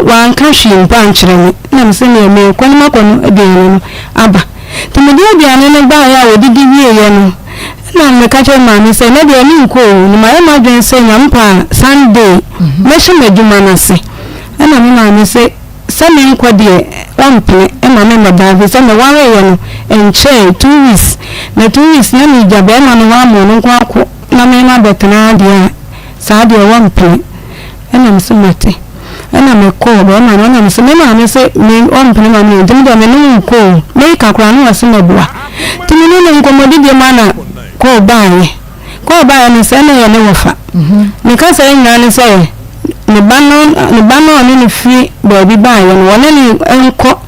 Wanka hwee mpo ankyerɛ me. Ɛna mese neɛ merekɔ no makɔ no aduane no aba. Nti mede aduane no baeɛ a wɔdidi wieeɛ no, ɛna meka kyerɛɛ maame sɛ ɛnɛ deɛ menkɔ o, na mayɛ m'adwene sɛ Nyame pɛ a Sunday mɛhyɛ m'adwuma no ase. Ɛna me maame se sɛ menkɔ deɛ ɔmpene mma memmɛda ɛfiri sɛ mewareeɛ no ɛnkyɛɛe, 2 weeks, na 2 weeks na megya barima no hɔ ama ɔno nko akɔ na me mabɛtena ha deɛ a, saa deɛ wɔmpene. Ɛna mese mate. Ɛna mekɔɔ barima no ɛna mese me maame se me ɔmpene ma me nti me deɛ me ne wo nkɔ o. Meka koraa na ɔse mɛboa. Nti me ne no nkɔmmɔdidie mu ana kɔɔ baeɛ. Kɔɔ baeɛ no sɛ na ɛyɛ ne wɔfa. Ne kasa nyinaa ne sɛ ne ba no ne ba no a ɔne no firi baabi baeɛ no wɔne no nkɔ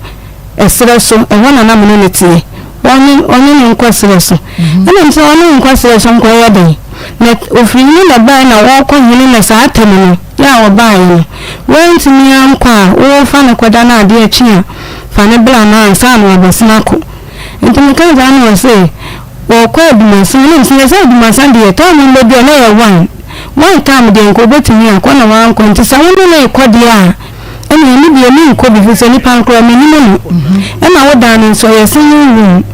ɛserɛ so, ɛhɔ na na me ne no teɛ. Ɔne ɔne no nkɔ serɛ so. Ɛna me sɛ ɔne wo nkɔ serɛ so nkɔyɛ dɛn? Na ɔfiri hene na ɛbaeɛ na ɔrekɔ hene na saa tam no yɛ a ɔbaeɛ no wantumi ankɔ a wofa no kɔda no adeɛ kye a fa no bra no ansa na wabɛsene akɔ. Nti mekaa saa na ɔse ɔrekɔ Adumasa na mese na sɛ Adumasa deɛ time no bɛdu a na ɛyɛ one one time deɛ nka ɔbɛtumi akɔ na wankɔ nti sɛ wo ne no rekɔ deɛ a Ɛnneɛ me deɛ menkɔ bi, firi sɛ nipa no koraa mennim no. Ɛna wo dan no nso ɛyɛ single room.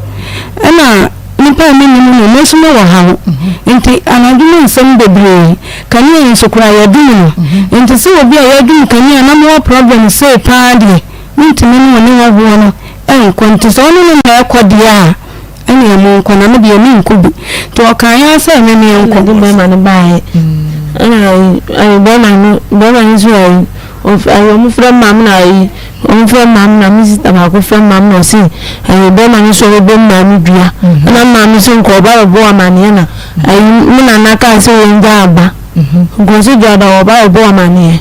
Ɛna nipa a mennim no, me nso mewɔ haw. Nti anadwo mu nsɛm bebree. Kanea yi nso koraa yɛadum no. Nti sɛ obi a yɛadum kanea na mowɔ problem sei paa deɛ, mentumi ne wo ne hɔhoɔ no nkɔ. Nti sɛ wo ne no na ɛkɔ deɛ a, Ɛnneɛ monkɔ, na me deɛ merenkɔ bi. Nti ɔkaeɛ ara sɛ, Me merenkɔ. Ɛna de bɛrima no baeɛ. Ɛna ayi ayi bɛrima no bɛrima no nso ayi ɔf ayi wɔn frɛ maame na ayi wɔn frɛ maame na me sista baako frɛ maame na ɔsi ayi bɛrima no nso ɔbɛbɔ maame dua. Ɛna maame nso nka ɔba bɛbɔ amaneɛ na ayi me nana kaa sɛ wɔn gya aba. Nka ɔsi dua ba ɔba bɛbɔ amaneɛ.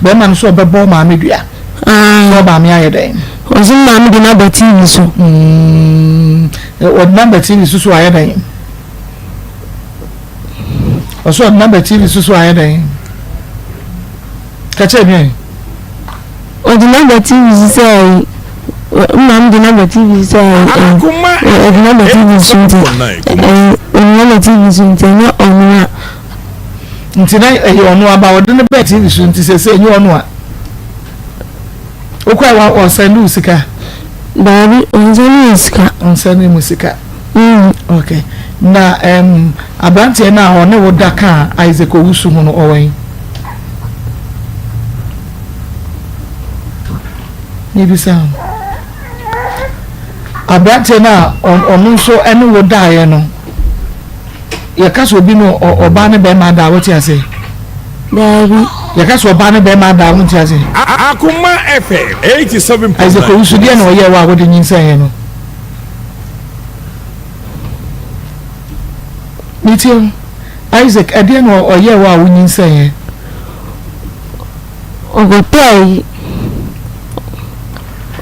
Bɛrima no nso ɔbɛbɔ maame dua. Aane. Sɛ ɔmaame ayɛ dɛn? Ɔse me maame de no aba TV so. Mm, ɔde no aba TV so so ayɛ dɛn? Ɔsɛ ɔde no aba TV so so ayɛ dɛn? Ka kyerɛ me. Ɔde no aba TV so sɛ ayi, me maame de no aba TV so sɛ ayi, ɔde no aba TV so nti, ɔde no aba TV so nti ɛnyɛ ɔno a. Nti na ɛyɛ ɔno aba ɔde no bɛɛ TV so nti sɛ sɛ ɛnyɛ ɔno a. Wokɔ a wa ɔsɛnde wo sika? Daabi, ɔnsɛnde me sika. Ɔnsɛnde mu sika. Mm. Okay. Na um, aberanteɛ no a ɔne wo da kaa Isaac Owusu ho no ɔwɔ he? Mebisa wo. Aberanteɛ no a ɔno nso ɛne wo daeɛ no, Yɛka sɛ obi ne ɔbaa ne bɛrima ada a, wote ase? Daabi. Yɛka sɛ ɔbaa ne bɛrima ada a, wonte ase? Akoma FM 87.9. Isaac Owusu, deɛ na ɔyɛɛ wo a wode nyinsɛneeɛ no? Metie wo. Isaac, ɛdeɛ na ɔyɛɛ wo a wonyinsɛneeɛ? Ɔkɔtɔɔ ayi,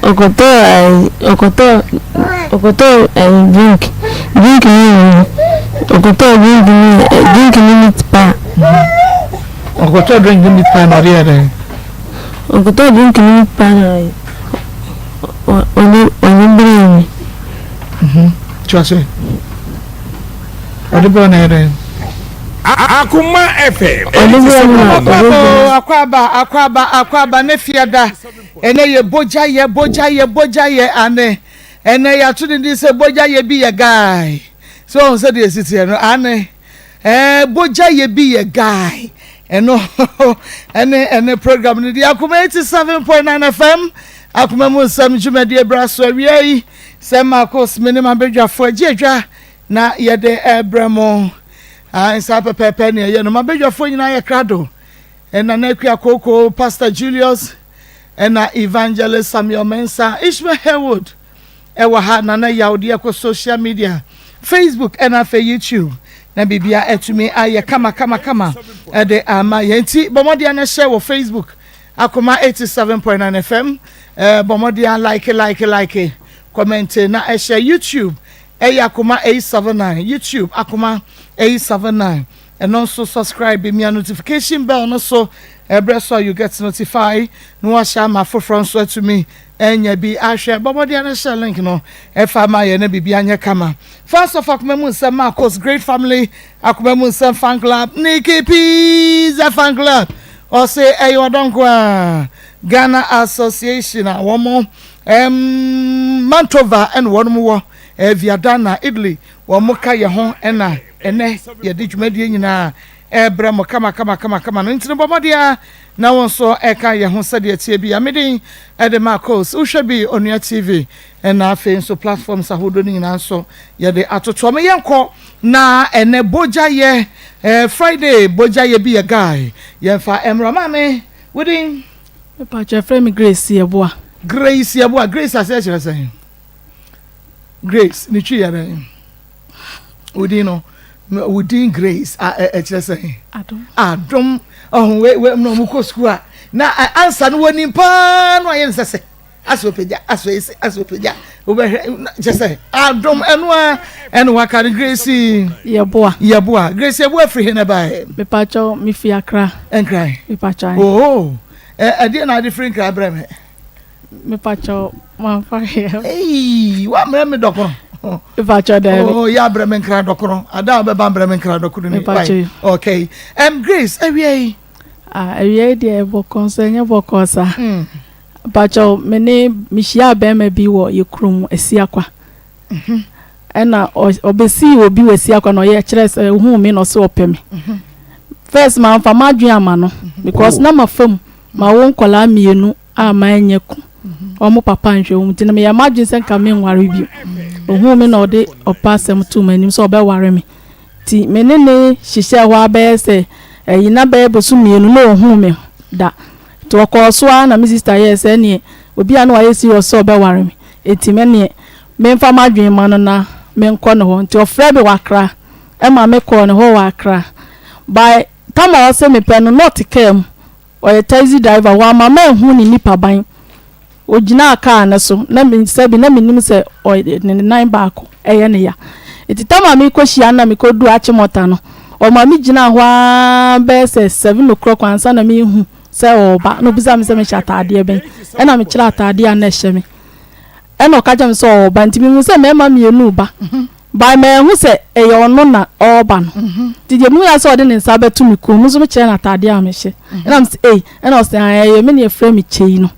ɔkɔtɔɔ ayi, ɔkɔtɔɔ ɔkɔtɔɔ ayi drink, drink ne ayi, ɔkɔtɔɔ drink ne drink ne meat pie. Ɔkɔtɔɔ drink ne meat pie na ɔde yɛ dɛn? Ɔkɔtɔɔ drink ne meat pie na ayi, ɔde ɔde brɛɛ me. Kyerɛ sɛ ɔde brɛɛ na ɛyɛ dɛn? Akoma FM. Akwaaba akwaaba akwaaba akwaaba ne fiada ɛnɛ yɛ bogya yɛ bogya yɛ bogya yɛ ane ɛnɛ yɛato ne din sɛ bogya yɛ bi yɛ guy sɛ ɔn sɛ deɛ ɛsi teɛ no ane ɛɛ bogya yɛ bi yɛ guy ɛno ɛne ɛne program no deɛ Akoma 87.9 FM akoma mu nsɛm dwumadie bra so awia yi sɛ Marcos me ne mabadwafoɔ agye adwa na yɛde ɛbrɛ mo. Ae, saa pɛpɛɛpɛ ne ɛyɛ no. M'abadwafoɔ nyinaa yɛ krado. Nana Akua Kooko, Pastor Julius, ɛna Evangelist Samuel Mensah, Ishmael Haywood ɛwɔ ha, Nana Yaw deɛ kɔ social media, Facebook ɛna afei YouTube, na biribia atumi ayɛ kama kama kama ɛde ama yɛn. Nti bɔ mmɔden na hyɛ wɔ Facebook, Akoma 87.9 FM, bɔ mmɔden like like like, comment na ɛhyɛ YouTube. Ɛyɛ Akoma 879 YouTube Akoma 879 ɛno nso subscribe mia notification bell no so ɛbrɛ so a you get notify na wahyɛ ama afoforɔ nso atumi anya bi ahwɛ. Bɔ mmɔden na hyɛ link no ɛfa ma yɛ na biribi anyɛ kama. Fans of Akoma mu nsɛm Marcos Great Family Akoma mu nsɛm fan club Nikki Pizza fan club ɔse ɛyɛ ɔdɔ nko a. Ghana Association a wɔn ɛm Mantova ɛna wɔn wɔ ɛɛ Viadana Italy wɔn ka yɛ ho ɛna ɛnɛ yɛde dwumadie nyinaa ɛbrɛ mo kama kama kama kama no nti no bɔ mmɔden ara na wo nso ɛka yɛ ho sɛdeɛ ɛteɛ bi a medin ɛde Marcos wohwɛ bi Onua TV ɛna afei nso platforms ahodoɔ no nyinaa nso yɛde atotoɔ mo yɛnkɔ na ɛnɛ bogya yɛ eh, Friday bogya yɛ bi yɛ guy yɛmfa ɛmmerɛ maame wodin. Mepakyɛ frɛ me Grace Yeboah. Grace Yeboah Grace aseɛ kyerɛ sɛn Grace ne twi yɛ dɛn wodin no wodin Grace ɛkyerɛ sɛn Adom adom ɔho we we na ɔmo kɔ sukuu a na ansa no wɔnim paa no ayɛ ne sɛ sɛ asɛ ɔpagya asɛ ɔyɛ asɛ ɔpagya wobɛhwɛ kyɛ sɛ adom ɛno a ɛne waka no Grace Yeboah Yeboah Grace Yeboah firi he na ɛbaeɛ Mepakyɛw mefi Accra Nkran Mepakyɛw oo ɛdeɛ na ade firi Nkran brɛ me Mepakyɛw mamfa hwee Eii wammerɛ me dɔkono Mepakyɛw daabi Oh yɛ abrɛ me Nkran dɔkono ada a wobɛba mbrɛ me Nkran dɔkono ni Mepakyɛw Okay Grace awia yi Ah awia yi deɛ bɔkɔɔ nso ɛnyɛ bɔkɔɔ saa mm. Mpakyɛw me ne mehyiaa bɛrima bi wɔ yɛ kurom Asiakwa. Ɛna ɔbɛsii obi wɔ Asiakwa na ɔyɛ kyerɛ sɛ ohuu me na ɔsɛ ɔpɛ me. First mamfa m'adwene ama no because na mafa mu mawo nkwadaa mmienu a manyɛ ku. Wɔn papa nhwɛ wɔn nti na meyɛ m'adwene sɛ nka menware bio. Ohuu me na ɔde ɔpɛ asɛm too m'anim sɛ ɔbɛware me. Nti me ne no hyehyɛɛ hɔ ara bɛyɛ sɛ ɛyi na bɛyɛ bosom mmienu na ɔnhuu me da. Nti ɔkɔɔ so ara na me sister yɛɛ sɛ ɛneɛ obi a na wayɛ serious sɛ ɔbɛware me nti me neɛ memfa m'adwene mma no na menkɔ ne hɔ. Nti ɔfrɛɛ me wɔ Accra ɛma me kɔɔ ne hɔ wɔ Accra. By tam a ɔse mepɛ no na ɔte kaa mu, ɔyɛ taxi driver, wamma manhu ne nipaban. Ogyinaa kaa no so na me sɛbi na mennim sɛ ɔyɛ ne nan baako ɛyɛ no ya. Nti tam a merekɔhyia no na mekɔduu Achimota no, ɔma me gyinaa hɔ ara bɛyɛ sɛ seven o'clock ansa na merehu sɛ ɔreba. Na ɔbisaa me sɛ mehyɛ ataadeɛ bɛn, ɛna mekyerɛɛ ataadeɛ a na ɛhyɛ me. Ɛna ɔka kyerɛɛ me sɛ ɔreba nti mehu sɛ mmarima mmienu reba. By manhu sɛ ɛyɛ ɔno na ɔreba no. Nti deɛ mehu ara sɛ ɔde ne nsa abɛto me kɔn mu nso mekyerɛ no ataadeɛ a mehyɛ. Ɛna mese ei, ɛna ɔse ae ɛyɛ me na yɛfrɛ me Kyei no.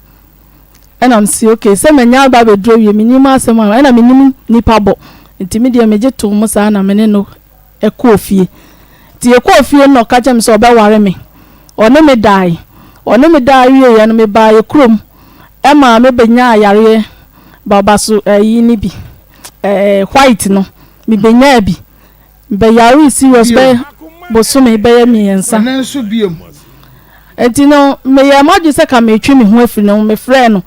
Ɛna mese okay sɛ manya aba abɛduru awie mennim asɛm a ɛna mennim nnipa bɔ nti me deɛ megye too mu saa na me ne no kɔɔ fie. Nti yɛkɔɔ fie no na ɔka kyerɛɛ me sɛ ɔbɛware me. Ɔne me dae. Ɔne me dae wieeɛ no mebaa yɛ kurom ɛmaa me bɛnyaa yareɛ babaso ayi no bi ɛɛ white no mebɛnyaa bi. Mebɛyaree serious bɛyɛ bosome bɛyɛ mmiɛnsa. Ɛnɛ nso biom. Nti no meyɛɛ m'adwene sɛ ka metwe me ho afiri ne ho. Mefrɛɛ no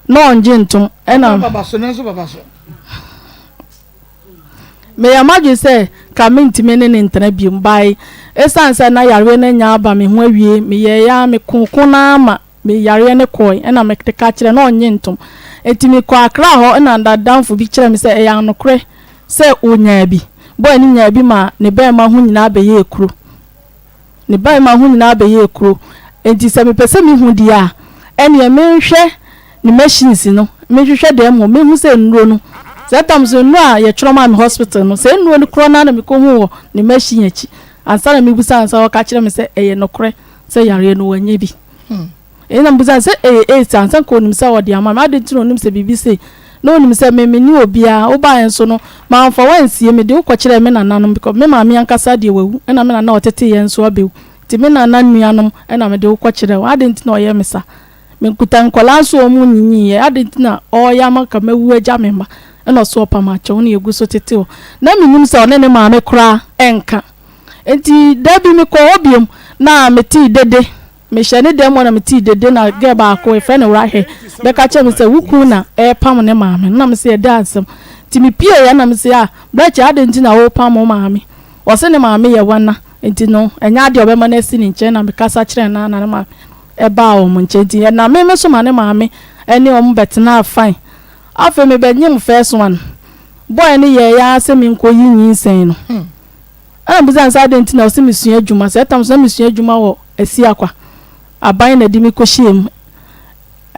na ɔngye ntom ɛna. Baba so, ɛnɛ nso baba so. Meyɛɛ m'adwene sɛ ka mentumi ne no ntena biom by ɛsiane sɛ na yareɛ no anya aba me ho awie meyɛeɛ ara mekooko no ara ma me yareɛ no kɔe ɛna mede ka kyerɛ na ɔnnye ntom nti mekɔɔ Accra hɔ ɛna nadamfo bi kyerɛɛ me sɛ ɛyɛ anokorɛ sɛ ɔnyaa bi boy no nyaa bi ma ne bɛɛma ho nyinaa bɛyɛɛ kuro. Ne barima ho nyinaa bɛyɛɛ kuro. Enti sɛ mepɛ sɛ mehu deɛ a, ɛnneɛ menhwɛ ne machines no, menhwehwɛ dɛm hɔ, menhu sɛ nnuro no, saa tam so nnuro a yɛtwerɛ maa me hospital no, sɛ nnuro no korɔ no ara na mekɔhuu wɔ ne machine akyi ansa na mebisa ansa ɔka kyerɛ me sɛ ɛyɛ nokorɛ sɛ yareɛ no wanya bi. Ɛnna mebisaa no sɛ ɛyɛ AIDS a, ansa nka ɔnim sɛ ɔde ama me. Adɛn nti na ɔnim sɛ biribi sei? Na ɔnim sɛ me menni obiara. Wobaeɛ nso no, mamfa wo ansie. Mede wo kɔkyerɛɛ me nananom because me maame ankasa deɛ wawu, ɛnna me nana a ɔtetee yɛn nso abɛwu. Nti me nana nuanom na mede wo kɔkyerɛɛ wɔn. Adɛn nti na ɔyɛ me saa? Mekuta nkwadaa nso a wɔnnyiniiɛ. Adɛn nti na ɔreyɛ ama nka mawu agya me mma? Ɛnna ɔse ɔpam akyɛ wo na yɛgu so tete wo. Na mennim sɛ ɔne ne maame koraa nka. Nti da bi mekɔɔ hɔ bio na metee dede. Mehyɛ ne dan mu hɔ na metee dede na girl baako yɛfrɛ no Rahel bɛka kyerɛɛ me sɛ wo kunu na ɛrepam ne maame no na mese ɛdɛn asɛm nti mepieeɛ na mese ah Bɛkyɛ adɛn nti na worepam wo maame ɔse ne maame yɛ wana nti no ɛnyɛ adeɛ a ɔbɛma no asi ne nkyɛn na mekasa kyerɛɛ no na ne maame ɛbaa wɔn nkyɛn nti ɛna me me so ma ne maame ɛne wɔn bɛtenaa fine afei mebɛnyem first one boy no yɛeɛ ara sɛ menkɔyi nyinsɛn no. Ɛna mebisa no sɛ adɛn nti na ɔse mesua adwuma, saa tam so na mesua adwuma wɔ Asiakwa, aban na ɛde me kɔhyɛɛ mu,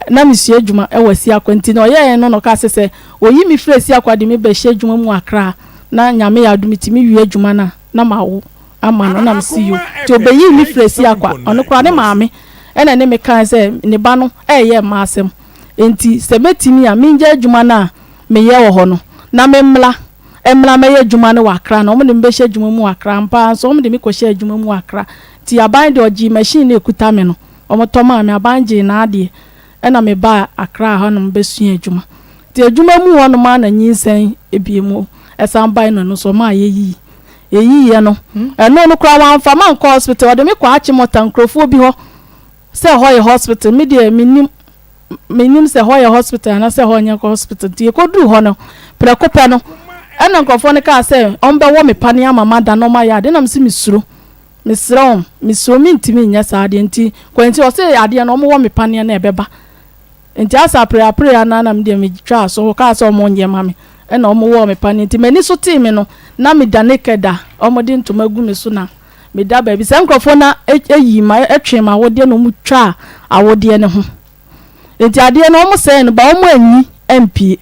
na mesua adwuma wɔ Asiakwa nti na ɔyɛɛ no na ɔkaa sɛ sɛ ɔyi me firi Asiakwa de me bɛhyɛ adwuma mu wɔ Accra na Nyame yɛ adom metumi wie adwuma no a na mawo ama no na mese yoo nti ɔbɛyii me firi Asiakwa, ɔno koraa ne maame. Ɛna ɛne me kae sɛ ne ba no reyɛ mma asɛm, enti sɛ mɛtumi a mengyae adwuma no a meyɛ wɔ hɔ no na memmra mmra mmɛyɛ adwuma no wɔ Accra na wɔde me bɛhyɛ adwuma mu wɔ Accra. Ampa ara nso wɔde me kɔhyɛɛ adwuma mu wɔ Accra. Nti aban deɛ ɔgyee machine no a ɛkuta me no, wɔtɔ maa me, aban gyee n'adeɛ ɛna mebaa Accra hanom bɛsuaa adwuma. Nti adwuma mu hɔnom ara na nyinsɛn biom san bae na ɛno nso wɔmaa yɛyii. Yɛyiiɛ no, ɛno no koraa wɔamfa mankɔ hospital, wɔde me kɔɔ Achimota nkurɔfoɔ bi hɔ sɛ ɛhɔ yɛ hospital, me deɛ mennim, mennim sɛ ɛhɔ yɛ hospital anaasɛ ɛhɔ nyɛ hospital. Nti yɛkɔduruu hɔ no, prɛko pɛ no, ɛna nkurɔfoɔ no kaa sɛ wɔbɛwɔ me paneɛ ama mada na wɔayɛ adeɛ, ɛna mese mesuro, mesrɛ wɔn, mesuro mentumi nyɛ saa adeɛ nti, kwanti ɔse adeɛ no wɔwɔ me paneɛ no ɛbɛba. Nti asa apereapereɛ anaa na medeɛ metwaa so kaa sɛ ɔmo nyɛ ma me ɛna ɔmo wɔɔ me paneɛ nti m'ani so tee me no na meda naked a ɔmo de ntoma gu me so na meda baabi saa nkorɔfoɔ no ayi ma ɛtwee m'awodeɛ na ɔmo twaa awodeɛ no ho nti adeɛ no ɔmo sɛɛ no ba ɔmo anyi ampie.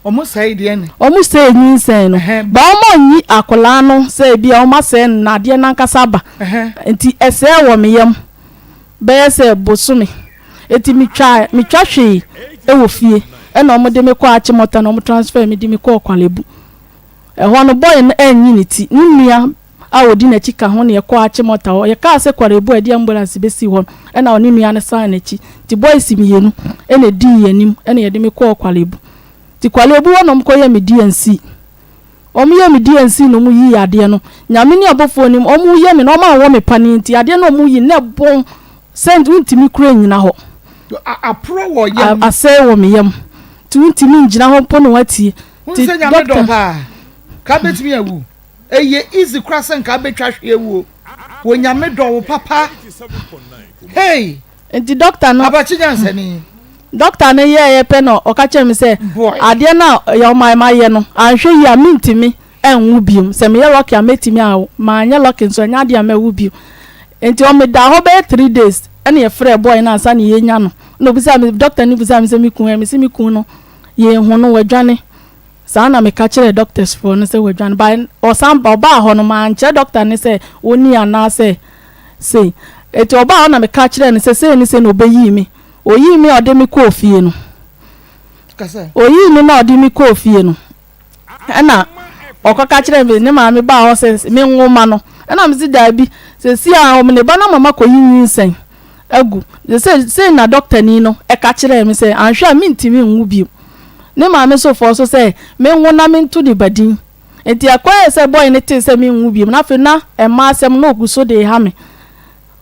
Ɔmo sɛe deɛ ne. Ɔmo sɛe nyinsɛn no ba ɔmo anyi akwadaa no sɛ ebi a ɔmo asɛe no na adeɛ no ankasa aba nti ɛsɛɛ wɔ me yam bɛyɛ sɛ bosome nti me twa me twa hwee ɛwɔ fie ɛna ɔmo de me kɔɔ Achimota na ɔmo transfer me de me kɔɔ Kwalebu ɛhɔ no boy no anyi ne ti ne nua a ɔdi n'akyi ka ho na yɛkɔɔ Achimota hɔ. Yɛkaa sɛ Kwarebu a ɛde ambulance bɛsii hɔ no, ɛna ɔne nua no san n'akyi. Nti boys mmienu na ɛdii yɛn anim na yɛde me kɔɔ Kwalebu. Nti Kwalebu hɔ na wɔkɔyɛɛ me DNC. Wɔyɛɛ me DNC na wɔyii adeɛ no. Nyame ne abɔfoɔ nim, wɔyɛ me na wɔanwɔ me paneɛ nti adeɛ no a wɔyi no na ɛbɔn sɛ wontumi koraa nnyina hɔ. Aporɔ wɔ yam. Asɛe wɔ me yam. Nti wontumi ngyina hɔ mpo na woatie. Wohu sɛ Nyame dɔ paa. Ka bɛtumi awu. Ɛyɛ easy koraa sɛ nka abɛtwa hwe awuo. Onyame dɔ wo papa hey. Nti doctor no. Abakye nyansani. Doctor no yɛɛyɛ pɛ na ɔka kyerɛ me sɛ adeɛ no a ɔma mayɛ no anhwɛ yie a mentumi nwo biom sɛ meyɛ lucky a mɛtumi awo manyɛ lucky nso ɛnyɛ adeɛ a mɛwo bio nti ɔmedaa hɔ bɛyɛ 3 days ɛna yɛfrɛɛ boy no ansa na yɛnya no na obisaa me doctor no bisaa me sɛ me kun ɛ mese me kun no yɛnhu no wadwane. Saa na meka kyerɛɛ doctors foɔ no sɛ wadwane but ɔsan ba ɔbaa hɔ no mankyerɛ doctor no sɛ ɔnni anaasɛ sei nti ɔbaa hɔ na meka kyerɛɛ no sɛ sei ne sei na ɔbɛyii me ɔyii me a ɔde me kɔɔ fie no ɔyii me na ɔde me kɔɔ fie no ɛna ɔkɔka kyerɛɛ me ne maame baa hɔ sɛ menwo ma no ɛna mese daabi sɛsi a ɔmo ne ba no ama makɔyi nyinsɛn agu. Seesei, sei na dɔktani no ka kyerɛɛ me sɛ, anhwɛ a merentumi nwo bio. Ne maame nso fɔɔ so sɛ menwo na mento ne ba din. Enti ɛkɔyɛɛ sɛ bɔe no tee sɛ merenwo bio no, afei na mmaa asɛm no gu so de reha me.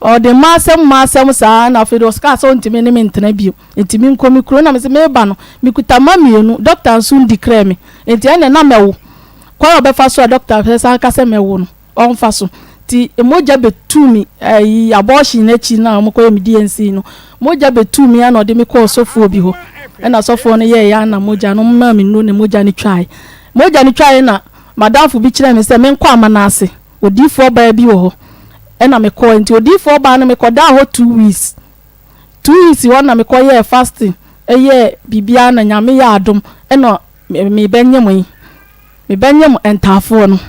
Ɔde mmaa asɛm mmaa asɛm saa na afei de ɔkaa sɛ ɔntumi ne me ntena bio, enti menkɔ me kurom. Na mese mereba no, mekuta mma mmienu, dɔkta nso ndikrɛɛ me, enti ɛnneɛ na mɛwo. Kwan a ɔbɛfa so a dɔkta bɛsan aka sɛ mɛwo no, ɔmfa so. Nti mogya bɛtuu me ayi abortion no akyi no a wɔkɔyɛ me DNC no, mogya bɛtuu me ara na ɔde me kɔɔ sɔfoɔ bi hɔ. Ɛna sɔfoɔ no yɛeɛ ara na mogya no, wɔmaa me nnuro na mogya no twaeɛ. Mogya no twaeɛ na m'adamfo bi kyerɛɛ me sɛ menkɔ Amanase, odiyifoɔ baa bi wɔ hɔ. Ɛna mekɔeɛ. Nti odiyifoɔ baa no mekɔdaa hɔ 2 weeks. 2 weeks hɔ na mekɔyɛɛ fasting, yɛɛ biribiara na Nyame yɛɛ adom ɛna mebɛnyem yi. Mebɛnyem ntaafoɔ no.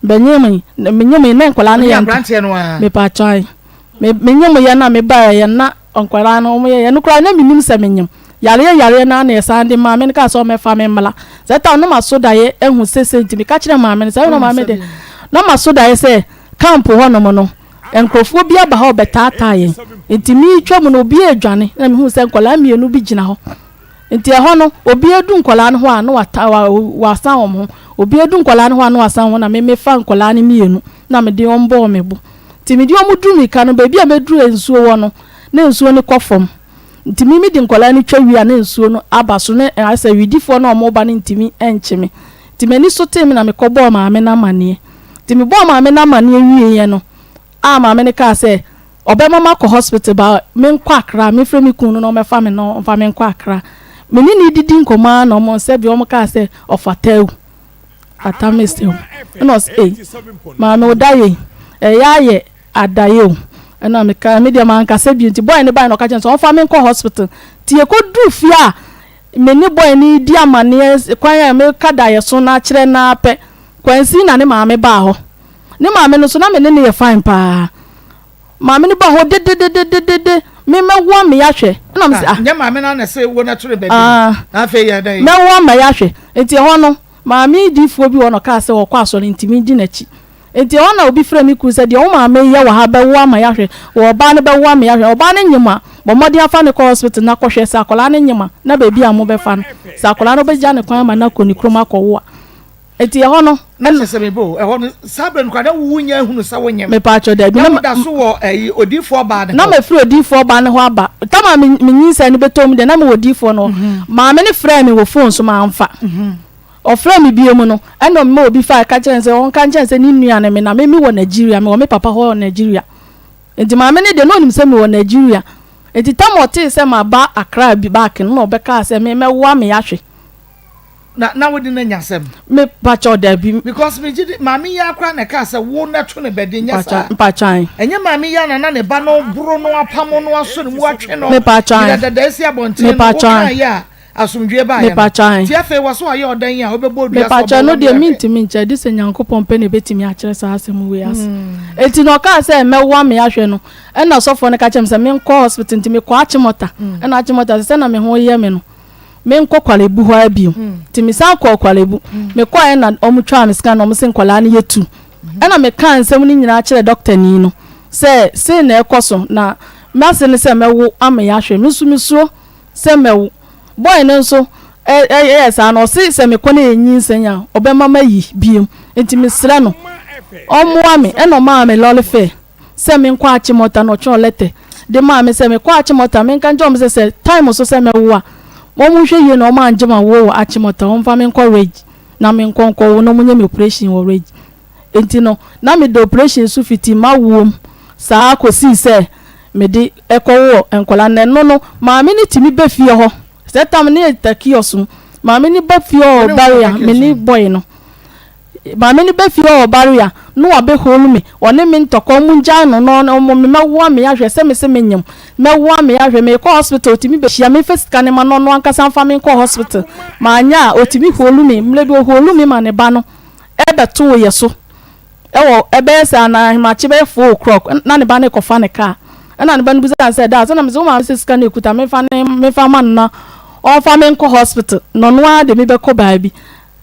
Bɛnyem yi, menyem yi na nkwadaa no yɛ nta. Mepatwa yi. Menyem yɛ na mebaeɛ yɛ na nkwadaa no wɔn yɛ yɛ no koraa na menim sɛ menyem. Yareɛ yareɛ no ara na yɛsan de maame no kaa sɛ ɔmmɛfa me mmla. Sɛ ta no maso daeɛ ahu sese nti meka kyerɛ maame no sɛ ɛna maame de na maso daeɛ sɛ camp hɔnom no nkurɔfoɔ bi aba hɔ bɛtaataa yɛn nti meretwa mu no obi redwane na mehu sɛ nkwadaa mmienu bi gyina hɔ. Nti ɛhɔ no, obiara du nkwadaa no hɔ a, na wata, wa, wasan wɔn ho. Obiara du nkwadaa no hɔ a, na wasan wɔn ho, na me mefa nkwadaa no mmienu, na mede wɔn bɔɔ me bo. Nti mede wɔn duru mirika no, baabi a mɛduru a nsuo wɔ no, na nsuo no kɔ fam. Nti me mede nkwadaa no twa wie a, na nsuo no aba so, na ayɛ sɛ widifoɔ no a wɔreba no ntumi nkye me. Nti m'ani so tee me na mekɔbɔɔ maame no amanneɛ. Nti mebɔɔ maame no amanneɛ wieeɛ no, a maame no kaa sɛ, Ɔbɛma makɔ hospital but menkɔ Accra, mefrɛ me kunu no na ɔmmɛfa me na ɔmfa me nkɔ Accra. Me ne no redidi nkɔmmɔ ara na ɔmo sɛbi ɔmo kaa sɛ ɔfata awu. Fata mist awu. Ɛna ɔse ei maame wo da yei ɛyɛ ayɛ adaeɛ o. Ɛna meka me deɛ mankasa bio nti boy no baeɛ na ɔka kyerɛ me sɛ ɔmfa me nkɔ hospital. Nti yɛkɔduru fie a me ne boy no redi amaneɛ kwan a meka daeɛso no akyerɛ no ara pɛ, Kwansin na ne maame baa hɔ. Ne maame no nso, na me ne no yɛ fine paa. Maame no baa hɔ dededededede. me mɛwo ama yɛahwɛ. Ɛna me sɛ ah. Nyɛ maame no na ɛsɛ wo na to ne bɛde. Ah. Na afei yɛ dɛn? Mɛwo ama yɛahwɛ. Nti ɛhɔ no, maame diifoɔ bi wɔ hɔ na ɔkaa sɛ ɔkɔ asɔre nti medi n'akyi. Enti ɛhɔ na obi frɛɛ me kunu sɛ, Deɛ wo maame reyɛ wɔ ha bɛwo ama yɛahwɛ, wɔ ɔbaa no bɛwo ama yɛahwɛ. Ɔbaa no nyem a, bɔ mmɔden afa no kɔ hospital na kɔhwɛ sɛ akwadaa no nyem a, na baabi a mobɛfa no, sɛ akwadaa no wobɛgya no kwan ama no akɔ ne kurom akɔwo a. Enti ɛhɔ no. Na kyerɛ sɛ meba o, ɛhɔ no, saa berɛ no koraa na wonnya nhunu sɛ wonyem. Mepaakyɛw, dabi. Na woda so wɔ ɛyi, odiyifoɔ baa no hɔ. Na mafiri odiyifoɔ baa no hɔ aba. Tam a me nyinsɛn no bɛtɔ mu deɛ, na mewɔ odiyifoɔ no hɔ. Maame no frɛɛ me wɔ phone so, mamfa. Ɔfrɛɛ me bio mu no, ɛnna ɔmema obi fae ka kyerɛɛ no sɛ ɔnka nkyerɛ no sɛ ne nua ne me, na me mewɔ Nigeria, mewɔ me papa hɔ wɔ Nigeria. Enti maame no deɛ, na ɔnim sɛ mewɔ Nigeria. Enti tam a ɔtee sɛ maba Accra bi back no, na ɔbɛkaa sɛ me mɛwoa me ahwe. Na na wode no anya asɛm? Me pakyɛw dabi. Because me gye di, maame yi ara koraa na ɛkaa sɛ wo na to no bɛde, nyɛ saa? Mpakyɛw ae. Ɛnyɛ maame yi ara na na ne ba no boro no, apamo no, asɔ ne mu, atwe no, Me pakyɛw ae. gyina dada asi abɔnten Me no, pakyɛw ae. wokaeɛ a, Asomdwoeɛ baeɛ no. Mepakyɛ ahe? Nti afei wɔ so ayɛ ɔdan yi a wobɛbɔ dua sɛ Mepakyɛ, ɔbɛwɔ ɛno deɛ me ahwɛ. mentumi nkyerɛ, gye sɛ Nyankopɔn pɛ na ɛbɛtumi akyerɛ saa asɛm wei ase. Enti na ɔkaa sɛ mɛwoa me ahwɛ no, ɛna ɔsɔfoɔ no ka kyerɛɛ me sɛ menkɔ hospital, nti mekɔɔ Achimota, ɛna Achimota sɛ sɛdeɛ me ho reyɛ me no, menkɔ Korle-Bu hɔ ara bio. Nti mesan kɔɔ Korle-Bu. Mekɔeɛ na wɔtwaa me scan na wɔse nkwadaa no yɛ tu. Ɛna mekaa nsɛm no nyinaa kyerɛɛ dɔktani no sɛ sei na ɛrekɔ so, na m'ase ne sɛ mɛwo ama yɛahwɛ. Me nso mesuro. Sɛ mɛwo. Boy no nso yɛɛ saa no ɔse sɛ mekɔ na yɛnyinsɛn a ɔbɛma mayi biom nti mesrɛ no ɔmmoa me ɛna ɔmaa me lɔre fare sɛ menkɔ Achimota na ɔtwerɛ lɛtɛ de maa me sɛ mekɔ Achimota menka nkyerɛ wɔn sɛ sɛ time so sɛ mɛwo a wɔn nhwɛ yie na wɔn angye m'awoɔ wɔ Achimota wɔmfa me nkɔ Ridge na menkɔ nkɔwo na wɔnyɛ me operation wɔ Ridge. Enti no, na meda oprehyɛn so fiti m'awoɔ mu saa ara kɔsii sɛ mede kɔwoo nkwadaa no. Na ɛno no, maame no tumi ba fie hɔ. Sɛ tam no yɛ ta kiosk mu. Maame no ba fie hɔ wɔ barrier, me ne boy no. Maame no ba fie hɔ wɔ barrier, na wabɛholu me. Ɔne me ntɔkwa, ɔmo ngyae no, na ɔmo me mɛwoa me ahwɛ sɛ mese menyem. Mɛwoa me ahwɛ. Meekɔ hospital, ɔtumi bɛhyia me, mfa sika no ma no, ɔno ankasa mfa me nkɔ hospital. Manyɛ a, ɔtumi holu me. Mmerɛ bi ɔholu me ma ne ba no bɛtoo yɛ so wɔ ɛbɛyɛ sɛ anaa ahemakye bɛyɛ 4 o'clock na ne ba no rekɔfa ne kaa ɛna ne ba no bisa no sɛ daa sɛ na mesɛ wo maame sɛ sika no ɛkuta memfa ne memfa ma no na ɔmfa me nkɔ hospital na ɔno ara de me bɛkɔ baabi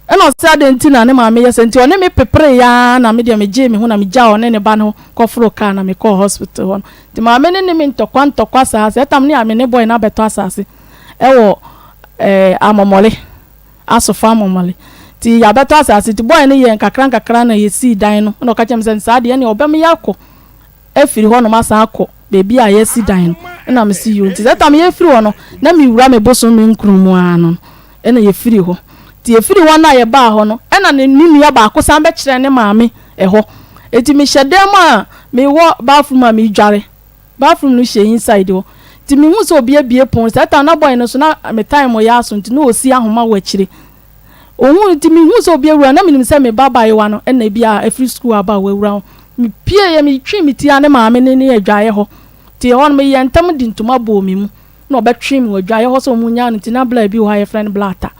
ɛna ɔsɛ adɛn nti na ne maame yɛ sɛ nti ɔne me peperee aa na me deɛ megyee me ho na megyaa ɔne ne ba no kɔforo kaa na mekɔɔ hospital hɔ no nti maame no ne me ntɔkwa ntɔkwa saa sɛ ɛtam ne a me ne boy no abɛtɔ asase ɛwɔ ɛɛ amɔmɔle Asofo amomale. Nti yɛabɛtɔ asase nti boy no yɛɛ nkakra nkakra na yɛsii dan no ɛna ɔka kyerɛɛ me sɛ saa deɛ ɛneɛ ɔbɛma yɛakɔ afiri hɔnom asan akɔ baabi a yɛasi dan no ɛna mese yoo nti that time yɛfiri hɔ no na mewura me bosom me nkron mu ara no ɛna yɛfiri hɔ nti yɛfiri hɔ no a yɛbaa hɔ no ɛna ne ne nua baako san bɛkyerɛ ne maame ɛhɔ nti mehyɛ dan mu a mewɔ bathroom a medware Bathroom no hyɛ inside hɔ nti me hu sɛ obi abue pon saa time na boy no so na me time yɛ aso nti na osi ahoma wɔ akyire ohun nti me hu sɛ obi awura na me nim sɛ me ba bayewa no ɛna ebi a afiri school aba a wawura hɔ me pie yɛ me twi me ti a ne maame ne ne adwaeɛ hɔ nti ɛhɔ no me yɛ ntɛm de ntoma bɔɔ me mu na ɔbɛtwe me wɔ adwaeɛ hɔ sɛ ɔmo nyaa no nti na bla bi wɔ hɔ a yɛfrɛ no blata.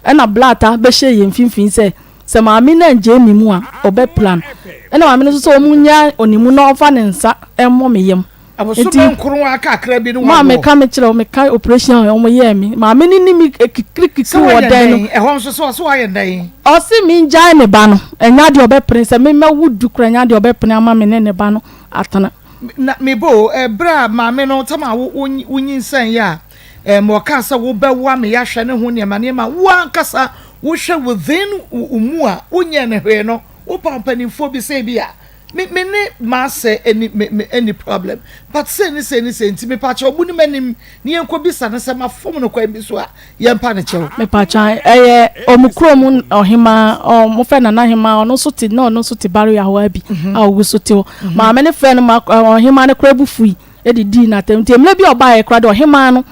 Ɛnna Blata bɛhyɛɛ yɛn mfimfini sɛ, sɛ maame no angyae me mu a, ɔbɛpira no. Ɛnna maame no nso sɛ wɔnnyae ne mu na ɔmfa ne nsa mmɔ me yam. Abosome Enti, nkron a kakra bi no maa wawoɔ. meka mekyerɛ wo, meka operation a wɔyɛɛ me. Maame no ne me Sɛ kikirikikiri wɔ woayɛ dan no. dɛn? Ɛhɔ nso sɛ ɔse woayɛ dɛn? Ɔse mengyae ne ba no, ɛnyɛ adeɛ a ɔbɛpene, sɛ me mɛwo du koraa ɛnyɛ adeɛ a ɔbɛpene ama me ne ne ba no atena. Na mebɔ o, ɛberɛ a maame no, tam a wo, wo, wonyinsɛn yɛ a, Ɛɛ, ma ɔkaa sɛ wobɛwoa me yɛahwɛ ne ho nneɛma nneɛma a wo ankasa wohwɛ within wo mu a wonyɛɛ no hwee no, wopaw mpanimfoɔ bi sɛ ebi a me me ne m'asɛ ɛni me me ɛni problem but sei ne sei ne sei nti mepakyɛw mo ni m'anim ne yɛnkɔ bisa no sɛ mafom no kwan bi so a yɛmpa no kyɛw. Mepakyɛw ɛyɛ ɔmo kurom ɔhemaa ɔmo fɛ Nana Hemaa ɔno nso te na ɔno nso te barrier hɔ ara bi a ogu so te hɔ maame no frɛ no ma ɔhemaa no koraa bo fui de dii no atɛm. Nti mmerɛ bi a ɔbaeɛ koraa deɛ ɔhemaa no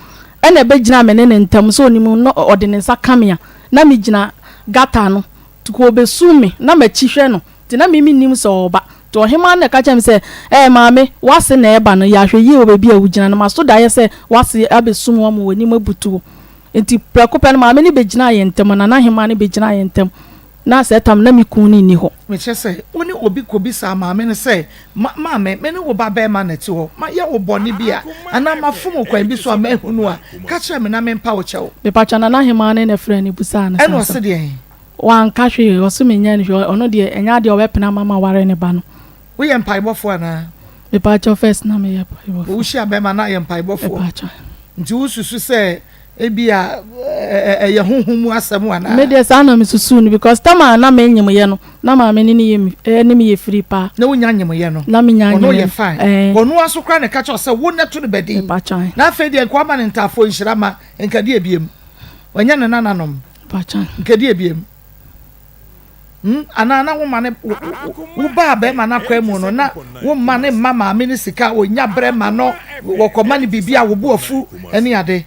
na ɛbɛgyinaa me ne ne ntam sɛ ɔnim na ɔde ne nsa ka me a, na megyina gutter ano. Nti kɔ ɔbɛsum me na m'akyi hwɛ no. Nti na me mennim sɛ ɔreba. Nti ɔhemaa no na ɛka kyerɛɛ me sɛ, Ɛɛ maame, w'ase na ɛreba no, yɛ ahwɛyie wɔ baabi a wogyina no. Maso daeɛ sɛ w'ase abɛsum wo ama w'anim abutu wo. Nti prɛko pɛ no maame no bɛgyinaa yɛn ntam, Nana Hemaa no bɛgyinaa yɛn ntam. Na saa tam na me kun no nni hɔ. Mekyerɛ sɛ, wo ne obi kɔbisaa maame no sɛ, Ma, maame, me ne wo ba barima na ɛte hɔ. Mayɛ wo bɔne bi a, anaa mafom wo kwan bi so a manhu no a, ka kyerɛ me na mempa wo kyɛw. Mepakyɛ, Nana Hemaa no na ɛfrɛɛ no bisaa no saa Ɛna asɛm. ɔse deɛn? Wanka hwee, ɔse menyɛɛ no hwee, ɔno deɛ ɛnyɛ adeɛ a ɔbɛpene ama maware ne ba no. Woyɛ mpaebɔfoɔ anaa? Mepakyɛ, first na meyɛ mpaebɔfoɔ. Wohyia bɛrima na ayɛ mpaebɔfoɔ? Mepakyɛ. Nti wosusu sɛ Ebia ɛyɛ honhom mu asɛm anaa? Me deɛ saa na me susuu no because tam a na me nyemyɛ no na maame ne ne yɛ me ɛne me yɛ free paa. Na wonya nyemyɛ no? Na me nya nyemyɛ no. Ɔno yɛ fine. Ɛɛ. Ɔno ara so koraa na ɛka kyerɛ wo sɛ wo na to no badin. Mepakyɛ ae. Na afei deɛ nka wama no ntaafoɔ nhyira ma nka deɛ biem. Wanya ne nananom. Mepakyɛ ae. Nka deɛ biem. Hmm, anaa na woma ne wo baa bɛrima no akwan mu no na womma ne mma maame no sika ɔnya berɛ ma no wɔkɔma no biribi a wo bo afu ne ade.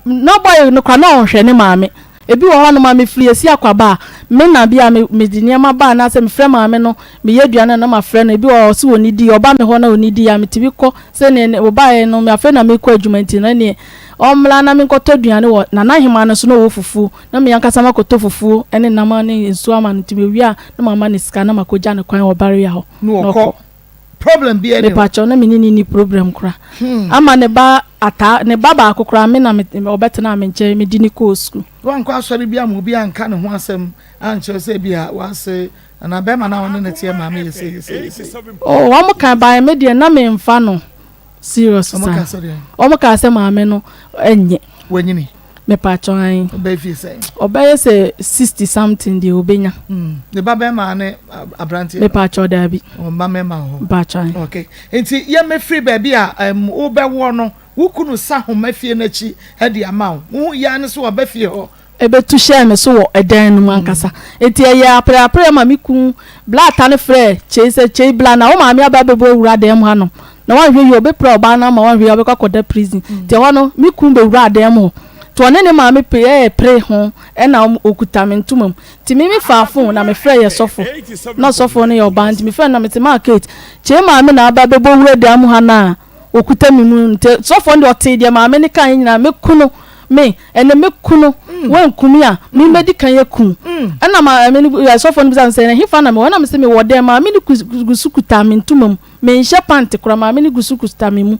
Na boy no kora na ɔnhwɛ ne maame. Ebi wɔ hɔnom a mefiri esi akwaba a, me na bi a mede nneɛma ba anaasɛ mefrɛ maame no, meyɛ aduane a na mafrɛ no. Ebi wɔ hɔ a ɔse ɔnnidi, ɔba me hɔ na ɔnnidi a metumi kɔ sɛ neɛ ɔbaeɛ no afei na mekɔ adwuma nti no ɛneɛ ɔmmra na menkɔtɔ aduane wɔ Nana Hemaa no so na ɔwɔ fufuo. Na me ankasa makɔtɔ fufuo ne nam ne nsuo ama no nti mewie a na mama no sika na makɔgya no kwan wɔ barrier hɔ Na na ɔkɔ. ɔkɔ. Problem biara nni hɔ. Mepakyɛw na me ne no nni problem koraa. Ama ne ba ataa ne ba baako koraa me na me ɔbɛtenaa me nkyɛn mede no kɔɔ sukuu. Wankɔ asɔre bi amma obi anka ne ho asɛm ankyerɛ sɛ ebia w'ase anaa bɛrima no a wo ne no teɛ maame yɛ sei yɛ sei yɛ sei. Oh wɔn ka bae me deɛ na memfa no serious Wɔn saa. ka sɛ deɛn? Wɔn kaa sɛ maame no nyɛ. Wanyini? Mepakyɛw ae. Ɔbɛyɛ fie sɛn? Ɔbɛyɛ sɛ 60 something deɛ ɔbɛnya. Mm. Ne ba bɛrima ne aberanteɛ no? Mepakyɛw daabi. Ɔmma mmarima wɔ hɔ? Mepakyɛw ae. Okay. Nti yɛmmɛfiri baabi a um, wobɛwoɔ no, wo kunu sa homa fie no akyi de ama wo. Wohu yɛ ara ne sɛ waba fie hɔ. Ɛbɛtu hyɛɛ me so wɔ ɛdan no mu ankasa. Enti ɛyɛɛ apereapereɛ ma me kun Blaata no frɛɛ Kyei sɛ, Kyei bla na wo maame aba abɛbu awura dan mu hanom. Na woanhwɛ yie a ɔbɛpira ɔbaa no ama woanhwɛ yie a wobɛkɔ akɔda prison. Nti ɛhɔ no me kun bɛwuraa dan mu hɔ. Nti ɔne ne maame pere ho ɛna ɔkuta me ntoma mu. Nti me mefaa phone na mefrɛɛ yɛ sɔfo. Na ɔsɔfoɔ no yɛ ɔbaa nti mefrɛɛ no na mese, Maa Kate, Kyei maame na aba abɛbɔ wura dan mu ha no a ɔkuta me mu. Nti sɔfoɔ no deɛ ɔtee deɛ maame no kaeɛ nyinaa, me kunu, me, ɛnɛ me kunu, woanku me a, me mɛdi kan aku wo. Ɛna maame no, sɔfoɔ no bisaa me sɛ, ɛhefa na mewɔ? Ɛna mese mewɔ dɛn? Maame no gu so kuta me ntoma mu. Menhyɛ pant koraa, maame no gu so kuta me mu.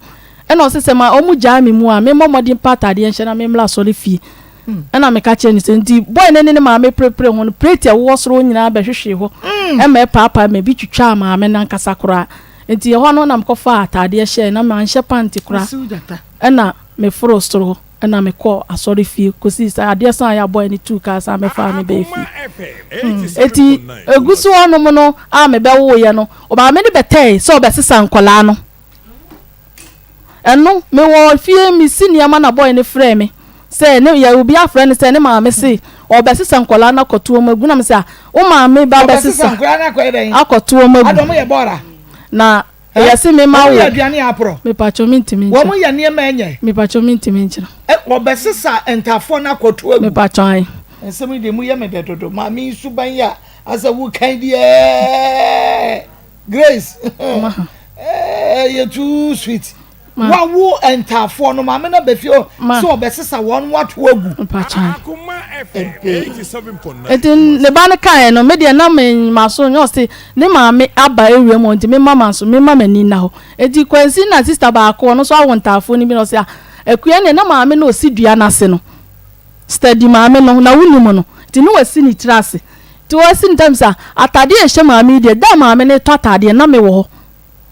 Ɛna ɔse sɛ ma wɔn gyaa me mu a, memmɔ mmɔden mpa ataadeɛ nhyɛ na memmra asɔre fie. Ɛna meka kyerɛɛ no sɛ, nti boy no ne ne maame perepere ho no, plate a ɛwowɔ soro hɔ nyinaa bɛhwehwee hɔ ma ɛpaapae ma ebi twitwaa maame no ankasa koraa. Nti ɛhɔ no na mekɔfaa ataadeɛ hyɛɛ na manhyɛ pant koraa. Ɛna meforoo soro hɔ na mekɔɔ asɔre fie kɔsii sɛ adeɛ saeɛ a boy no tuu kaa san bɛfaa me baa fie. Enti ɛgu so hɔnom no a mebɛwoeɛ no, maame no bɛtɛe sɛ ɔbɛsesa nkwadaa no. Ɛno, mewɔ fie mesi nneɛma na boy no frɛɛ me sɛ ne yɛ obi afrɛ no sɛ ne maame se ɔbɛsesa nkwadaa no akɔto wɔn agu na me sɛ ah wo maame ba bɛsesa akɔto wɔn agu na yɛse me ma wo mepatwɔ mentumi nkyerɛ wɔn yɛ nneɛma ɛnyɛ mepatwɔ mentumi nkyerɛ wɔbɛsesa ntafoɔ no akɔto agu mepatwɔ ayi nsɛm yi deɛ mu yɛ me dɛ dodo maame yi suban yi a asɛ wokan deɛ Grace ɛyɛ too sweet. Wawo ntaafoɔ no maame no bɛ fie hɔ sɛ ɔbɛsesa wɔn wato agu. Nti ne ba no kaeɛ no me deɛ na me maso nyɛ ɔse ne maame aba area mu nti me ma maso me ma m'ani nna hɔ nti kwansi na sister baako ɔno nso awo ntaafoɔ no bi na ɔse ah akua neɛ na maame no ɔsi dua no ase no steady maame no na wonim no nti ne wasi ne tiri ase Nti wɔasi no tam sɛ atadeɛ a ɛhyɛ maame yi deɛ, da a maame no retɔ atadeɛ na mewɔ hɔ.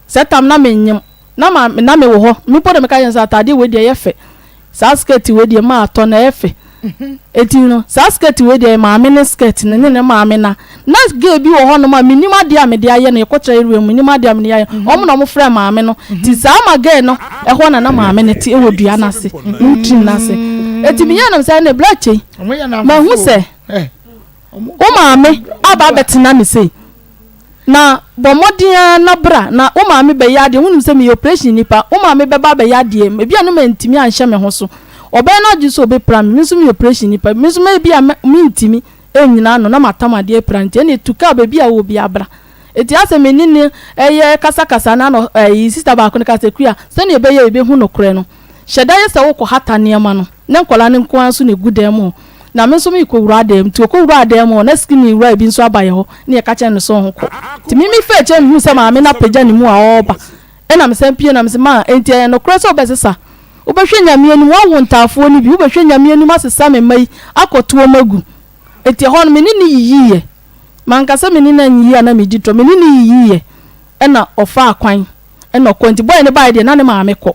Saa tam na mennyem, na maame na mewɔ hɔ. Me mpo na meka kyerɛ no sɛ atadeɛ wei deɛ ɛyɛ fɛ, saa skirt wei deɛ maatɔ no ɛyɛ fɛ. Nti no saa skirt wei deɛ ɛyɛ maame ne skirt no ne ne maame na. Na girl bi wɔ hɔnom a mennim adeɛ a mede ayɛ no, yɛkɔtra area mu mennim adeɛ a mede ayɛ no, wɔn na wɔfrɛɛ maame no. Nti saa ma girl no ɛhɔ na na maame no te wɔ dua no ase, ne tree no ase. Nti meyɛɛ no sɛ ɛnna bra kyei, mahu sɛ. Wo maame aba abɛtena me sei. Na bɔ mmɔden ara na bra na wo maame bɛyɛ adeɛ. Wonim sɛ meyɛ operation nipa. Wo maame bɛba abɛyɛ adeɛ. Ebia no mantumi anhyɛ me ho so. Ɔbɛyɛ n'adwene sɛ ɔbɛpira me. Me nso meyɛ operation nipa. Me nso ebia mentumi nnyina ano na matam adeɛ apira no. Nti ɛnneɛ tu kaa baabi a wowɔ biara bra. Enti asɛ me ne no yɛ kasakasa na na ɛyi sista baako no ka sɛ, Akua, sɛnea ɛbɛyɛ a yɛbɛhu nokorɛ no, hyɛ da yɛ sɛ wokɔhata nneɛma no. Ne nkwadaa no nko ara nso na ɛgu dan mu hɔ. Na me nso merekɔwura dan mu. Nti ɔkɔwuraa dan mu hɔ, na skinny wura bi nso aba yɛn hɔ, na yɛka kyerɛɛ no sɛ ɔnkɔ. Nti me mefaa akyire na mehuu sɛ maame no apagya ne mu a ɔreba. Ɛna mesan pue na mese, Ma, enti ɛyɛ nokorɛ sɛ wobɛsesa? Wobɛhwɛ Nyame anim, woawo ntaafoɔ no bi, wobɛhwɛ Nyame anim asesa me mma yi akɔto wɔn agu? Enti ɛhɔ no, me ne no yiyiiɛ. Manka sɛ me ne no anyiyi a na medi torɔ, me ne no yiyiiɛ. Ɛna ɔfaa kwan, ɛna ɔkɔɔ. Nti boy no baeɛ deɛ, na ne maame kɔ.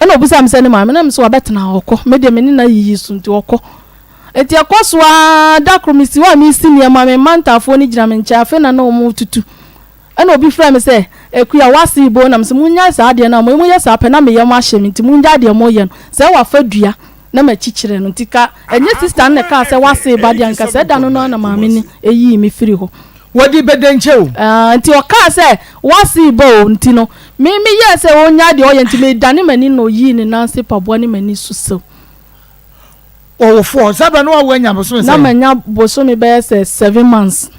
Ɛna ɔbisaa me sɛ ne maame, na me sɛ wabɛtena hɔ, ɔkɔ. Me deɛ me ne no ayiyi so nti ɔkɔ. Nti ɛkɔ so ara, da koro mesi hɔ a meresi nneɛma, me mma ntaafoɔ no gyina me nkyɛn, afei na na wɔretutu. Ɛna obi frɛɛ me sɛ, Akua, w'ase rebo? Na mese, Monnyae saa adeɛ no a moyɛ, moyɛ saa pɛ na me yam ahye me, nti mongyae deɛ moreyɛ no. Sɛ wafa dua na makyi kyerɛ no. Nti ka ɛnyɛ sista no na ɛkaa sɛ w'ase reba deɛ, anka saa da no no ara na maame no yii me firii hɔ. Wɔde bɛdɛnkyɛ o. Ah, nti ɔkaa sɛ w'ase reba o, nti no, me meyɛɛ sɛ ɔnnyae deɛ ɔyɛ, nti medane m'ani na ɔyii ne nan ase mpaboa ne m'ani so sew. Ɔwofoɔ, saa berɛ no na wawo anya bosome sɛn? Na manya bosome bɛyɛ sɛ seven months.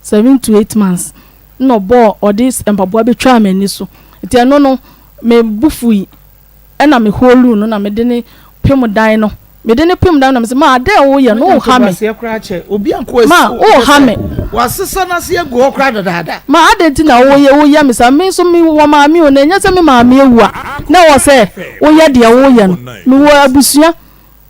7 to 8 months na ɔbɔɔ ɔde mpaboa bɛtwaa m'ani so nti ɛno no me bo fui ɛna me holuu no na mede no pem dan no mede no pem dan no na mese ma adɛn woyɛ no woha me ma woha me ma adɛn nti na woyɛ woyɛ me saa me nso me wɔ maame o na ɛnyɛ sɛ me maame awu a na ɛwɔ sɛ woyɛ deɛ woyɛ no mewɔ abusua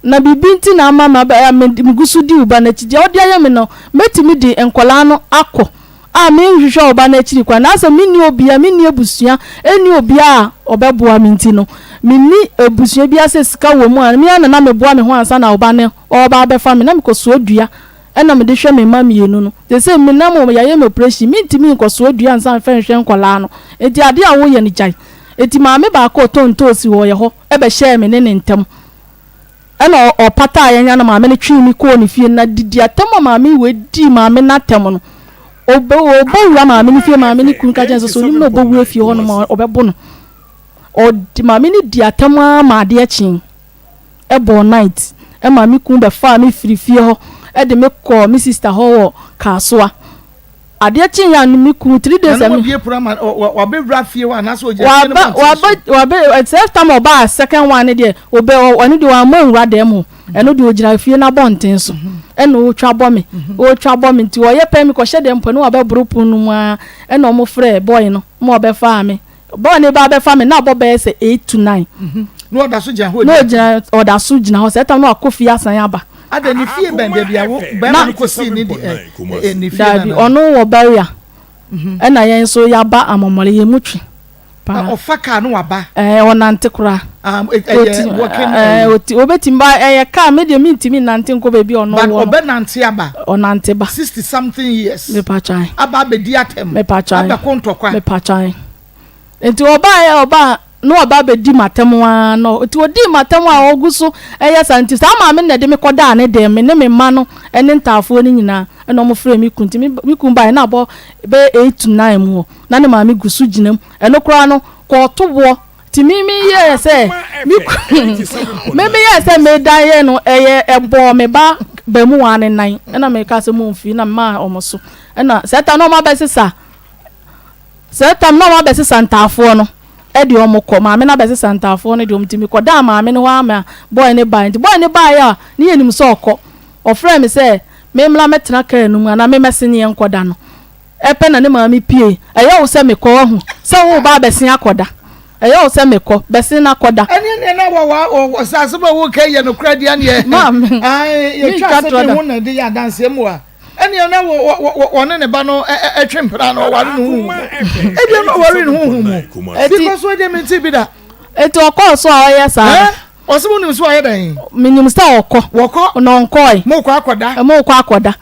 Na biribi nti na ama maba a megu so di wo ba no akyi. Deɛ wode ayɛ me no, mɛtumi de nkwadaa no akɔ a menhwehwɛ wo ba no akyiri kwan. Na asɛ menni obiara, menni abusua, ɛnni obiara a ɔbɛboa me nti no, menni abusua biara sɛ sika wɔ mu a, me ara na na meboa me ho ansa na wo ba no ɔreba abɛfa me. Na mekɔsoa dua na mede hwɛ me mma mmienu no. Seesei menam hɔ, yɛayɛ me operation, mentumi nkɔsoa dua nsa mfa nhwɛ nkwadaa no. Enti adeɛ a woyɛ no, gyae. Enti maame baako a ɔtɔn ntoosi wɔ yɛn hɔ bɛhyɛɛ me ne ne ntam. Ɛna ɔpataa yɛn na maame no twee me kɔɔ ne fie na didi atɛm a maame wei dii maame no atɛm no ɔbɛ ɔbɛwura maame no fie maame no kunu ka kyerɛ no sɛ sɛ onim na ɔbɛwura fie hɔ nom a ɔbɛbo no ɔde maame no di atɛm ara ma adeɛ kyee ɛbɔɔ night ɛma me kunu bɛfaa me firi fie hɔ ɛde me kɔɔ me sister hɔ wɔ Kasoa. Adeɛ kyeeɛ a me kunu 3 days a me. Na wabie pono ama wabɛwura fie hɔ anaasɛ ɔgyina fie no Waba abɔnten so? waba waba sɛ time a ɔbaa second one no deɛ ɔbɛ ɔno deɛ wamma nwura dɛm hɔ ɛno deɛ ɔgyina fie no abɔnten so ɛna ɔretwa bɔ me ɔretwa bɔ me nti ɔyɛ pɛ mekɔhyɛ dɛm pɛ na wabɛboro pono no mu ara ɛna wɔn frɛ boy no ma ɔbɛfaa me boy no ba abɛfa me na abɔ bɛyɛ sɛ 8 to 9. Na ɔda so gyina hɔ Na di ɔgyina ɔda so gyina hɔ sɛ ɛtam na wakɔ fie asan aba. Adɛn ne fie bɛn baabi a wo bɛrima no kɔsii ne di ne fie Daabi, ɔno wɔ Barrier ɛna yɛn nso yɛaba Amɔmɔle, yɛn mu twe paa. Ɔfa kaa no waba? Ɛɛ, ɔnante koraa. Ɛyɛ walking? Ɛɛ, ɔti ɔbɛtumi ba, ɛyɛ kaa, me deɛ mentumi nnante nkɔ baabi a ɔno wɔ no. But ɔbɛnante aba? Ɔnante ba. 60 something years. Mepatwan. Aba abɛdi atɛm. Mepatwan. Abɛko ntɔkwa. Mepatwan. Nti ɔbaeɛ ɔbaa na waba abɛdi m'atɛm ara na nti ɔdii m'atɛm a ɔgu so yɛ saa nti saa maame no na ɛde me kɔdaa ne dan me ne me mma no ne ntaafoɔ no nyinaa ɛna wɔn frɛɛ me kunu nti me kunu baeɛ na abɔ bɛyɛ 8 to 9 mu hɔ na ne maame gu so gyina mu ɛno koraa no kɔɔto boɔ nti me me yɛɛ sɛ me kunu me me yɛɛ sɛ medan yɛ no ɛyɛ ɛbɔɔ me ba bɛmuwa ne nan ɛna meka sɛ mo mfiri na memaa wɔn so ɛna sɛ ta na wɔn abɛsesa Saa tam no na wɔabɛsesa ntaafoɔ no de wɔn kɔ. Maame no abɛsesa ntaafoɔ no de wɔn nti mekɔdaa maame no hɔ ara ma boy no baeɛ. Nti boy no baeɛ a ne yɛnim sɛ ɔkɔ. Ɔfrɛɛ me sɛ memmra mmɛtena kaa no mu anaa memmɛse ne yɛnkɔda no. Ɛpɛ na ne maame pue. Ɛyɛ wo sɛ mekɔ wahu sɛ woreba abɛse akɔda. Ɛyɛ wo sɛ mekɔ, bɛse na kɔda. Ɛne neɛ na wɔ wɔ wɔ sɛ asɛm a woka yi yɛ nokorɛ deɛ neɛ Maame, ae yɛtwa mentwa asɛm torɔ yi da. ho na ɛde yɛ adanseɛ mua. Ɛnneɛ na wɔne ne ba no twe mpena na ɔware no honhom mu. Ebia na ɔware no honhom mu. Because wɔdeɛ mente bi da. Eti ɔkɔɔ so a ɔyɛ saa no. Ɔsɛ mo nim so ɔyɛ dɛn? Menim sɛ ɔkɔ. Wɔkɔ. Na ɔnkɔe. Mo kɔ akɔda. Mo kɔ akɔda.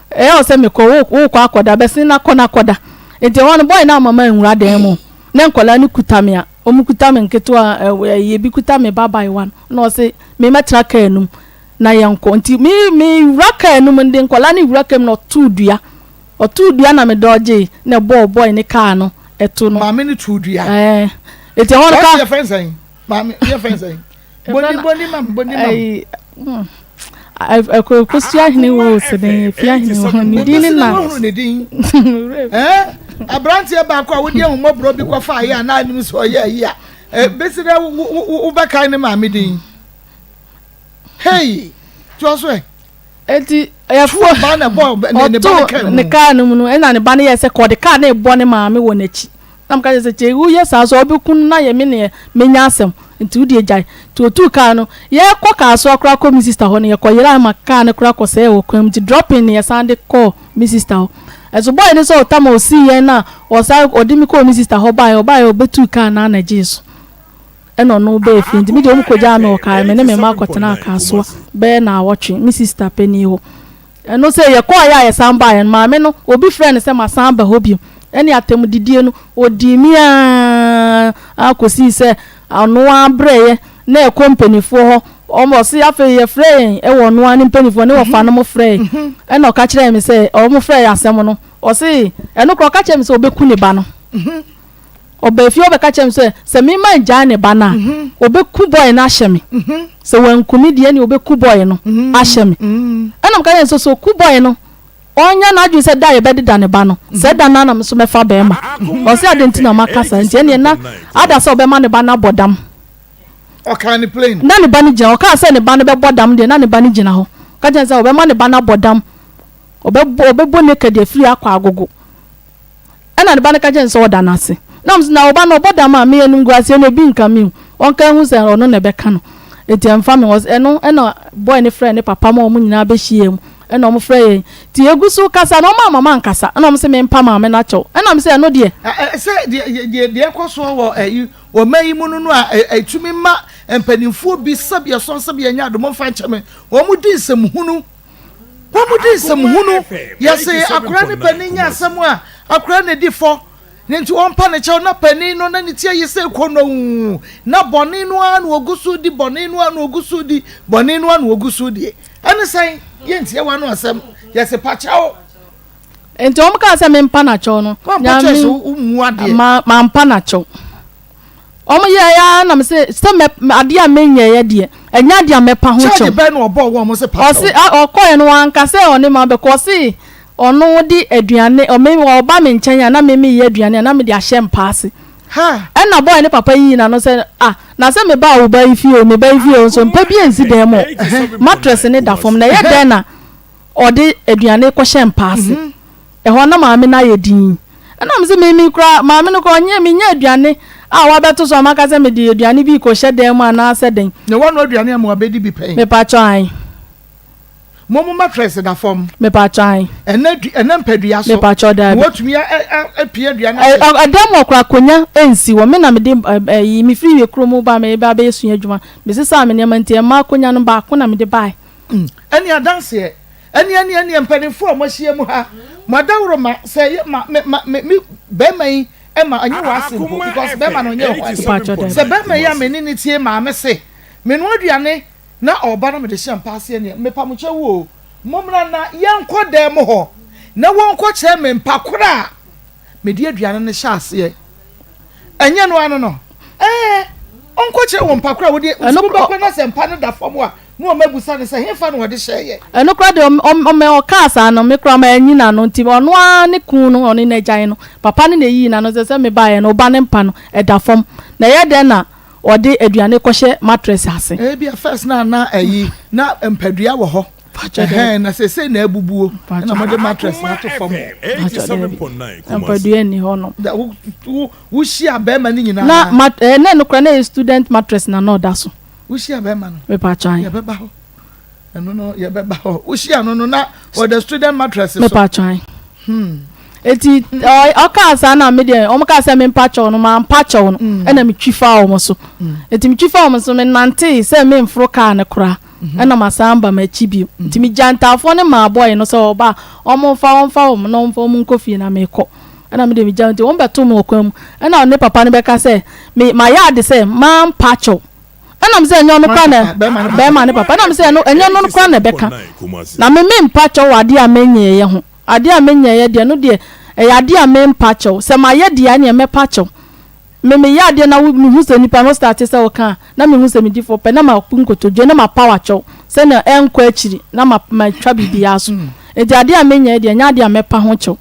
Ɛyɛ ɔsɛ mekɔ, wo kɔ akɔda. Bɛsen na kɔ na kɔda. Enti ɛhɔ no boy no amma manwura dan mu. Na nkwadaa no kuta me a, wɔn kuta me nketewa, ebi kuta me ba abayewa no. Na ɔse me mɛtena kaa no mu. Na yɛnkɔ. Nti me me wura kaa no mu de nkwadaa no wura kaa mu na ɔtoo dua. Ɔtoo dua na me dɔɔgyee na ɛbɔɔ boy ne kaa no ɛto no. Maame no too dua. Ɛɛ eti ɛhɔ no ka. Yɛ fɛn sɛn? Maame yɛ fɛn sɛn? Boni boni mam boni mam. Ɛyi ɛkɔ kosua hene wɔ osene efia hene wɔ ne din ne na. Wɔhunu ne din. Ɛɛ aberanteɛ baako a wodi ahummɔborɔ bi kɔfa ayɛ a na anim sɛ ɔyɛ ayi a besi dɛ wobɛkae ne maame din. Hey! Toa so ɛ. Enti ɛfoɔ Ɔbaa na ɛbɔ ne ne ba ne kaa ɔtoo mu. ne kaa no mu no ɛna ne ba no yɛɛ sɛ kɔde kaa no rebɔ ne maame wɔ n'akyi. Na meka kyerɛ sɛ kyɛ woyɛ saa so a wobɛku no na yɛ me neɛ mɛnya asɛm nti wodeɛ gyae. Nti ɔtuu kaa no yɛrekɔ Kasoa koraa kɔ me sister hɔ no yɛkɔyerae ma kaa no koraa kɔsɛee wɔ kwan mu nti dropping na yɛsan de kɔɔ me sister hɔ. Ɛso boy no sɛ ɔtam a ɔsii yɛn no a ɔsan ɔde me kɔɔ me sister hɔ baeɛ ɔbaeɛ ɔbɛtuu kaa no ara na ɛgyee so. Ɛna ɔno bɛɛ fie nti me deɛ ɔmo kɔgyaa me wɔ kaa me ne me mma kɔtenaa Kasoa bɛyɛ naawɔtwe me sister panin hɔ. Ɛno sɛ yɛkɔɔeɛ a yɛsan baeɛ no maame no obi frɛɛ no sɛ masan aba hɔ bio ɛne atɛmdidie no ɔdii me ara kɔsii sɛ ɔno ara brɛeɛ na ɛkɔ mpaninfoɔ hɔ ɔmo ɔse afei yɛfrɛɛ yɛn ɛwɔ ɔno ara ne mpaninfoɔ ne wɔfa nom frɛɛ ɛna ɔka kyerɛɛ me sɛ ɔmo frɛɛ asɛm no ɔse ɛno koraa ɔka kyerɛɛ me sɛ ɔbɛku ne ba no. Ɔbaa fie hɔ bɛka kyerɛɛ me sɛ, sɛ me mangyae ne ba no a, ɔbɛku boy no ahyɛ me. Sɛ wanku me deɛ, ɛnneɛ ɔbɛku boy no ahyɛ me. Ɛnna meka kyerɛɛ no sɛ, sɛ ɔku boy no, ɔnyɛ n'adwene sɛ da a yɛbɛdeda ne ba no, saa da no ara na me nso mɛfa barima. Ɔse adɛn nti na maka saa? Nti ɛnneɛ na ada sɛ ɔbɛma ne ba no abɔ dam. Ɔkaa ne plane. Na ne ba no gyina hɔ. Ɔkaa sɛ ne ba no bɛbɔ dam deɛ, na ne ba no gyina hɔ. Ɔka kyerɛɛ no sɛ ɔbɛma ne ba no abɔ dam. Ɔbɛbɔ, ɔbɛbɔ naked afiri akɔ agogo. Ɛnna ne ba no ka kyerɛɛ no sɛ ɔda no ase. Na ɔse, Na wo ba no, ɔbɔ dam a, me animguaseɛ no, ebi nka me o. Ɔnka nhu sɛ ɔno na ɛbɛka no. Enti ɛmfa me ho. Ɔse, ɛno ɛnna boy no frɛɛ ne papa ma wɔn nyinaa bɛhyiaa mu. Ɛnna wɔfrɛɛ yɛn. Nti yɛgu so rekasa no, wɔamma mankasa. Ɛnna wɔse mempa maame no akyɛw. Ɛnna mese, ɛno deɛ. Sɛ deɛ deɛ deɛ ɛkɔ soɔ wɔ ɛyi wɔ man yi mu no no a ɛtumi ma mpanimfoɔ bi sɛbi ɛsɔn sɛbi ɛnyɛ ade momfa nkyɛ me wɔn di nsɛmhunu. Wɔn di nsɛm hunu. Yɛse akora ne panin nyɛ asɛm a, akora na edi fɔ. Ne nti wɔmpa ne kyɛw na panin no na ne ti ayi sɛ kɔnɔɔ. Na bɔne no ara na ogu so di, bɔne no ara na ogu so di, bɔne no ara na ogu so die. Ɛne sɛn? Yɛntie w'ano asɛm. Yɛse pa kyɛw. Nti wɔn kaa sɛ mempa no akyɛw no. Woampa kyɛw sɛ wommu adeɛ. Mampa no akyɛw. Wɔn yɛɛ ara na mese sɛ mɛ adeɛ a menyɛeɛ deɛ ɛnyɛ adeɛ a mɛpa ho kyɛw. Charge bɛn na ɔbɔɔ wɔn sɛ pa kyɛw? Ɔse ɔkɔɛ no wanka sɛ ɔne ma bɛkɔ ɔse ɔno de aduane ɔme ɔba me nkyɛn a na me meyɛ aduane a na mede ahyɛ mpa ase. Ha! Ɛna boy ne papa yii n'ano sɛ ah na sɛ me ba wo ba yi fie o me ba yi fie o nso mpa bi ansi dan mu o mattress ne da fam na ɛyɛ dɛn na ɔde aduane kɔhyɛ mpa ase. Ɛhɔ na maame no ayɛ dinn. Ɛna mese me me koraa maame no koraa ɔnyɛ menyɛ aduane a wabɛto so a maka sɛ mede aduane bi rekɔhyɛ dan mu anaasɛ dɛn. Na wanoa aduane ama wabɛdi bi pɛn. Mepakyɛw ae. Mo mo mattress da fam. Mepakyɛw ae. Ɛna du ɛna mpadua so. Mepakyɛw daabi. Na watumi apia aduane ahyɛ. Ɛdan mu hɔ koraa akonya nsi hɔ. Me na mede ɛyi mefiri wie kurom ba a meba abɛsua adwuma. Mesesaa me nneɛma nti ɛmma akonya no baako na mede bae. Ɛne adanseɛ. Ɛneɛ ɛneɛ ɛneɛ mpaninfoɔ a moahyia mu ha mo adaworoma sɛ ɛyɛ ma me ma me me bɛɛma yi ɛma ɛnyɛ w'ase mpo because bɛɛma no ɔnyɛ hɔ sɛ bɛɛma yi a me ne ne tie maame se me noa aduane na ɔba na mede hyɛ mpa ase ɛneɛ mepa mo kyɛw o mommra na yɛnkɔ dan mu hɔ na wɔnkɔ kyerɛ me mpa koro a mede aduane no hyɛ aseɛ ɛnyɛ no ano no ɛɛ ɔnkɔkyerɛ wɔn mpa koro a wode nso wobɛkɔ na sɛ mpa no da fam a na wɔn abusa no sɛ hefa na wɔde hyɛeɛ. Ɛno koraa deɛ ɔmɛ ɔkaa saa no me koraa manyi n'ano nti ɔno ara ne kunu no ɔne n'agyan no papa no na ɛyii n'ano sɛ sɛ mebaeɛ no ɔba ne mpa no ɛda fam na ɛyɛ dɛn na ɔde aduane kɔhyɛ mattress ase. Ebia first na na ɛyi na mpadua wɔ hɔ. Ɛhɛn na sese na abubuo ɛna mo de mattress na ato fam. Mpadua nni hɔ nom. Da wo wo wohyia bɛrima no nyinaa. Na mat ɛɛ na ɛno koraa na ɛyɛ student mattress na na ɔda so. Wohyia bɛrima no. Mepatwa an. Yɛbɛba hɔ. Ɛno no yɛbɛba hɔ. Wohyia no no na ɔda student mattress so. Mepatwa an. Hmm. Eti ɔkaa saa na me deɛ wɔn kaa sɛ me mpa kyɛw no maa mpa kyɛw no mm. ɛna me twi fa wɔn so. Mm. Eti me twi fa wɔn so me nantee sɛ me nforo kaa no koraa. Ɛna masan aba m'akyi bio. Nti megyaa ntaafoɔ no maa bɔɔye no sɛ ɔba a, wɔmfa wɔmfa wɔn na wɔmfa wɔn nkɔ fie na mekɔ. Ɛna me deɛ megyaa nti wɔbɛtoo me wɔ kwan mu. Ɛna ne papa no bɛka sɛ me mayɛ ade sɛ mampa kyɛw. Ɛna me sɛ ɛnyɛ ɔno koraa na bɛrima ne papa. Ɛna me sɛ ɛno ɛnyɛ ɔno koraa na ɛbɛka. Na me mempa kyɛw wɔ adeɛ a menyɛeɛ ho. Adeɛ a menyɛeɛ deɛ ɛno deɛ ɛyɛ adeɛ a mempa kyɛw. Sɛ mayɛ deɛ a ɛneɛ mɛpa kyɛw. Me meyɛ adeɛ na wo mehu sɛ nipa no starte sɛ ɔka a na mehu sɛ medi fɔ pɛ na mabu nkotodwe na mapaw akyɛw sɛnea ɛnkɔ akyiri na ma matwa biribiara so nti adeɛ a menyɛɛ deɛ ɛnyɛ adeɛ a mɛpa ho kyɛw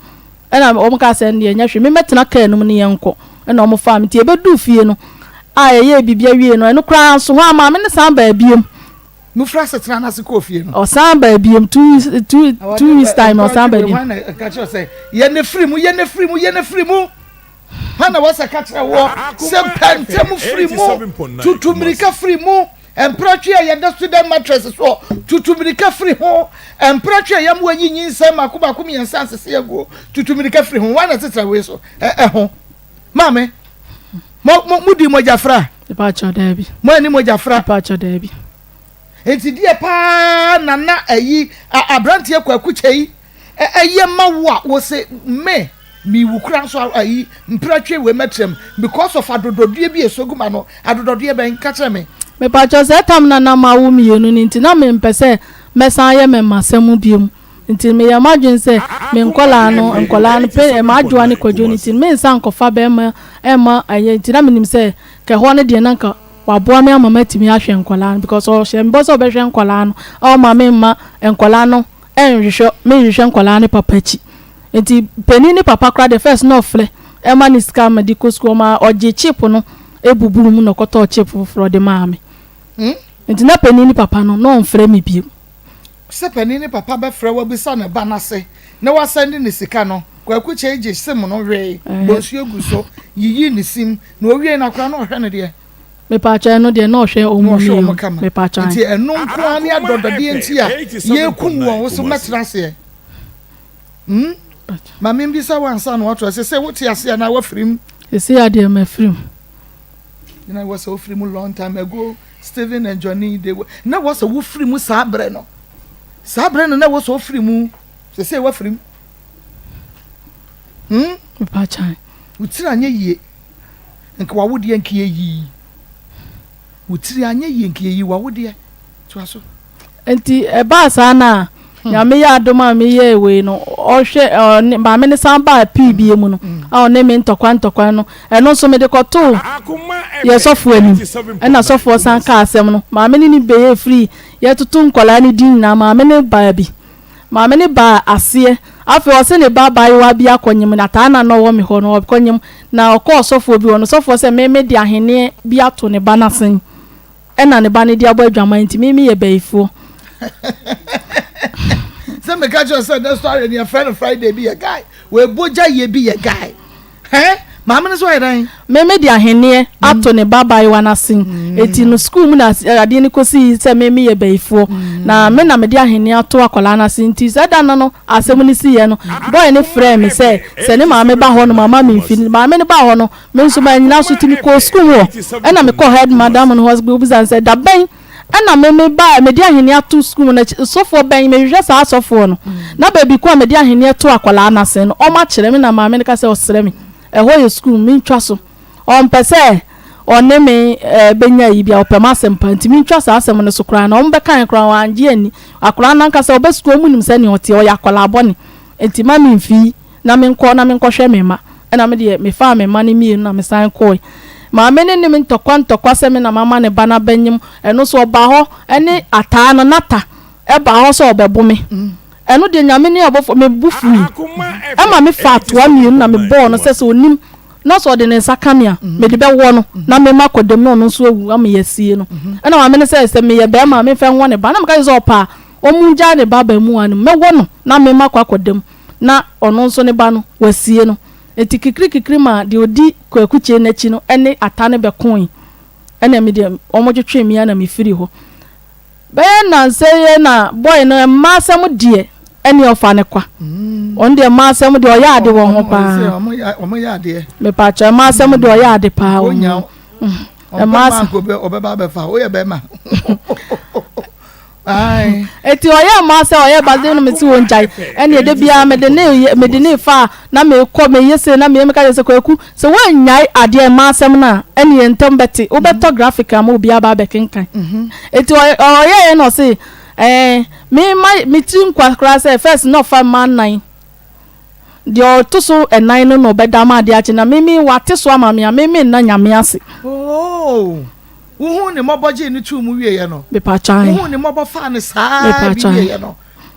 ɛna wɔn kaa sɛ ɛndeɛ ɛnyɛ hwee memmɛtena kaa no mu ne yɛnkɔ ɛna wɔn faa me nti yɛbɛduu fie no a yɛyɛɛ biribi awie no ɛno koraa nso hɔ a maame no san baa biom. Mofiri asetena no ase kɔɔ fie no. Ɔsan baa biom 2 weeks time ɔsan baa biom. Hwan na ɛka kyerɛ sɛ yɛ ne firi mu, yɛ ne firi mu, yɛ ne firi mu? Hwan na wɔsɛ ka kyerɛ woɔ sɛ pɛ ntɛm firi mu, tutu mmirika firi mu, mpratwe a yɛda student mattress soɔ, tutu mmirika firi ho, mpratwe a yɛma wɔayi nyinsɛn mako mako mmiɛnsa asese aguo, tutu mmirika firi ho. Hwan na ɛtetena wei so ɛho? Maame, mo mo mo di mogya fra? Mepakyɛw, daabi. Mo ani mogya fra? Mepakyɛw, daabi. Nti deɛ paa na na ayi aberanteɛ Kwaku Kyei ɛyɛ ma wo a wose me mewu kora nso ayi mpratwe wei mɛtrɛm because of adodɔdeɛ bi ɛsɔ gu ma no. Adodɔdeɛ bɛn? Ka kyerɛ me. Mepakyɛw, sɛ tam na na mawo mmienu no nti na mempɛ sɛ mɛsan ayɛ me mmasɛm biom. Nti meyɛɛ m'adwene sɛ me nkwadaa no, nkwadaa no, pe, m'adwoa ne Kwadwo no nti no, mensan nkɔfa barima mma ɛyɛ nti na menim sɛ nka ɛhɔ no deɛ na nka waboa me ama matumi ahwɛ nkwadaa no because ɔhyɛ me bɔ sɛ ɔbɛhwɛ nkwadaa no, ɔmma me mma nkwadaa no nhwehwɛ, menhwehwɛ nkwadaa no papa akyi. Nti panin no papa koraa deɛ first na ɔfrɛ ma ne sika ma de kɔ sukuu, ɔma ɔgye chip no bubuu mu na ɔkɔtɔɔ chip foforɔ de maa me. Nti na panin no papa no, na ɔmfrɛ me bio. Sɛ panin no papa bɛfrɛ wo abisa ne ba no ase na wasɛnde no sika no, Kwaku Kyei gye sim no wee, bɔ nsuo gu so, yiyii ne sim, na owiei no akwadaa no ɔhwɛ no deɛ. Mepaakyɛw ɛno deɛ na ɔhwɛ wɔn Na ɔhwɛ mmienu wɔn kama. mepaakyɛw Nti ɛno nko ara ne adɔdɔdeɛ nti a yɛkum wɔn, wo so mɛtena aseɛ. Hmm? Ma membisa wo ansa na woato ase sɛ wote aseɛ anaa woafiri mu. Seesei ara deɛ mafiri mu. Na ɛwɔ sɛ wofiri mu long time ago. Stephen and Johnny they were na wɔ sɛ wofiri mu saa berɛ no saa berɛ no na wɔ sɛ wofiri mu sɛ sɛ wafiri mu hmm Mepakyan. Wo tiri anyɛ yie nka wawodeɛ nka yɛyi wo tiri anyɛ yie nka yɛyi wawodeɛ toa so. Nti ɛbaa saa no a, Nyame yɛ adom a meyɛɛ wei no, ɔhwɛ ɔne maame no san baa pii bie mu no, a ɔne me ntɔkwa ntɔkwa no, ɛno nso mede kɔtoo yɛ sɔfo anim, ɛna sɔfoɔ san kaa asɛm no, maame no ne bɛyɛɛ free, yɛtoto nkwadaa no din nyinaa, maame no baa bi, maame no baa aseɛ, afei ɔse ne ba abaayewa bi akɔnyem, na taa na na ɔwɔ me hɔ no, ɔkɔnyem, na ɔkɔɔ sɔfoɔ bi hɔ no, sɔfoɔ sɛ me mede ahenneɛ bi ato ne ba no asen. Ɛna ne ba no de abɔ adwaman nti me meyɛ bayifoɔ. Sɛ meka kyerɛ sɛ dɛ sɔre ne yɛfrɛ no Friday bi yɛ guy wɔabɔ gya yie bi yɛ guy hɛn maame no so ayɛ dɛn. Me mede ahenneɛ ato ne ba abaayewa no asen eti no sukuu mu na adeɛ no kɔsii sɛ me meyɛ bayifoɔ na me na mede ahenneɛ ato akwadaa no asen nti sɛ da no no asɛm no siiɛ no boy no frɛɛ me sɛ sɛ ne maame ba hɔ nom a ma memfi maame no baa hɔ no Me nso mannyina so nti mekɔɔ sukuu mu hɔ. Ɛna mekɔɔ head madam no hɔ bisa no sɛ, da bɛn ɛna me me ba mede ahenni ato sukuu mu no sɔfoɔ bɛn mehwehwɛ saa sɔfoɔ no na baabi ko a mede ahenni to akwadaa no ase no ɔma kyerɛ me na maame no ka sɛ ɔsrɛ me ɛhɔ yɛ sukuu mentwa so ɔmpɛ sɛ ɔne me bɛnya yi bia ɔpɛ m'asɛm pa nti mentwa saa asɛm no so koraa na ɔmo bɛkae koraa wɔangye anni akwadaa no ankasa ɔbɛ sukuu ɔmo nim sɛnea ɔteɛ ɔyɛ akwadaa bɔne nti ma memfii na menkɔ na menkɔhwɛ me mma. Ɛnna me deɛ, mefaa me mma no mmienu na mesan kɔe. Maame no ne me ntɔkwa ntɔkwa sɛ me na mama ne ba no abɛnyem. Ɛno nso, ɔbaa hɔ ne ataa no, Nata, baa hɔ sɛ ɔrebɛbo me. Ɛno deɛ, Nyame ne abɔfoɔ, me bo fui. Ɛma mefaa toa mmienu na mebɔɔ no sɛ, sɛ ɔnim na sɛ ɔde ne nsa ka me a, mede bɛwɔ no na mema akɔ dam na ɔno nso awu ama yɛasie no. Ɛnna maame no sɛ, sɛ meyɛ barima a, memfa nwɔ ne ba. Na meka kyerɛ no sɛ ɔpɛ a, ɔmmgyae ne ba abaamua no mu, mɛwɔ no na mema akɔ akɔda mu. na ɔno nso ne ba no, wasie no. Enti kikirikikiri maa deɛ ɔdi Kwaku Kyei no akyi no ne Atta no bɛkoe. Ɛnna me deɛ, wɔtwetwee me ara na mefirii hɔ. Bɛyɛ nnansa yi na boy no, mmaa asɛm deɛ, ɛnneɛ ɔfa no kwa. Ɔno deɛ mmaa asɛm deɛ, ɔyɛ ade wɔ ho paa. Mepaakyɛw, mmaa asɛm deɛ ɔyɛ ade paa wɔ ho. Mmaa asɛm. Ɔbɛba abɛfa, woyɛ bɛrima. Eti ɔyɛ mmaa sɛ ɔyɛ ba de no mesi wɔn gyae ɛne ɛde biara mede ne mede ne fa a na mekɔ meyɛ sei na meyɛ meka kyerɛ sɛ Kwaku sɛ woannyae adeɛ mmaa asɛm no a ɛne yɛn ntam bɛte wobɛtɔ graphic ama obi aba abɛkenkan eti ɔyɛeɛ na ɔse ɛɛ me ma me tiri nkwa koraa sɛ first na ɔfa mmaa nnan deɛ ɔto so ɛnan no na ɔbɛda ama adeɛ akye na me me wate so ama me a me me nna Nyame ase. Oh. Wohuu ne mmɔbɔ gyee no too mu wieeɛ no. Mepatwa Wohuu ne mmɔbɔ faa no saa ara bi wieeɛ no.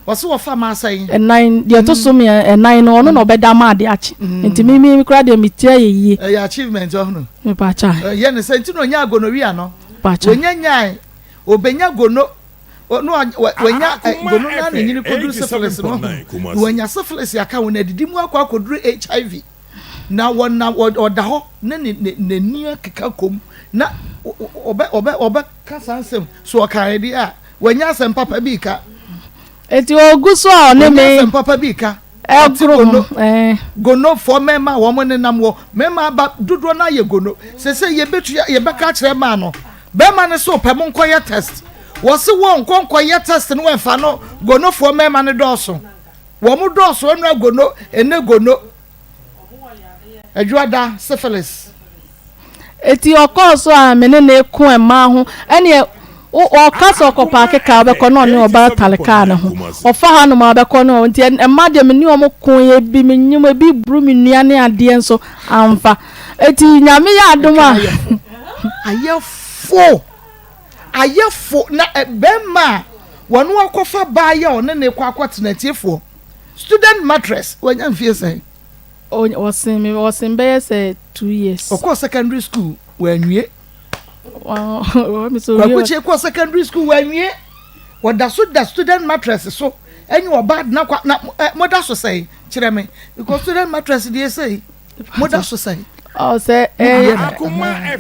Wɔse wɔfa maa sɛn? Ɛnan, deɛ ɛto so mmiɛ ɛnan no, ɔno na ɔbɛda ama ade akye. Nti me me koraa deɛ me ti ayɛ yie. Ɛyɛ achievement ɔhunu. Mepatwa. Ɛyɛ ne sɛ nti na ɔnyaa gonorrhea no. Mepatwa. Wɔnya nyae, ɔbɛnya gono. No wanya gono na ne nyini kɔduru syphilis no ho. Na wanya syphilis aka ho na adidi mu akɔ akɔduru HIV. Na wɔnam ɔda hɔ na ne n'ani akeka kɔm na ɔbɛ ɔbɛ ɔbɛka saa nsɛm so ɔkae deɛ a wanya asɛm papa bi ka. Eti ogu so a ɔne me. Wanya asɛm papa bi ka. Ɔte gono. Gonofoɔ mmarima a wɔn nenam wɔ mmarima aba dodoɔ no ayɛ gono. Sese yɛbɛtua yɛbɛka akyerɛ mmaa no. Bɛrima no so pɛ mo nkɔyɛ test. Wɔse wɔn nkɔ nkɔyɛ test no wɔmfa no gonofoɔ mmarima no dɔɔso. Wɔn dɔɔso ɛnora gono ɛnɛ gono. Adwuada, syphilis. Eti ɔkɔɔ so a me ne no reko mmaa ho. Ɛneɛ ɔka sɛ ɔkɔ paake kaa ɔbɛkɔ na ɔne ɔbaa tale kaa ne ho. Ɔfa hanom a ɔbɛkɔ ne ɔ nti mmaa deɛ me ne wɔn ko ebi me nyim ebi buru me nua ne adeɛ nso amfa. Eti Nyame yɛ adom a. Ayɛ fo ayɛ fo na bɛrima a wɔne akɔfa baa yɛ ɔne ne kɔ akɔtena atiefoɔ student mattress wanya mfie sɛn? Ɔsen me ɔsen bɛyɛ sɛ 2 years. Ɔkɔɔ secondary school wanwie. Kwaku Kyei kɔɔ secondary school wanwie. Ɔda so da student mattress so ɛne ɔbaa dena kwa na moda so sɛn kyerɛ me because student mattress deɛ sɛi moda so sɛn. Ɔ sɛ yɛda nɔɔma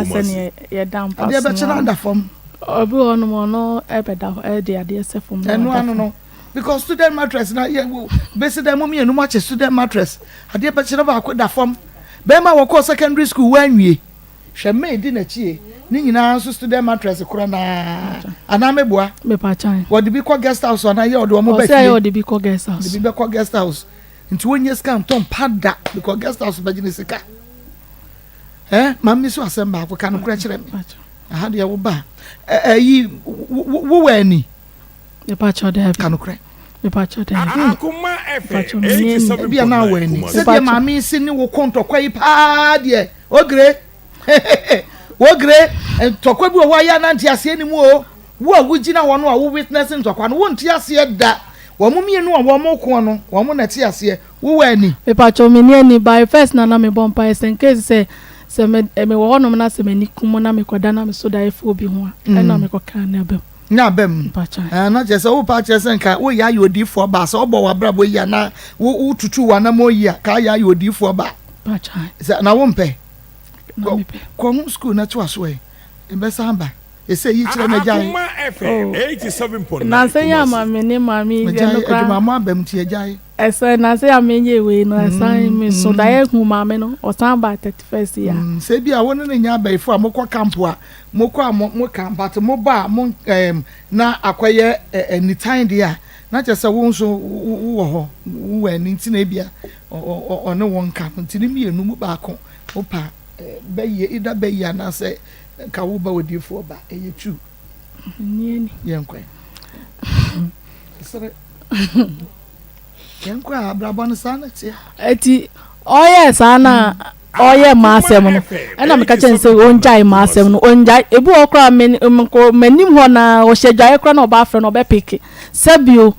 sɛneɛ yɛda mpa so. Adeɛ bɛkye na ada fam. Obi wɔ hɔnom ɔno ɛbɛda hɔ ɛde adeɛ sɛ fam na wada fam. No. Because student mattress na yɛ wo besi dɛ mo mmienu mo akyɛ student mattress adeɛ bɛkye na baako da fam bɛrima wɔkɔɔ secondary school wanwie hwɛ may di n'akyi ne nyinaa nso student mattress korɔ naa anaa meboa wɔde bi kɔ guest house anaa yɛ ɔde wɔn bɛ fie ɔsɛ ɔde bi kɔ guest house ɔde bi bɛkɔ guest house nti wɔnyɛ sika ntɔn pa da because guest house bɛgye ne sika ɛɛ maame so asɛm baako ka no korɛ kyerɛ me aha deɛ wo ba ɛyi wo wɔ ani. Mepakyɛw daabi. Ka nokorɛ. Mepakyɛw daabi. Akoma Mepakyɛw FM menni ani. Ebia na awɔ ani. Sɛdeɛ maame yi si ne wo ko ntɔkwa yi paa deɛ, ogre. Ogre, ntɔkwa bi wɔ hɔ a yɛ a na nteaseɛ nni mu o. Wo a wogyina hɔ no a wo witness ntɔkwa no, wonte aseɛ da. Wɔn mmienu a wɔn ko no, wɔn na ɛte aseɛ. Wowɔ ani. Mepakyɛw menni ani. By first na na mebɔ mpaeɛ sɛ in case sɛ sɛ me mewɔ hɔnom na sɛ m'ani kum na mekɔda na meso daeɛ fa obi ho a, ɛna mekɔka na aba mu. Nya aba mu. Ɛɛ, na kyerɛ sɛ wopa akyerɛ sɛ nka woyɛ ayɛ odiyifoɔ baa sɛ wobɔ w'abrabɔ yi a na wotutu w'anammɔn yi a ka ayɛ ayɛ odiyifoɔ baa. Sɛ na wompɛ. Kɔ ho sukuu na toa so ɛ. Ɛbɛsan aba. Ɛsɛ yi kyerɛ na gyae. Oh, nansa yi ama me ne maame yi deɛ no koraa. Adwuma aba mu nti agyae. Ɛsɛ nansa yi a menyɛ wei no ɛsan me so daeɛ hu maame no ɔsan ba 31st yi a. Sɛ bi a wo ne ne nyɛ abayifo a mokɔ camp a Mokɔ a mo moka but moba a mo ɛɛm na akɔyɛ anitan deɛ a na kyerɛ sɛ wo nso wowɔ hɔ wowɔ ani nti na ebia ɔne wo nka no nti ne mmienu mu baako wopa bɛyɛ either bɛyɛ anaasɛ nka wo ba odiifoɔ ba ɛyɛ true yɛnkɔ sere yɛnkɔ a abrabɔ no saa na teɛ. Eti ɔyɛɛ saa na ɔyɛ m'asɛm no ɛna meka kyerɛ no sɛ ɔngyae m'asɛm no ɔngyae ebi wɔ hɔ koraa me mekɔ m'anim hɔ na ɔhyɛ adwaeɛ koraa na ɔba afrɛ no ɔbɛpeke sɛbio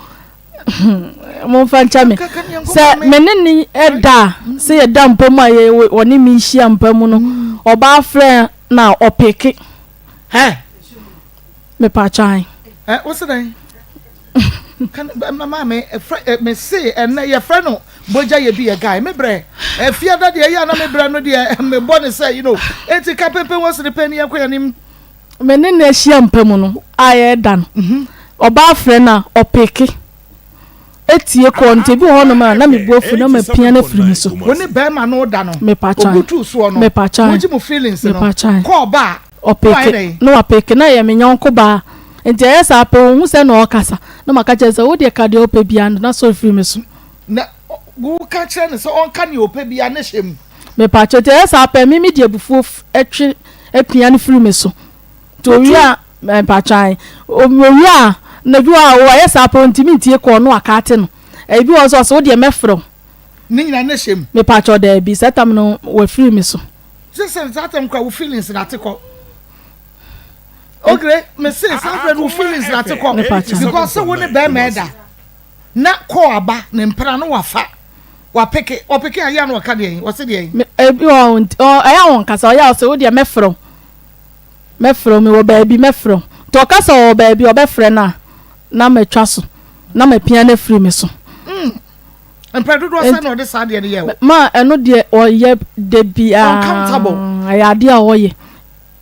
momfa nkyɛ me sɛ me ne ne ɛda a sɛ yɛda mpa mu a yɛ ɔne me hyia mpa mu no ɔba afrɛ na ɔpeke Hɛ! Mepatwa ae. Ɛ wo se dɛn? Kan maame ɛfrɛ ɛ me se ɛnɛ yɛfrɛ no bogya yɛ bi yɛ guy me brɛ ɛfiada deɛ ɛyɛ a na me brɛ no deɛ me bɔ ne sɛ you know eti ka pempen wɔ sere pɛn ni yɛn kɔ yɛn anim. Me ne no ahyia mpa mu no a yɛda no ɔbaa frɛ no a ɔpeke etie kɔɔ nti ebi wɔ hɔnom a na me bu afu na mapia no afiri me so. Wo ne bɛrima no da no Mepatwa obutu soɔ no mepatwa mo gye mo feelings no mepatwa kɔɔ ba a Ɔpeke na wapeke na ɛyɛ me yɔnko baa nti ɛyɛ saa pɛ ɔhu sɛ na ɔrekasa na maka kyerɛ no sɛ wodeɛ ka deɛ wopɛ biara no na sɔre firi me so. Na woka kyerɛ no sɛ ɔnka nea ɔpɛ biara ne hyɛ mu. Mepakyɛw nti ɛyɛ saa pɛ me mede abufuo twe pia no firi me so nti owie a mepakyɛw ae owie a na ebi wɔ hɔ a ɔyɛ saa pɛ ɔntumi ntie kɔɔ no akate no ebi wɔ hɔ nso ɔsɛ wodeɛ mɛfrɛ wo. Ne nyinaa ne hyɛ mu. Mepakyɛw daabi saa tam no wafiri me so. Sɛ sɛ saa tam kora wo feelings na ate kɔ. Ogre me se saa berɛ no wo feelings na ate kɔ because sɛ wo ne bɛrima ɛda na kɔɔ aba ne mpena no wafa wapeke ɔpeke a yɛ a na ɔka deɛ ɔse deɛ. Ebi wɔ ɛyɛ a wɔn kasa ɔyɛ a ɔsɛ wo deɛ mɛfrɛ wo mɛfrɛ wo mewɔ baabi mɛfrɛ wo. Nti ɔka sɛ ɔwɔ baabi a ɔbɛfrɛ no a, na matwa so, na mapia no afiri me so. Mpɛn dodoɔ sɛn na ɔde saa adeɛ no yɛɛ wo? Ma ɛno deɛ ɔyɛ da biara. Uncountable. Ɛyɛ adeɛ a ɔyɛ.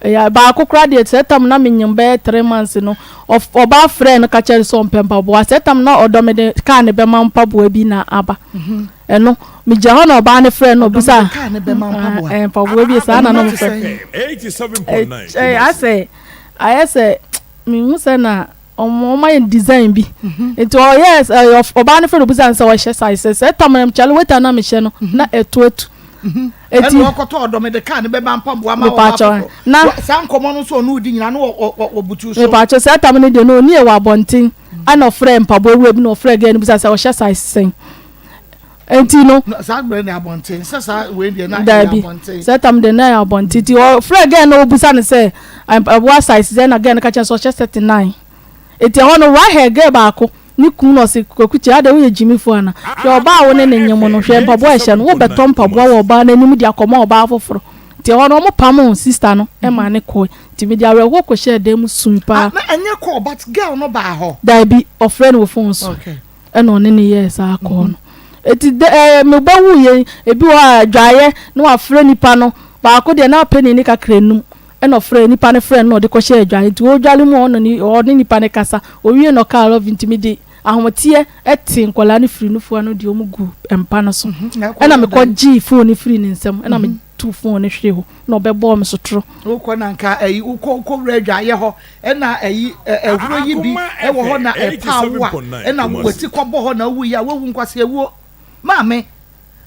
Ɛyɛ baako koraa deɛ sɛ tam na menyim bɛyɛ 3 months no, ɔbaa frɛɛ no ka kyerɛ no sɛ ɔmpɛ mpaboa. Sɛ tam na ɔdɔ me de kaa ne bɛma mpaboa bi na aba. Ɛno megyina hɔ na ɔbaa no frɛɛ no Ɔdɔ ɔbisa me de kaa ne bɛma mpaboa. Mpaboa bi saa na na Akoma ɔmfrɛ. FM 87.9 Ɛɛ Kumasi. Asɛ ayɛ sɛ mehu sɛ na ɔmo ayɛ design bi nti ɔyɛ ɛɛ ɔbaa no frɛ no ɔbisa no sɛ ɔhyɛ size sɛ sɛ tam na kyale waiter na mehyɛ no na ɛto atu. Eti Ɛna ɔkɔtɔ ɔdɔ me de kaa ne bɛma mpaboa ma ɔbaa mepaakyɛw foforɔ. Na Saa nkɔmmɔ no nso ɔne wo di nyinaa na ɔbutu so. Mepaakyɛw, saa tam no deɛ no oni wɔ abɔnten ɛna ɔfrɛ mpaboa wura bi na ɔfrɛ girl no bisa sɛ ɔhyɛ size sɛn nti no. Na saa berɛ ne abɔnten sɛ saa wei deɛ na ɛyɛ Daabi, abɔnten. saa tam deɛ na ɛyɛ abɔnten nti ɔfrɛ girl no ɔbusa no sɛ mpaboa size sɛn na girl no ka kyerɛ no sɛ ɔhyɛ 39 nti ɛhɔ no Rahel girl baako ne kunu na ɔse Kwaku kyɛ adɛn woyɛ gyimifoɔ ana, hwɛ ɔbaa a wo ne no nyem no, hwɛ mpaboa a ɛhyɛ no, wobɛtɔ mpaboa wɔ ɔbaa no anim de akɔma ɔbaa foforɔ nti ɛhɔ no wɔn pamoo sister no maa no kɔe nti mede awerɛhoɔ kɔhyɛɛ dan mu sui Ah, paa. na ɛnyɛ call but girl no baa hɔ. Daabi, ɔfrɛ no wɔ phone so. Okay. Ɛna ɔne no yɛɛ saa call no. Eti de ɛɛ me ba wuiɛ yi, ebi wɔ hɔ a adwaeɛ na wafrɛ nipa no, baako deɛ na apɛ ne kakra num ɛna ɔfrɛ nipa no frɛ no na ɔde kɔhyɛɛ adwaeɛ nti ɔredware mu a ɔne ne ɔne nipa no kasa, ɔwie na ɔkaa love nti mede ahometeɛ te nkwadaa no firi nufoɔ ano de wɔn gu mpa no so Na ɛkɔyɛ ɛna dɛn? mekɔ gyee phone no firii ne nsam ɛna metuu phone no hwee hɔ na ɔbɛbɔɔ me sotoro. Wokɔ na nka ɛyi wokɔ wokɔ wura adwaeɛ hɔ ɛna ɛyi ɛ ɛhuro yi bi Akoma ɛwɔ hɔ FM na ɛpaa wo a 87.9 ɛna Kumasi. wati kɔbɔ hɔ na wowu yi a woawu nkwasea wuo maame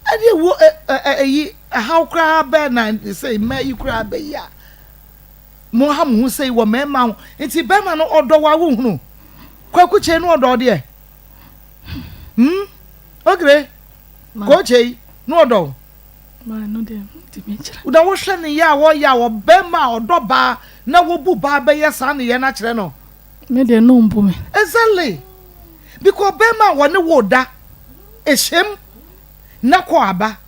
ɛde ewuo ɛ ɛ ɛ ɛyi ɛhaw koraa bɛɛ na sɛ mmaa yi koraa bɛyi a mo ha mo ho sɛ wɔ mmarima ho nti bɛrima no ɔdɔ wo a wohunu Kwaku Kyei no ɔdɔ wo deɛ hmm ogre Kwaku Kyei no ɔdɔ wo. Na wohwɛ nneyɛɛ a wɔyɛ a ɔbarima a ɔdɔ baa na wobu baa bɛyɛ saa nneyɛɛ no akyerɛ no. Me deɛ no mbu me. Exactly because ɔbarima a wɔne wo da ehyɛm na kɔ aba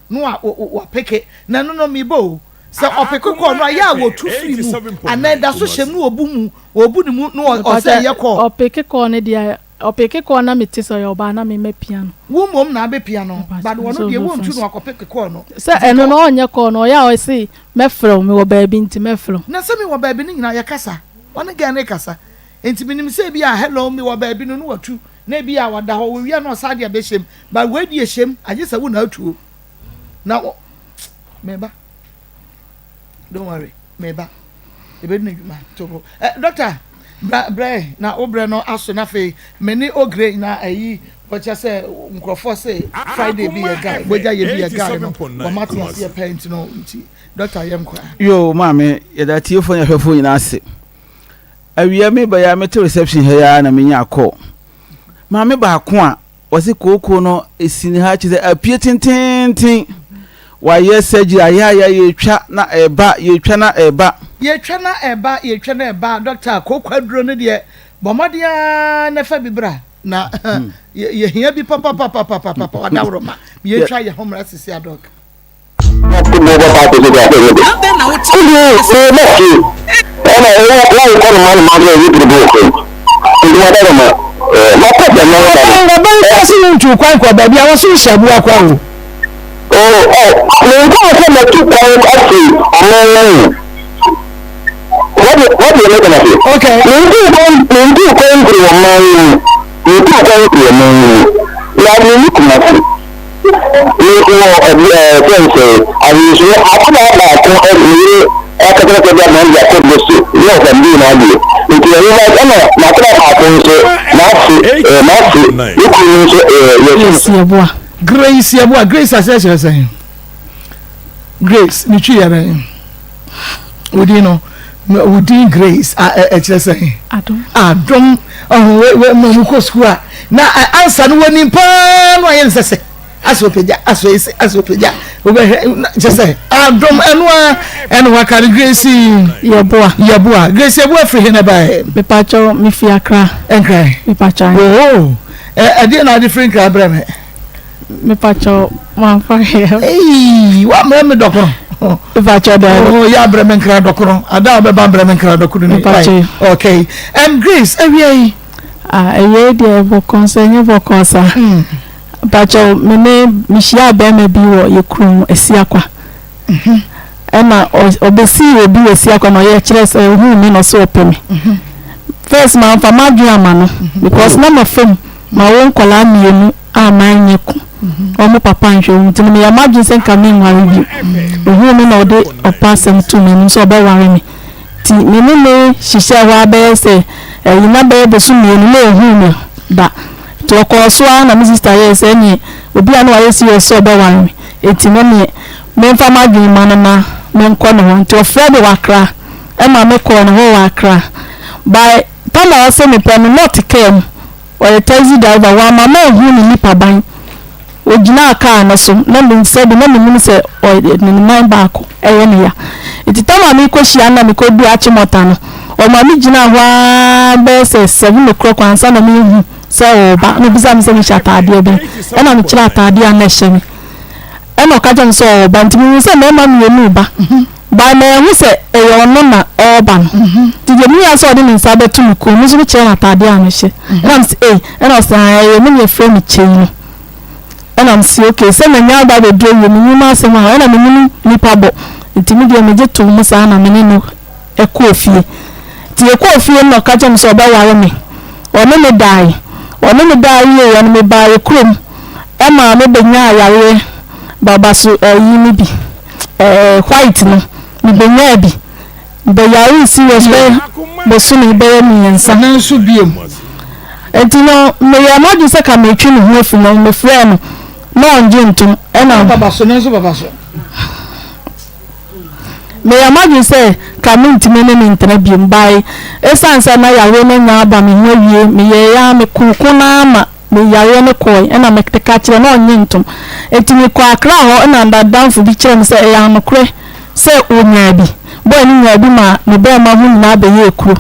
na wa wapeke na ɛno no mebɔ o sɛ ɔpeke kɔɔ no a yɛ a wɔtu firi mu anaa ɛda so hyɛm na wɔbu mu wɔbu ne mu na ɔsɛ yɛ kɔɔ. Ɔpeke kɔɔ no deɛ Ɔpeke kɔɔ na mete sɛ ɔyɛ ɔbaa na me mɛpia no. Wo mmom na abɛpia no but ɔno deɛ wontu no akɔpeke kɔɔ no. Sɛ ɛno no ɔnyɛ kɔɔ no ɔyɛ a ɔse mɛfrɛ wo mewɔ baabi nti mɛfrɛ wo. Na sɛ mewɔ baabi no nyinaa yɛkasa ɔne girl no rekasa nti menim sɛ ebia hello mewɔ baabi no na watu na ebia ɔda hɔ ɔwie a na ɔsan de abɛhyɛm but wei deɛ hyɛm agye sɛ wo na atuo na meba don't worry meba. Yɛbɛdi no dwuma to bo. Eh, doctor, bra brɛ na wo brɛ no aso na afei me ne Ogre na ayi wɔkyɛ sɛ nkurɔfoɔ se Friday bi yɛ guy, bogya yɛ bi yɛ guy no, wɔn ate aseɛ pɛɛ nti no nti doctor yɛ nkɔ a. Yoo maame, yɛda atiefoɔ ne ahwɛfoɔ nyinaa ase. Awia me ba yi a mete reception ha yi ara na menyaa call. Maame baako a Wɔse kooko no si ne ha kyerɛ sɛ apue tenteenten. Wayɛ surgery ayɛ ayɛ yɛtwa na ɛba yɛtwa na ɛba. Yɛtwa na ɛba yɛtwa na ɛba doctor kooko aduro no deɛ bɔ mmɔden ara na fa bi bra na yɛhia bi papapapapapa wadaworoma yɛtwa yɛ ho mmra sisi a doc. Wontu kwan kɔ baabi a wɔso nhyɛ aboa kwa o. Okay. Me wɔ ɛbi ɛɛ fɛn sɛ awensuo akwadaa baako ɛde ne yere akɛtɛkɛtɛ bi ama de akɔ boso ne ɔfam bi nyinaa deɛ nti ɛyi na ɛna n'akwadaa baako nso n'ase ɛɛ n'ase ne kunu no nso ɛɛ yɛ. Grace Yeboah. Grace Yeboah Grace aseɛ kyerɛ sɛn Grace ne twi yɛ dɛn wo din no wo din Grace ɛkyerɛ sɛn Adom adom ɔho we we mo kɔ sukuu a na ansa no wɔnim paa no ayɛ ne sɛ sɛ asɛ ɔpagya asɛ ɔyɛ asɛ ɔpagya wobɛhwɛ kyɛ sɛ adom ɛno a ɛne waka no Grace Yeboah Yeboah Grace Yeboah firi he na baɛ mepakyɛw mefi Accra Nkran mepakyɛw oo ɛdeɛ na ade firi Nkran brɛ me mepakyɛw mamfa hwee Eii woammrɛ me dɔkono. Mpakyɛ daabi. Oh, yɛ abrɛ me nkra dɔkono. Ada a ɔbɛba mbrɛ me nkra dɔkono ni. Mpakyɛ. Okay. Grace, awia yi. Ah, awia yi deɛ bɔkɔɔ sɛ nyɛ bɔkɔɔ sa. Mpakyɛ me ne mehyia bɛrima bi wɔ yɛ kurom Asiakwa. Ɛna ɔbɛsii obi wɔ Asiakwa na ɔyɛ kyerɛ sɛ ohuu me na ɔsɛ ɔpɛ me. First mamfa m'adwene ama no because na mafam ma wo nkwadaa mmienu a manyɛ ko wɔn papa nhwɛ wɔn nti no meyɛ m'adwene sɛ nka menware bio. Ohuu me na ɔde ɔpɛ asɛm too m'anim sɛ ɔbɛware me. Nti me ne no hyehyɛɛ hɔ ara bɛyɛ sɛ ɛyi na bɛyɛ bosom mmienu na ɔnhuu me da. Nti ɔkɔɔ so ara na me sista yɛɛ sɛ ɛneɛ obi a na wayɛ serious sɛ ɔbɛware me nti no neɛ memfa m'adwene mma no na menkɔ ne hɔ. Nti ɔfrɛɛ me wɔ Accra ɛma me kɔɔ ne hɔ wɔ Accra. By tam a ɔse mepɛ no na ɔte kaa mu. Ɔyɛ taxi driver, wamma manhu ne nipaban. Ogyinaa kaa no so na me sɛbi na mennim sɛ ɔyɛ ne nan baako yɛ no ya. Nti tam a merekɔhyia no na mekɔduu Achimota no, ɔma me gyinaa hɔ ara bɛyɛ sɛ 7 o'clock ansa na merehu sɛ ɔreba. Na ɔbisaa me sɛ mehyɛ ataadeɛ bɛn, ɛna mekyerɛɛ ataadeɛ a na ɛhyɛ me. Ɛna ɔka kyerɛɛ me sɛ ɔreba nti mehuu sɛ mmarima mmienu reba. But manhu sɛ ɛyɛ ɔno na ɔreba no. Nti deɛ mehuiɛ ara sɛ ɔde ne nsa bɛto me kɔn mu, me nso mekyerɛɛ no ataadeɛ a mehyɛ. Ɛna mese ei, ɛna ɔse ae ɛyɛ me na yɛfrɛ me Kyei no. Ɛna mese okay, sɛ manya aba abɛduru awie, mennim asɛm a, ɛna mennim nnipa bɔ. Nti me deɛ megye too mu saa na me ne no kɔɔ fie. Nti yɛkɔɔ fie no na ɔka kyerɛɛ me sɛ ɔbɛware me. Ɔne me dae. Ɔne me dae wieeɛ no, mebaa yɛ kurom ɛmaa me bɛnyaa yareɛ babaso ayi no bi. Ɛɛ white no mebenyaa bi. Mebɛyaree serious bɛyɛ bosome bɛyɛ mmiɛnsa. Ɛno nso biom. Nti no meyɛɛ m'adwene sɛ ka metwe me ho afi no mefrɛɛ no na ɔngye ntom ɛna. Baba so no nso baba so. Meyɛɛ m'adwene sɛ ka mentumi ne no ntena biom by ɛsiane sɛ na yareɛ no anya aba me ho awie meyɛɛ ara mekoko no ara ma Me yareɛ no kɔɔe ɛna me ka kyerɛ na ɔnnye ntom. Nti me kɔɔ Accra hɔ ɛna ndadamfo bi kyerɛɛ me sɛ ɛyɛ anokorɛ sɛ ɔnyaa bi. Boy no nyaa bi maa ne bɛɛma ho nyinaa bɛyɛɛ kuro.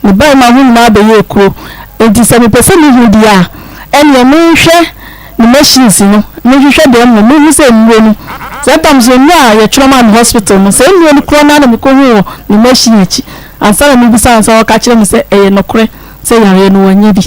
Ne bɛɛma ho nyinaa bɛyɛɛ kuro. Nti sɛ mepɛ sɛ me hu deɛ a ɛneɛ me nhwɛ ne machines no, me nhwehwɛ deɛ mmom me hu sɛ nnuro no. Saa times no nnuro a yɛtwerɛ maa me hospital no saa nnuro no korɔ no ara na me kɔ hu wɔ ne machine akyi ansa na me bisa no sɛ ɔka kyerɛ me sɛ ɛyɛ nokorɛ sɛ yareɛ no wanya bi.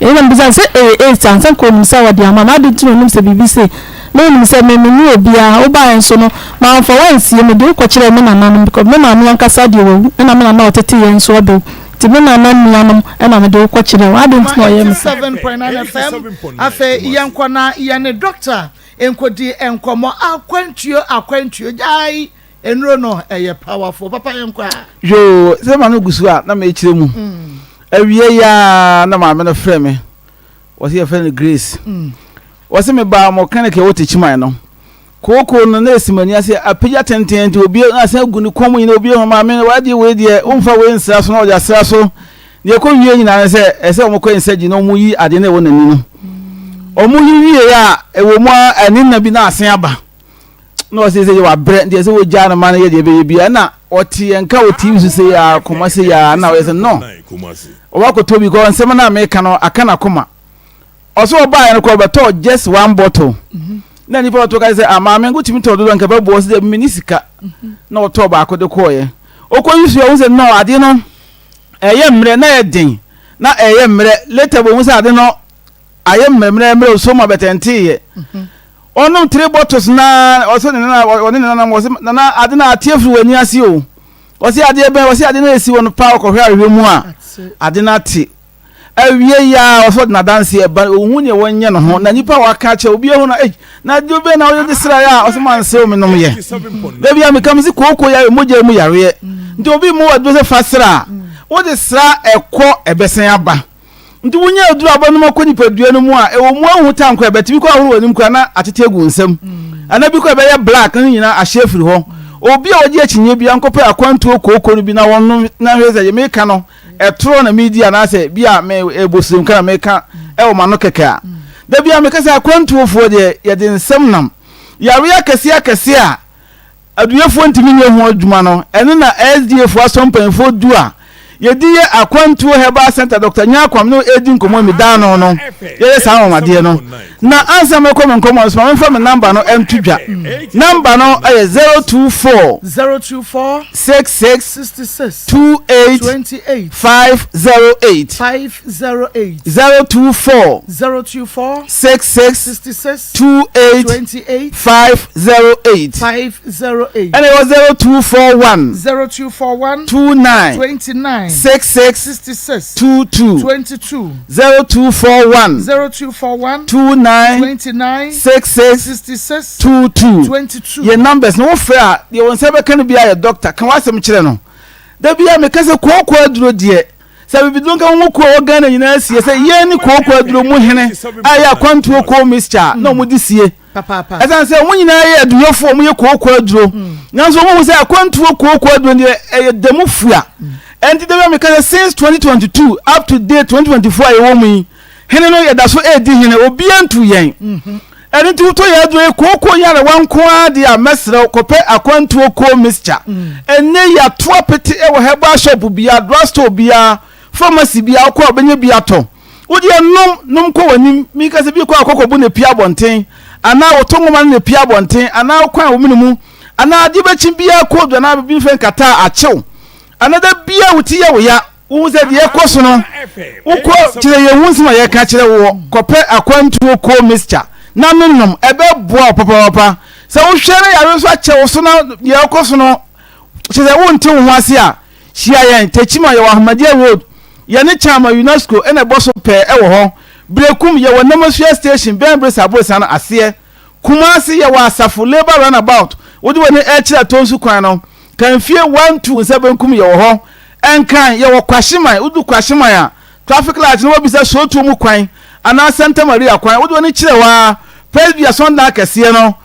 Ɛnna mebisa no sɛ, Ɛyɛ AIDS a? Ansa nka ɔnim sɛ wɔde ama me. Adɛn nti na ɔnim sɛ biribi sei? Na ɔnim sɛ me menni obiara. Wobaeɛ nso no, mamfa wo ansie. Mede wo kɔkyerɛɛ me nananom because me maame ankasa deɛ wawu, ɛnna me nana a ɔtetee yɛn nso abɛwu. Nti me nana nuanom na mede wo kɔkyerɛɛ wɔn. Adɛn nti na ɔyɛɛ me saa? 87.9 FM, Afei yɛnkɔ na yɛne Dɔkta nkɔdi nkɔmmɔ. Akwantuo, akwantuo, gyae nnuro no, ɛyɛ powerful. Papa yɛnkɔ a. Yoo, sɛ maame gu so a na mekyerɛ mu. Awiei yi ara na maame no frɛ me. Wɔse yɛfrɛ no Grace. Wɔse mebaa mo clinic ɛwɔ Techiman no. Kooko no na esi m'ani ase apagya tenten nti obi na asan agu ne kɔn mu nyina obi ehu maame no w'adeɛ wei deɛ womfa wei nsra so na ɔde asra so. Deɛ ɛkɔ wie nyinaa ne sɛ ɛsɛ wɔn kɔ nsɛgye na wɔn yi adeɛ no ɛwɔ n'ani no. Wɔn yi wie a ɛwɔ mu a ɛne nna bi na asen aba. na ɔsɛ sɛ wabrɛ nti ɛsɛ wɔgyaa no ma no yɛ deɛ ɛbɛyɛ bia na ɔte yɛn nka wɔ tv so sɛ yɛ akoma sɛ yɛ na ɔyɛ sɛ no ɔwakɔtɔ bi kɔ nsɛm no a meka no aka n'akoma ɔsɛ ɔbaeɛ no kɔ ɔbɛtɔ just one bottle mhm. na nipa ɔtɔ ka sɛ amaame ah, wotumi tɔ dodoɔ nka bɛboɔ sɛ meni sika mhm. na ɔtɔ baako de kɔɔyɛ ɔkɔ yi so ɛho sɛ no adeɛ no ɛyɛ mmerɛ na ɛyɛ den na ɛyɛ mmerɛ later bɔ hu sɛ ade no ayɛ mmerɛmmerɛmmerɛ so ma bɛtɛnteeɛ Ɔnom three bottles na ɔsɛ ne nana ɔne ne nana ɔsɛ nana ade na ate afiri w'ani ase o ɔsɛ adeɛ bɛn ɔsɛ ade na esi wɔn paa ɔkɔhwɛ ahwehwɛ mu a ade na ate awie ya ɔsɛ ɔde n'adanse ɛba ohun nea wɔnyɛ no ho na nipa a waka akyerɛ obi ehu na ei na ade bɛn na ɔde sra ya ɔsɛ maa nsew me nom yɛ dabi a meka me si kooko yare mogya mu yareɛ nti obi mu ɔde sɛ fa sra wode sra ɛkɔ ɛbɛsɛn aba. Nti wonya aduru a wobɛnom akɔ nipadua no mu a, ɛwɔ mu ahu tan koraa, bɛtumi kɔ ahoro w'anim koraa na atete agu wo nsam. Anaa bi koraa ɛbɛyɛ black na ne nyinaa ahye afiri hɔ. Obi a ɔgye akyinnye biara nkɔpɛ akwantuo kooko no bi na wɔnom na hwɛ sɛ deɛ meka no ɛtorɔ na medi anaasɛ bi a me ɛbɔ ka na meka ɛwɔ m'ano kɛkɛ a. Da bi a meka sɛ akwantuofoɔ deɛ yɛde nsɛm nam. Yareɛ akɛseɛ akɛseɛ a Aduyɛfoɔ ntumi nyɛ ho adwuma no, ɛno na SDA foɔ asɔ mpaninfoɔ du a. Yɛdi yɛ Akwantuo Herbal Centre Doctor Nyarkwam ne wo redi nkɔmmɔ yi medaa no no yɛyɛ saa anwanwadeɛ no. Na ansa mɛkɔ me nkɔmmɔ no so ma memfa me number no nto dwa. Number no yɛ 024 024 66 66 28 28 508 508 024 024 66 66 28 28 508 508 ɛna ɛwɔ 0241 0241 29 29 66 66 22 22 0241 0241 29 29 66 66 22 22 Yɛn numbers no wofrɛ a deɛ wo nsa bɛka no biara yɛ doctor ka w'asɛm kyerɛ no. Da biara meka sɛ kooko aduro deɛ sɛ abibiduro nka ho kuo a ɛwɔ Ghana nyinaa sie sɛ yɛn ne kooko aduro mu hene a ɛyɛ akwantuo koo mixture a na wɔde sie. Ɛsiane sɛ wɔn nyinaa yɛ aduyɛfoɔ wɔn yɛ kooko aduro nanso wɔn hu sɛ akwantuo kooko aduro deɛ ɛyɛ da mu fua. Ɛnti da biara meka sɛ since 2022 up to date 2024 a yɛwɔ mu yi Hene no, yɛda so redi hene, obiara ntu yɛn. Ɛno nti wotɔ yɛn aduro yi, kooko nyarewa nko ara deɛ a, mɛsrɛ wo, kɔpɛ akwantuo koo mixture. Ɛnnɛ yi, yɛato apete wɔ herbal shop biara, drug store biara, pharmacy biara, wokɔ a wobɛnya bi atɔ. Wo deɛ nom, nom kɔ w'anim. Meka sɛ bi kɔ a kɔkɔbo na ɛpue abɔnten, anaa wɔtɔ nwoma no na ɛpue abɔnten, anaa wokwan a wo mene mu, anaa adeɛ bɛkye biara cold anaa biribi mfɛ nkataa akyew, anaa da biara wo ti yɛ wo ya. Wohu sɛ deɛ ɛkɔ so no, wokɔ kyerɛ yɛn ho nsɛm a yɛka kyerɛ woɔ, kɔpɛ akwantuo coal mixture na no nom, ɛbɛboa wo papaapa. Sɛ wohwɛ na yare nso akyɛ wo so na deɛ ɛkɔ so no, kyerɛ sɛ wonte wo ho ase a, hyia yɛn. Techiman yɛwɔ Ahmadiyya Road, yɛne Chairman UNESCO na ɛbɔ so pɛɛ ɛwɔ hɔ. Berekum yɛwɔ Namasua Station bɛn Bresa Aboresan no aseɛ. Kumasi yɛwɔ Asafo Labour Runabout, wode w'ani ɛrekyerɛ Tonsu kwan no, Kanfie 1 2 nsa benkum yɛwɔ hɔ. Nkran, yɛwɔ Kwahyeman, wodu Kwahyeman a, traffic light no woabisa Sootuo mu kwan anaa Santa Maria kwan, wode w'ani kyerɛ hɔ ara, Presby asɔndan akɛseɛ no,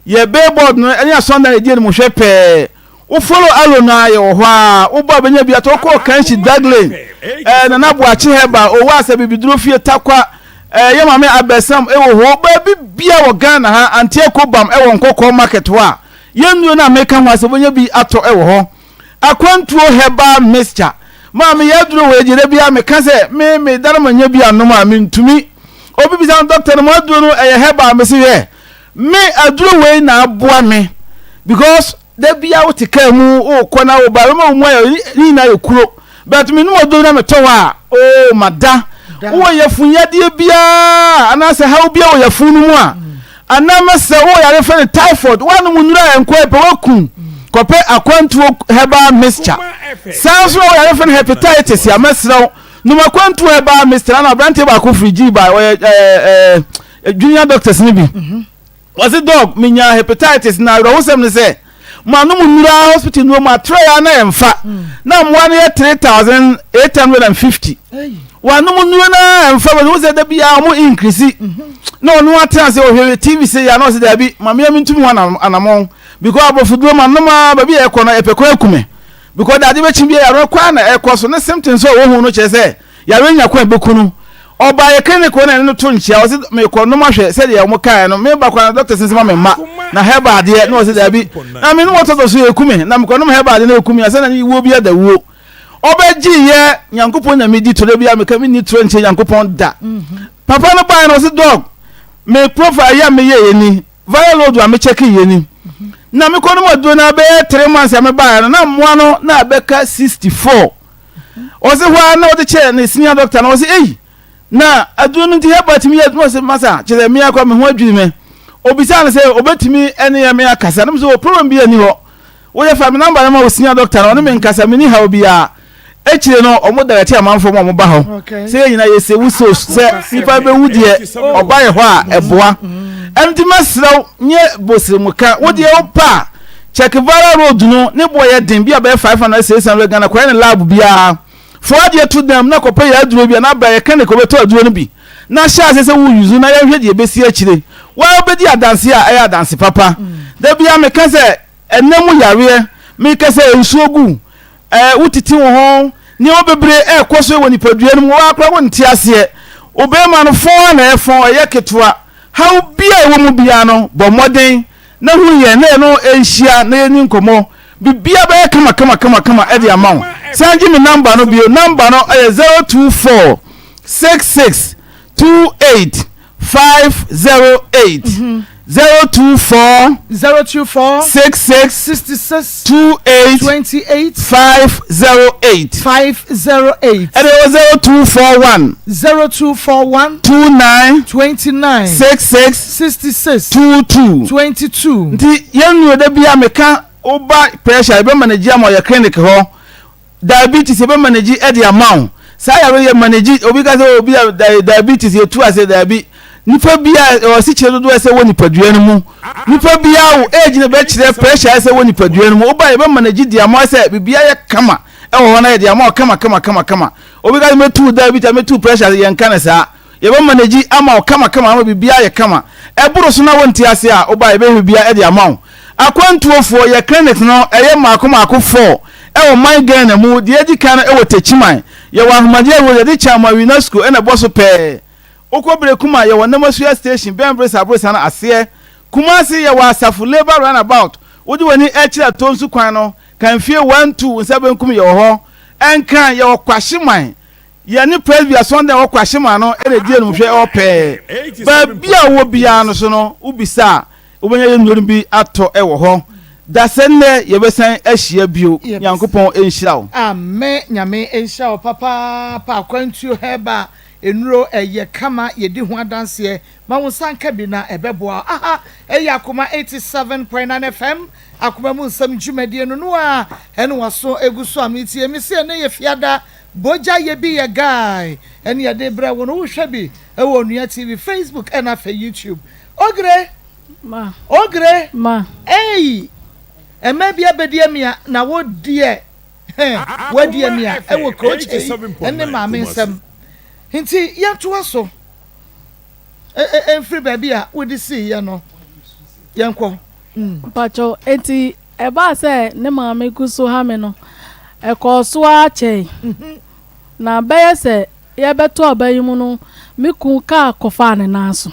yɛ billboard no ne asɔndan a ɛdi anim hwɛ pɛɛ. Wo follow arrow no ara, yɛwɔ hɔ ara, wobɔ a wobɛnya bi atɔ, wokɔ Kanshi, Drug Lane, eh, Nana Boakye Herbal, Owase, Abibiduro Fie, Tarkwa, eh, yɛ maame Abɛsam wɔ hɔ, baabi biara wɔ Ghana ha, Auntie Akobam wɔ Nkɔkɔɔ Market hɔ a, yɛn nnuro no a meka ho asɛm, wobɛnya bi atɔ wɔ hɔ. Akwantuo herbal mixture. Maame yɛ aduro wei deɛ da biara meka sɛ me me da no manya bi anom a mentumi. Obi bisa no doctor no mo aduro no ɛyɛ herbal mese hwɛ me aduro wei na aboa me because da biara wote kaa mu wokɔ na woba bɛma wo mu ayɛ ne nyinaa yɛ kuro but menom aduro na metɔ hɔ a oh mada wowɔ yafunyadeɛ biara anaasɛ haw biara wɔ yafunu no mu a Anaa mɛsrɛ wo yare frɛ no typhoid woanom nnuru a ɛnkɔ ɛpɛ woakum kɔpɛ akwantuo herbal mixture saa nso na wo yare frɛ no hepatitis a mɛsrɛ wo nom akwantuo herbal mixture na aberanteɛ baako firi gyi ba ɔyɛ ɛɛ ɛɛ junior doctors no bi wɔse dog menya hepatitis na awerɛhosɛm ne sɛ Manom nnuru ara hospital nnuro mu atrɛ ya na ɛmfa na mmoa no yɛ 3850 wanom nnuro no ara ɛmfa bɛsɛ wosɛ da biara ɔmo increase na ɔno atena ase ɔhwɛ tv sɛ ya na ɔsɛ daabi maame ya mentumi ho anamɔn because aborɔfo duro manom ara baabi a ɛkɔ no ɛpɛ kwan akume because dade bɛkyi bi yare kwan na ɛkɔ so ne symptoms a wɔhu no kyerɛ sɛ Yare nya kwan bɛku no. Ɔbaa yɛ clinic hɔ na yɛne no to nkyea. Ɔse mekɔ nom ahwɛ sɛdeɛ ɔmo kaeɛ no. Meba koraa no doctors no se ma me mma na herbal adeɛ na ɔse daabi. Na me nom ɔtɔtɔ so ɛku me na mekɔ nom herbal adeɛ na ɛku me a sɛ na wuo bi ada wuo. Ɔbɛgye yɛ Nyankopɔn na medi toro biara meka menni toro nkyerɛ Nyankopɔn da. Papa no baeɛ no ɔse dog me profile yɛ a meyɛeɛ ni viral load a me check yɛ ni. Na mekɔ nom aduro no abɛyɛ 3 months a mebaeɛ no na mmoa no na abɛka 64. Ɔse hɔ ara na ɔde kyerɛ ne senior doctor no, ɔse ei, na aduro no nti herbal tumi yɛ adwuma? Ɔse masa, kyerɛ sɛ me akora me ho adwiri me. Obisaa no sɛ obetumi ne yɛ me akasa, na me sɛ o problem bi ani hɔ. Woyɛ fa me number no ma wo senior doctor no, ɔne me nkasa, me ni haw biara. Akyire no, ɔmo direct amanfoɔ ma ɔmo ba hɔ. Sɛ yɛn nyinaa yɛ sɛ so sɛ nipa bɛwu deɛ, ɔba yɛ hɔ a ɛboa. Ɛno nti mɛsrɛ wo, nyɛ bosirimuka, wo deɛ wopɛ a, Check Vara road no ne boɔ yɛ den bi a bɛyɛ 500 600 Ghana kɔyɛ ne lab biara fa w'adeɛ to dan mu na kɔpɛ yɛ aduro bi anaa bra yɛ clinic wɔbɛtɔ aduro no bi na hyɛ aseɛ sɛ wo use na yɛnhwɛ deɛ ɛbɛsi akyire waa wobɛdi adanseɛ a ɛyɛ adanse papa da biara meka sɛ ɛnɛ mu yareɛ meka sɛ nsuo gu ɛɛ wotete wo ho nneɛma bebree ɛrekɔ so wɔ nipadua no mu waa koraa wonte aseɛ wo bɛrima no fɔn a na ɛfɔn ɛyɛ ketewa haw bi a ɛwɔ mu biara no bɔ mmɔden na hu yɛn na yɛne wo nhyia na yɛnni nkɔmmɔ. Biribiara bɛyɛ kama kama kama kama de ama wo. San gye me number no bio. Number no yɛ 024 66 28 508. 024 024 66 66 28 28 508. 508. Ɛna ɛwɔ 0241 0241 29 29 66 66 22. 22. Nti yɛn nnuo da bi a meka woba pressure yɛbɛ manage ama ɔyɛ clinic hɔ diabetes yɛbɛ manage ɛde ama wo saa yare yɛ manage obi ka sɛ obi a diabetes yɛtu ase daabi nipa bi a ɛwɔ sikyerɛ dodoɔ ɛsɛ wɔ nipadua no mu nipa bi a wo age no bɛkyerɛ pressure ɛsɛ wɔ nipadua no mu woba yɛbɛ manage de ama sɛ biribi ayɛ kama ɛwɔ hɔ na yɛde ama wo kama kama kama kama obi ka sɛ mɛtu diabetes mɛtu pressure yɛnka ne saa. Yɛbɛ manage ama wo kama kama ama biribiara ayɛ kama. Ɛboro so na wonte ase a, woba a yɛbɛhwɛ biribiara de ama wo. Akwantuofoɔ, yɛ clinic no ɛyɛ mmaako mmaako four ɛwɔ man Ghana mu. Deɛ edi kan no ɛwɔ Techiman. Yɛwɔ Ahomagyeɛ Road, yɛde Kyɛn UNESCO ɛna ɛbɔ so pɛɛ. Wokɔ Berekum a, yɛwɔ Namasua Station, bɛn Bresa Bresa no aseɛ. Kumasi, yɛwɔ Asafo Labour Runabout. Wode w'ani ɛkyerɛ Tonsu kwan no, Kanfie one two, wo nsa benkum yɛwɔ hɔ. Nkran, yɛwɔ Kwahyeman. Yɛne Presby Asɔndan a ɛwɔ Kwashima no na edi animhwɛ hɔ pɛɛ. Baabi a wowɔ biara no so no, wobisa a, wobɛnya yɛn nnuro no bi atɔ wɔ hɔ. Dasɛ nnɛ yɛbɛsan ahyia bio. Nyankopɔn nhyira wo. Amen Nyame nhyira wo papaapa akwantuo herbal nnuro ɛyɛ kama yɛdi ho adanseɛ ma wo nsa nka bi na ɛbɛboa wo aha ɛyɛ Akoma 87.9 FM Akoma mu nsɛm dwumadie no no a ɛne waso egu so a metie me se ɛnɛ yɛ fiada Bogya yɛ bi yɛ guy ɛne yɛde brɛ wo no wo hwɛ bi ɛwɔ Onua TV Facebook ɛna afei YouTube Ogre Ma. Ogre Ma. Eii ɛmɛ bi abɛdi amia na wo deɛ heh wadi amia ɛwɔ coach ei ɛne maame nsɛm nti yɛntoa so ɛmfiri baabi a wode sii yɛ no yɛnkɔ. Mpakyɛw, enti ɛbaa sɛ ne maame gu so ha me no, ɛkɔɔ so ara kyɛe. Na bɛyɛ sɛ yɛrebɛto aba yi mu no, me kun kaa kɔfaa ne nan so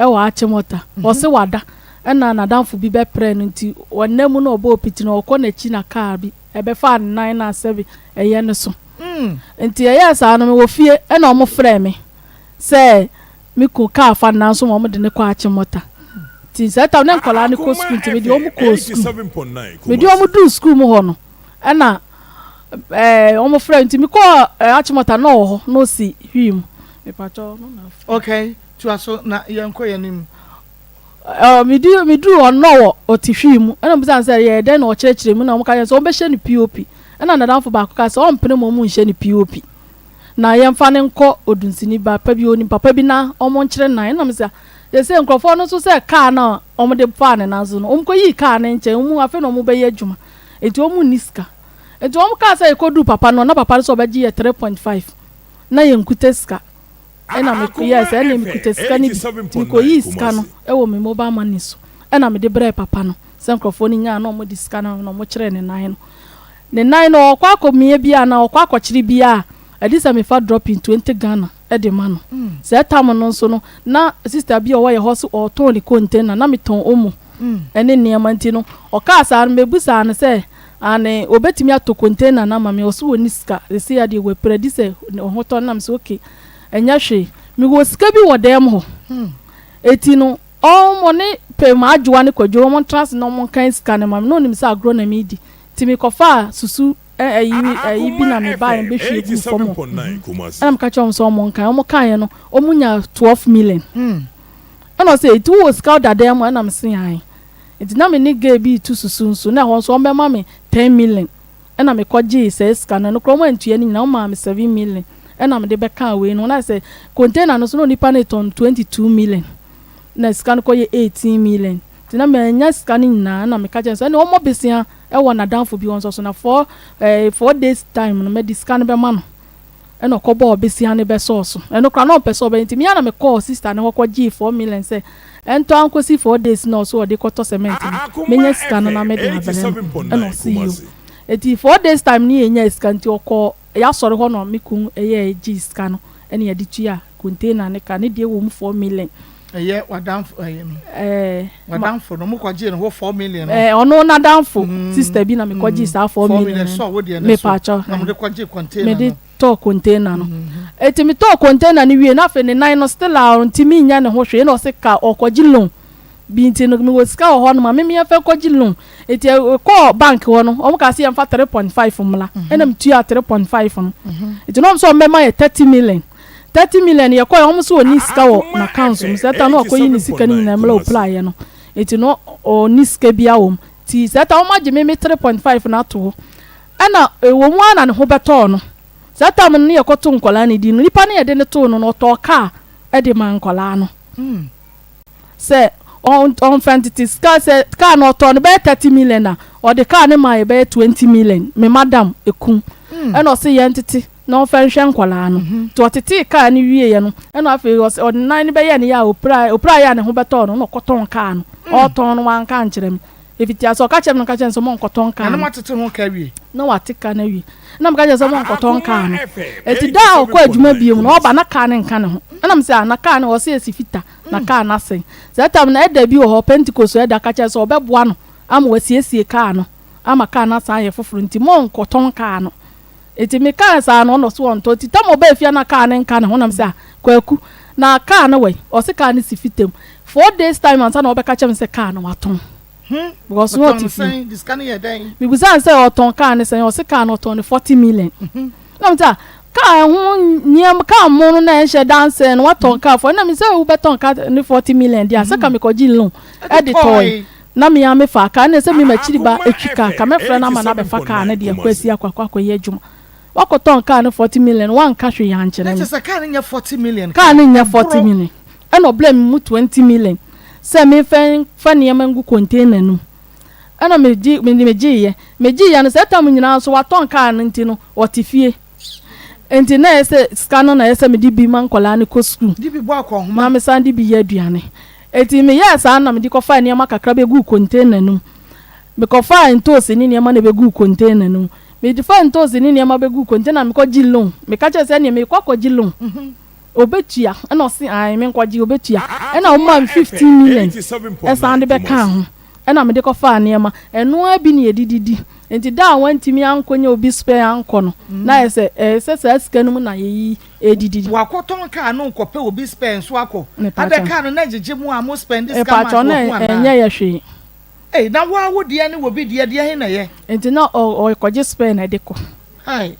wɔ Achimota. Ɔse wada, ɛna n'adamfo bi bɛprɛɛ no nti ɔnna mu na ɔbɔɔ piti no, ɔkɔ n'akyi na kaa bi ɛbɛfaa ne nan na sɛbe ɛyɛ no so. Nti ɛyɛɛ saa no, mewɔ fie ɛna wɔfrɛɛ me sɛ Me kun kaa fa no nanso wɔn de no kɔ Achimota. Nti saa tam na nkwadaa no kɔ sukuu nti mede wɔn kɔɔ sukuu. Mede wɔn duu sukuu mu hɔ no ɛna ɛɛ wɔn frɛ nti mekɔɔ ɛɛ Achimota na ɔwɔ hɔ na ɔsi hwii mu. Mepatwɔ no na. Okay, tua so na yɛnkɔ yɛn anim. Ɛɛ medi meduru hɔ no na ɔwɔ ɔte hwii mu ɛna mebisa no sɛ yɛyɛ dɛn na ɔkyerɛkyerɛ mu na wɔn ka kyerɛ sɛ wɔn bɛhyɛ no POP ɛna nadamfo baako ka sɛ ɔmpene ma wɔn nhyɛ no POP. Na yɛmfa no nkɔ odunsini ba pa bi, onim papa bi na wɔnkyere nan. Ɛna mese, ah, seesei nkurɔfoɔ no nso sɛ kaa no a wɔde faa ne nan so no, wɔkɔyii kaa no nkyɛn, wɔn afei na wɔbɛyɛ adwuma, enti wɔn nni sika. Enti wɔn kaa sɛ yɛkɔduu papa no hɔ, na papa no sɛ ɔbɛgye yɛ 3.5, na yɛnkuta sika. Ɛna meyɛɛ sɛ ɛnneɛ mekuta sika no bi, nti mekɔyii sika no wɔ me mobile money so, ɛna mede brɛɛ papa no, sɛ nkurɔfoɔ no nyaa na wɔde sika no na wɔkyeree ne nan no. Ne nan no ɔkɔ akɔmia bi anaa ɔkɔ akɔkyere bi a, ɛde sɛ mefa dropping 20 Ghana de ma no. Saa tam no nso no, na sister bi a ɔwɔ yɛ hɔ so ɔretɔn ne container, na metɔn omo ne nneɛma nti no, ɔkaa saa no, mebisaa no sɛ aane ɔbɛtumi atɔ container no ama me, ɔse ɔnni sika, seesei ara deɛ wapira di sɛ ne ho tɔ no, na mese okay, ɛnyɛ hwee, mewɔ sika bi wɔ dan mu hɔ, enti no ɔne Pɛ Adwoa ne Kwadwo wɔn ntena ase na wɔnkan sika no ma me, na ɔnim sɛ agorɔ na meredi. Nti mekɔfaa susu ayi ayi bi na mebaeɛ mebɛhwie guu fam hɔ. Ɛna meka kyerɛɛ wɔn sɛ wɔn nkan. Wɔn kaeɛ no, wɔn nyaa 12 million. Ɛna ɔsɛ, nti wowɔ sika woda dan mu a? Ɛna mese ae. Nti na me ne girl bi retu susu nso, na ɛhɔ nso wɔbɛma me 10 million. Ɛna mekɔgyee saa sika no, ɛno koraa wɔn antua ne nyinaa, wɔn maa me 7 million. Ɛna mede bɛkaa wei no ho. Na ayɛ sɛ container no nso na onipa no retɔn no 22 million. Na sika no kɔyɛ 18 million. Nti na mannya sika no nyinaa na meka kyerɛɛ no sɛ ɛnneɛ ɔmmɔ besea wɔ n'adamfo bi hɔ nso so na four eh, 4 days time no mɛde sika no bɛma no. Ɛna ɔkɔbɔɔ besea no bɛsɔɔ so. Ɛno koraa na ɔmpɛ sɛ ɔbɛyɛ nti me ara na mekɔɔ sister no hɔ kɔgyee 4 million sɛ ɛntɔ ara nkɔsi 4 days na ɔso ɔde kɔtɔ cement no mɛnya sika no na mede abrɛ no. Ɛna ɔse yoo. Nti 4 days time no yɛnyaa sika nti ɔkɔɔ yɛasɔre hɔ na me kun yɛɛ gyee sika no ɛna yɛde tuaa container no ka ne deɛ wɔ mu 4 million. Ɛyɛ w'adamfo ɛyɛ no. Ɛɛ. W'adamfo no mo kɔ gye ne hɔ 4 million no. Ɛɛ, ɔno n'adamfo sister bi na me kɔ gye saa 4 million. 4 million sɔ wo deɛ ne so. Mepaakyɛw. Na mo de kɔ gye container no. Mede tɔɔ container no. Eti me tɔɔ container no wie na afei ne nan no still a ɔntumi nyɛ ne ho hwee na ɔse ka ɔkɔ gye loan bi nti no mewɔ sika wɔ hɔ nom a me me yɛmfa nkɔ gye loan. Nti yɛkɔɔ bank hɔ no wɔn kaa sɛ yɛmfa 3.5 mmra ɛna metuaa 3.5 no. Nti na wɔn sɛ wɔn bɛma yɛ 30 million. 30 million yɛkɔɛ wɔn sɛ ɔnni sika wɔ n'accounts mu sɛ ta na ɔkɔyi ne sika no nyinaa mmerɛ ɔpiraeɛ no nti no ɔnni sika biara wɔ mu. Nti sɛ ta wɔn agye me me 3.5 no ato hɔ ɛna ɛwɔ mu ara na ne ho bɛtɔɔ no. Saa tam no ne yɛkɔto nkwadaa no din no nipa no yɛde no too no no ɔtɔɔ kaa de maa nkwadaa no. Sɛ ɔmfa ntete sika sɛ kaa no ɔtɔɔ no bɛyɛ 30 million a, ɔde kaa no maa yɛ bɛyɛ 20 million, me madam eku. Ɛna ɔse yɛn tete na ɔmfa nhwɛ nkwadaa no. Nti ɔtetee kaa no wieɛ no, ɛna afei ɔse ɔde nan no bɛyɛɛ ne yɛ a ɔpira ɔpiraeɛ a ne ho bɛtɔɔ no na ɔkɔtɔn kaa no. Ɔretɔn no wanka ankyerɛ me. Ɛfiti ase ɔka kyerɛ me no meka kyerɛ no sɛ monkɔtɔn kaa no. Na moatete ho ka awie? Na wate ka no awie. Ɛna meka kyerɛ no sɛ monkɔtɔn kaa no. Ɛti da a ɔkɔ adwuma biom no ɔba na kaa no nka ne ho. Ɛna mese ah na kaa no ɔse ɛsi fita na kaa no asɛe. Saa tam no ɛda bi wɔ hɔ Pentecost ɛda ka kyerɛ no sɛ ɔbɛboa no ama wasiesie kaa no ama kaa no asan ayɛ foforɔ nti monkɔtɔn kaa no. Enti mekae saa no, ɔno so ɔntɔ. Nti tam ɔbaa fie a na kaa no nka ne ho na mese ah Kwaku, na kaa no wɛn? Ɔse kaa no si fitam. 4 days time ansa na ɔbɛka kyerɛ me sɛ kaa no watɔn. Because na Ɔtɔn ɔte no fie. sɛn? De sika no yɛɛ dɛn? Mebisaa no sɛ ɔtɔn kaa no sɛn? Ɔse kaa no ɔtɔn no 40 million. Na mese ah kaa ɛho nneɛma, kaa mo no na ɛnhyɛ da nsɛe no watɔn kaa for, ɛna mese sɛ wobɛtɔn kaa no 40 million deɛ a sɛ ka mekɔgye loan Ɛde ɛde tɔe. tɔe. Na me ara mefaa kaa no, ɛna sɛ me m'akyiri ba twi kaa, ka mɛfrɛ no ama no abɛfa kaa no de akɔ asi akɔ akɔ akɔyɛ adwuma. Woakɔtɔn kaa no 40 million, woanka hwee ankyerɛ Na me. kyerɛ sɛ kaa no nyɛ 40 million Kaa ka, no nyɛ 40 ɛboro. million. Ɛna ɔbrɛɛ me mu 20 million sɛ memfa mfa nneɛma ngu container no mu. Ɛna megye mede megyeeɛ. Megyeeɛ no, saa tam nyinaa nso watɔn kaa no nti no, ɔte fie. Enti na ɛyɛ sɛ sika no na ɛyɛ sɛ mede bi ma nkwadaa no kɔ sukuu De bi bɔ akɔnhoma. na mesan de bi yɛ aduane. Enti meyɛɛ saa na mede kɔfaa nneɛma kakra bɛguu container no mu. Mekɔfaa ntoosi ne nneɛma na ɛbɛguu container no mu. Mede faa ntoosi ne nneɛma bɛguu container na mekɔgye loan. Meka kyerɛɛ sɛ ɛnneɛ merekɔ akɔgye loan. Ɔbɛtua? Ɛna ɔse ae menkɔgye, ɔbɛtua. Ɛna ɔmaa me 15 million san de bɛkaa ho. Ɛna mede kɔfaa nneɛma. Ɛno ara bi na yɛde didi. Enti da a wantumi ankɔnya obi spare ankɔ no, na ayɛ sɛ ɛyɛ sɛ saa sika no mu na yɛyi redidi. Wakɔtɔn car no nkɔpɛ obi spare nso akɔ. Mepakyɛw. Adɛ car no na ɛgyegye mo a mo spɛnde sika much Mepakyɛw, wɔ na ho anaa? ɛnyɛ yɛ hwee. Ei na wo ara wo deɛ ne obi deɛ deɛ he na ɛyɛ? Enti na ɔkɔgye spare na ɛde kɔ. Hai,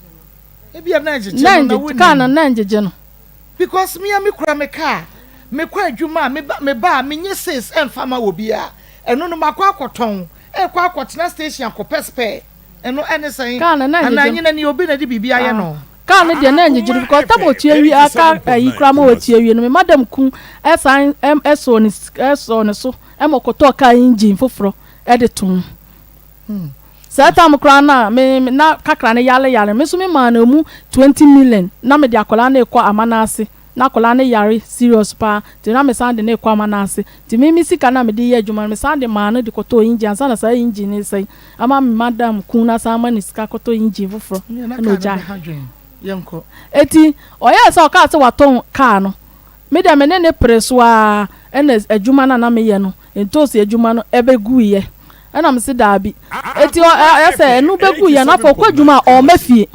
ebia na ɛgyegye Na no na ɛngyegye, car no wonnim. na ɛngyegye no. Because me a me kura me car, me kɔ adwuma a, me ba me ba a, me nye sales ɛnfa ma obiara. Ɛno no makɔ akɔtɔn, ɛkɔ akɔtena station akɔpɛ spare. Ɛno ɛne sɛn? Car no na Anaa ɛngyegye no. nyina ni obi na ɛde biribi ayɛ Ah, no? car no deɛ na ɛngyegye no because tam otua wie a car ayi koraa ma watua wie no, me madam kun ɛsan ɛsɔɔ ne ɛsɔɔ ne so ɛma ɔkɔtɔɔ car engine foforɔ ɛde too. Saa tam koraa no a me na kakra no yare yare me nso me maa no emu 20 million na mede akwadaa no rekɔ amana ase na akwadaa no yare serious paa nti na me san de no rekɔ amana ase nti me me sika no a mede yɛ adwuma no me san de maa no de kɔtɔɔ engine ansa na saa engine no resɛe ama me madam kun no asan ama no sika kɔtɔ engine foforɔ Nea na ɛna car no ogyae. bɛha dwen. Yɛnkɔ. Eti ɔyɛɛ sɛ ɔkaa sɛ watɔn car no Me deɛ me ne no pere so ara ɛna adwuma no a na meyɛ no, ntoosi adwuma no ɛbɛguiɛ. Ɛna mese daabi. Enti ɔyɛ sɛ ɛno bɛguiɛ no afei ɔkɔ adwuma a ɔmma fie.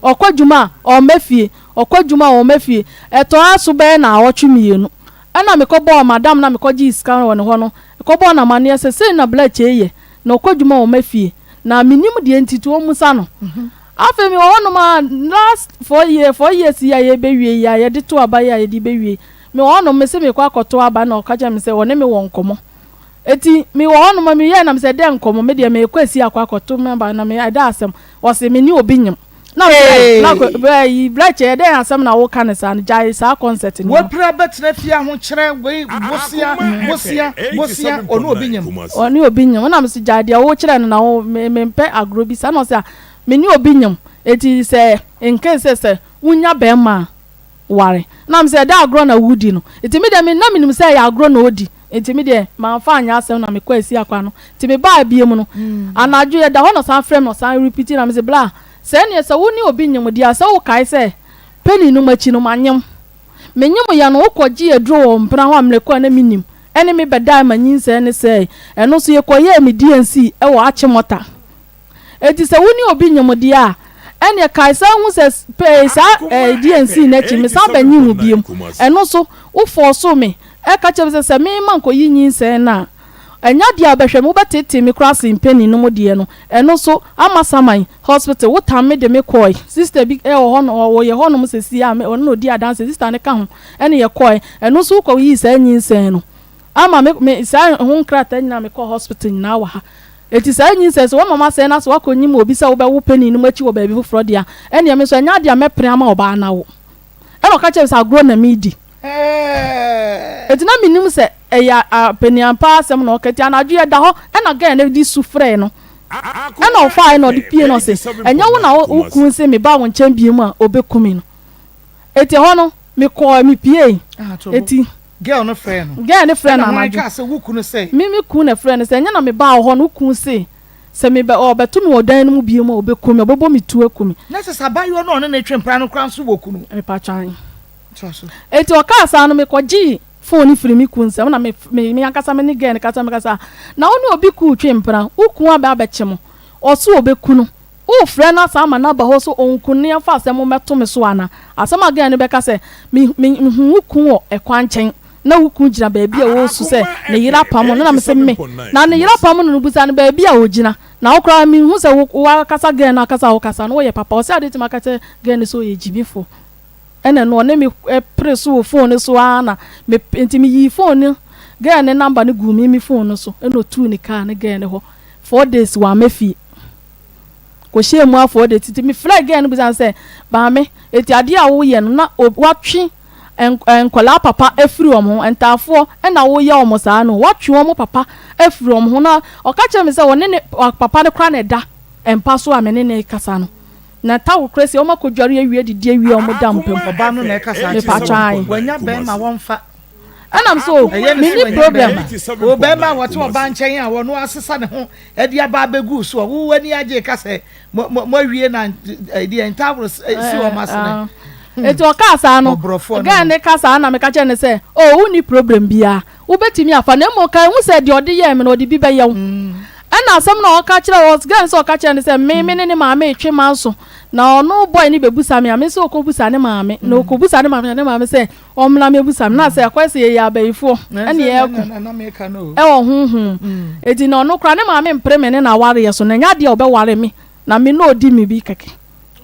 Ɔkɔ adwuma a ɔmma fie. Ɔkɔ adwuma a ɔmma fie. Ɛtɔa so bɛyɛ naawɔtwe mmienu. Ɛna mekɔbɔɔ madam no a mekɔgyee sika wɔ ne hɔ no, mekɔbɔɔ no amaneɛ sɛ sei na Bla Kyei yɛ, na ɔkɔ adwuma a ɔmma fie. Na mennim deɛ nti nti ɔmmisa no. Afei mewɔ hɔnom a last 4 year 4 years yi a yɛrebɛwie yi a yɛde to aba yi a yɛde rebɛwie yi, mewɔ hɔnom mese merekɔ akɔto aba na ɔka kyerɛ me sɛ ɔne me wɔ nkɔmmɔ. Eti mewɔ hɔnom a meyɛɛ na mesɛ dɛn nkɔmmɔ me deɛ merekɔ asie akɔ akɔto m'aba na me ɛda asɛm ɔse me ne obi nyem. Na mesɛ na yi brɛkyɛ ɛdɛn asɛm na woka ne saa no gyae saa concert no. Wapira bɛtena fie ahokyerɛ wei bosea bosea bosea ɔne obi nyem. Ɔne obi nyem na mesɛ gyae deɛ wokyerɛ no na wo me mempɛ agorɔ bi saa na ɔse a Me ne obi nyem, enti sɛ in case sɛ sɛ wonya bɛɛma a, ware. Na me sɛ ɛdɛ agorɔ na wodi no? Nti me deɛ me na menim sɛ ɛyɛ agorɔ na ɔdi, nti me deɛ manfa anyɛ asɛm na mekɔ asie akwa no. Nti me baa biom no, anadwo yɛda hɔ na ɔsan frɛ me na ɔsan repeat na me se bla, sɛ ɛneɛ sɛ wo ne obi nyem deɛ a sɛ wo kae sɛ penny nom akyi no manyem. Menyem yɛ no, wokɔgyee aduro wɔ mpena hɔ a mmerɛ ko a na mennim, ɛne me bɛdae ma nyinsɛn no sɛee. Ɛno nso yɛkɔyɛɛ me D&C wɔ Achimota. Enti sɛ wo ne obi nyem deɛ a, ɛnneɛ kae san hu sɛ pɛɛ saa ɛɛ D&C no akyi mesan bɛnyem wo biom. Ɛno nso, wo fɔɔsoo me ka kyerɛɛ me sɛ sɛ mema nkɔyi nyinsɛn no a, ɛnyɛ adeɛ a wobɛhwɛ me, wobɛteetee me koraa sen panin nom deɛ no. Ɛno nso, Amasaman Hospital, wotam me de me kɔɔe. Sister bi wɔ hɔ nom, ɔyɛ hɔ nom seesei a, ɔno na ɔdi adanseɛ, sister no ka ho ɛne yɛkɔɔe. Ɛno nso wokɔyii saa nyinsɛn no ama me, me saa ho nkrataa nyinaa mekɔɔ hospital nyinaa wɔ ha. Enti saa nyinsɛn, sɛ woama masɛe na sɛ woakɔnyim obi sɛ wobɛwo panin nom akyi wɔ baabi foforɔ deɛ a, ɛnneɛ me nso ɛnyɛ adeɛ a mɛpene ama ɔbaa no awo. Ɛna ɔka kyerɛɛ me sɛ agorɔ na meredi. Enti na mennim sɛ ɛyɛ panin ampa asɛm na ɔka. Enti anadwo yɛda hɔ ɛna girl no de su frɛɛ no. Ɛna ɔfaaɛ na ɔde pie na ɔse, ɛnyɛ wo na wo kunu se meba wo nkyɛn biom a ɔbɛku me no. Enti ɛhɔ no mekɔɔ mepiee. Enti Girl no frɛɛ no. Girl no frɛɛ no Ɛna hwan anadwo. kaa sɛ wo kunu se. Me me kunu na ɛfrɛɛ no sɛ ɛnyɛ na mebaa wo hɔ no wo kunu se sɛ mebɛ ɔbɛto me wɔ dan no mu biom a ɔbɛku me ɔbɛbɔ me tuo aku me. Na kyerɛ sɛ abaayewa no a ɔne no retwe mpena no koraa nso wɔ kunu. Mepakyɛ ae. Toa so. Enti ɔkaa saa no mekɔgyee phone no firii me kunu nsam na me me me ankasa me ne girl no kasa mekasa na wo ne obi kuu twe mpena wo kunu abɛ abɛkye mo ɔse ɔbɛku no Worefrɛ no asan ama no aba hɔ sɛ ɔnku no na yɛmfa asɛm mmɛto me so anaa? Asɛm a girl no bɛka sɛ, Me, me, mehuu wo kun wɔ ɛkwan nkyɛn. Na wo kun gyina baabi a ɔresu sɛ ne yere apam no. Na mese, Me? Na ne yere apam no no, bisa no baabi a ɔgyina. Na wo koraa, menhu sɛ wo, w'ankasa girl no akasa a wokasa no, woyɛ papa. Ɔse adeɛ nti maka kyerɛ girl no sɛ ɔyɛ gyimifoɔ. Ɛna ɛno ɔne me pere so wɔ phone no so ara na me, nti meyii phone no, girl no number no guu me me phone no so, ɛna ɔtuu ne car ne girl no hɔ. 4 days wamma fie. Kɔhyɛɛ mu afɔɔ de titi. Mefrɛɛ girl no bisaa no sɛ, Maame, enti adeɛ a woyɛ no na woatwe nkwadaa papa afiri wɔn ho, ntaafoɔ na woyɛ wɔn saa no, woatwe wɔn papa afiri wɔn ho. Na ɔka kyerɛɛ me sɛ ɔne ne papa no koraa na ɛda mpa so a me ne no rekasa no. Na towel koraa si, wɔakɔdware awie adidi awie a wɔda mpa mu. Ɔbaa no na ɛkasa akyerɛ Mepakyɛ wo. ae. Wanya bɛrima wɔmfa. Ɛna me so Ɛyɛ ne me sɛ ni wanya problem. bɛrima. O bɛrima a wɔte ɔbaa nkyɛn a ɔno asesa ne ho de aba abɛgu so a wo w'ani agye ka sɛ mo mo moawie na deɛ ntaworo si wɔn asene. Eti ɔkaa saa no, Mmɔborɔfoɔ no girl no. no ka saa na meka kyerɛɛ no sɛ, oh wonni problem biara, wobɛtumi afa na mmom kae hu sɛ deɛ ɔde yɛɛ me no ɔde bi bɛyɛ wo. Ɛna asɛm no a ɔka kyerɛɛ ɔ girl no sɛ ɔka kyerɛɛ no sɛ me me ne ne maame retwe manso na ɔno boy no bɛbusa me a me nso ɔkɔbusa ne maame na ɔkɔbusa ne maame na ne maame sɛ Ɔmmra mmɛbusa me. Na sɛ ɛkɔyɛ sɛ yɛyɛ abayifoɔ ɛne yɛreko ɛwɔ honhom mu. Enti na ɔno koraa ne maame mpere me ne no awareɛ so. Na ɛnyɛ adeɛ a ɔbɛware me na me na ɔdi me bi kɛkɛ.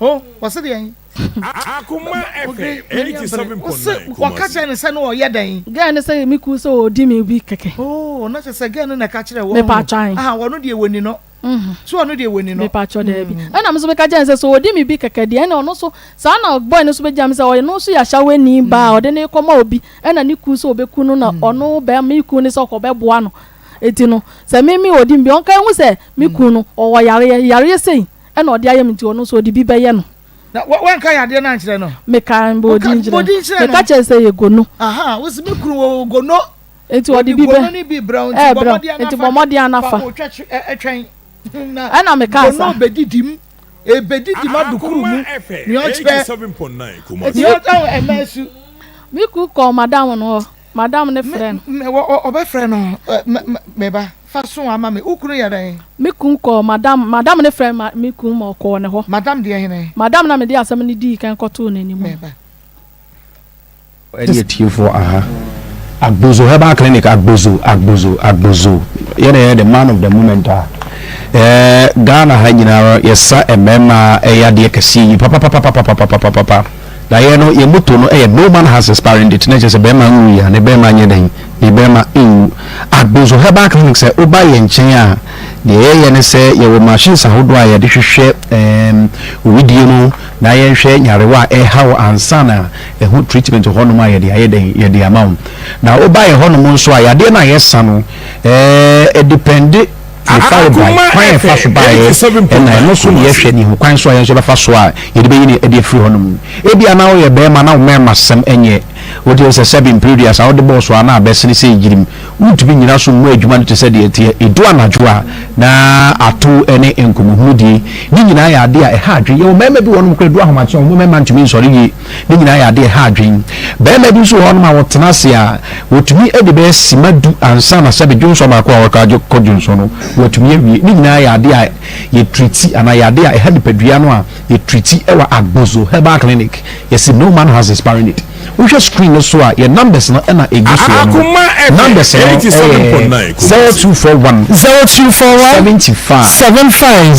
Oh, wɔse deɛn? Akoma Ogre, FM m'ani abere. Wose 87.9 wɔka Kumasi. kyerɛ no sɛ na ɔyɛ dɛn? Girl no sɛ me kunu sɛ ɔdi me bi kɛkɛ. Oh, na kyerɛ sɛ girl no na ɛka kyerɛɛ wɔn. Mepatwa ae. Aha, wɔno deɛ wɔni no. So ɔno deɛ wɔni no? Mepakyɛw daabi. Ɛna me nso meka kyerɛɛ no sɛ sɛ ɔdi me bi kɛkɛ deɛ ɛna ɔno nso saa na boy no nso bɛgyina me sɛ ɔno nso yɛ ahyɛwani ba a ɔde no rekɔma obi ɛna ne kunu sɛ ɔbɛku no na ɔno bɛrima me kunu no sɛ ɔkɔbɛboa no eti no sɛ me me ɔdi me bi ɔnka ehu sɛ me kunu no ɔwɔ yareɛ yareɛ sei ɛna ɔde ayɛ me nti ɔno nso ɔde bi bɛyɛ no. Na wanka yadeɛ no ankyerɛ no? Meka bɔ din kyerɛ no. Meka kyerɛ sɛ yɛ gono. Aha, wosi me kunu wɔ gono. Enti ɔde bi bɛ ɛɛbrɛ wo, enti bɔ mmɔden ara na fa. Ɛna mekaa saa. Akoma FM 87.9 Kumasi. Me kunu kɔɔ madam no hɔ, madam no frɛɛ no. Ɔbɛfrɛ no, me ba, fa so ama me. Wo kunu yɛ dɛn? Me kunu kɔɔ madam, madam no frɛɛ me kunu ma ɔkɔɔ ne hɔ. Madam deɛ hene? Madam no a mede asɛm no dii kan kɔtoo n'anim no. Me ba. Ɛne atiefoɔ aha. Agbozo Herbal Clinic Agbozo Agbozo Agbozo yɛ na yɛ the man of the moment a ɛɛ Ghana ha nyinaa yɛsa mmarima yadeɛ kɛseɛ yi papapapapapapapapa na yɛ no yɛ moto no ɛyɛ no man has expiring date na kyerɛ sɛ bɛrima nwu yɛ ne bɛrima nyɛ dɛn ne bɛrima nwu Agbozo Herbal Clinic sɛ woba yɛn nkyɛn a deɛ yɛyɛ ne sɛ yɛwɔ machines ahodoɔ a yɛde hwehwɛ ɛɛm owidie no na yɛnhwɛ nyarewa a ɛreha wo ansa na ɛho treatment wɔ hɔnom a yɛde ayɛ dɛn, yɛde ama wo. Na woba yɛn hɔnom nso a, yadeɛ no a yɛsa no, ɛɛ, ɛdepɛnde ne farebae, kwan a ɛfa so baeɛ, ɛna ɛno so na yɛhwɛ ne hu kwan so a yɛn nso yɛbɛfa so a yɛde bɛyi no de afiri hɔnom. Ebia na woyɛ barima na wo mmarimasɛm nyɛ. Wote sɛ sɛbe mprɛduasa wode bɔɔ so a na abɛsene sɛ gyirim. Wontumi nnyina so mmɔ adwuma no te sɛ deɛ ɛteɛ. Ɛdu anadwo a, na atow ne nkɔmmɔhunudie. Ne nyinaa yɛ adeɛ a ɛha adwene. Yɛwɔ mmarima bi wɔ hɔnom koraa, ɛdu ahomakye a, wɔn mmarima ntumi nsɔre yie. Ne nyinaa yɛ adeɛ a ɛha adwene. Barima bi nso wɔ hɔnom a, ɔtena ase a, ɔtumi de bɛyɛ sima du ansa na sɛbe dwonsɔ baako a ɔrekɔ akɔ dwonsɔ no, watumi awie. Ne nyinaa yɛ adeɛ a yɛtriti anaa yɛ adeɛ a ɛha nipadua no a yɛtriti wɔ Agbozo Herbal Clinic. Yɛse no man has expiring it. Wohwɛ screen no so a, yɛn numbers no na egu soɔ no. Numbers no yɛ 0241. 0241. 75. 75.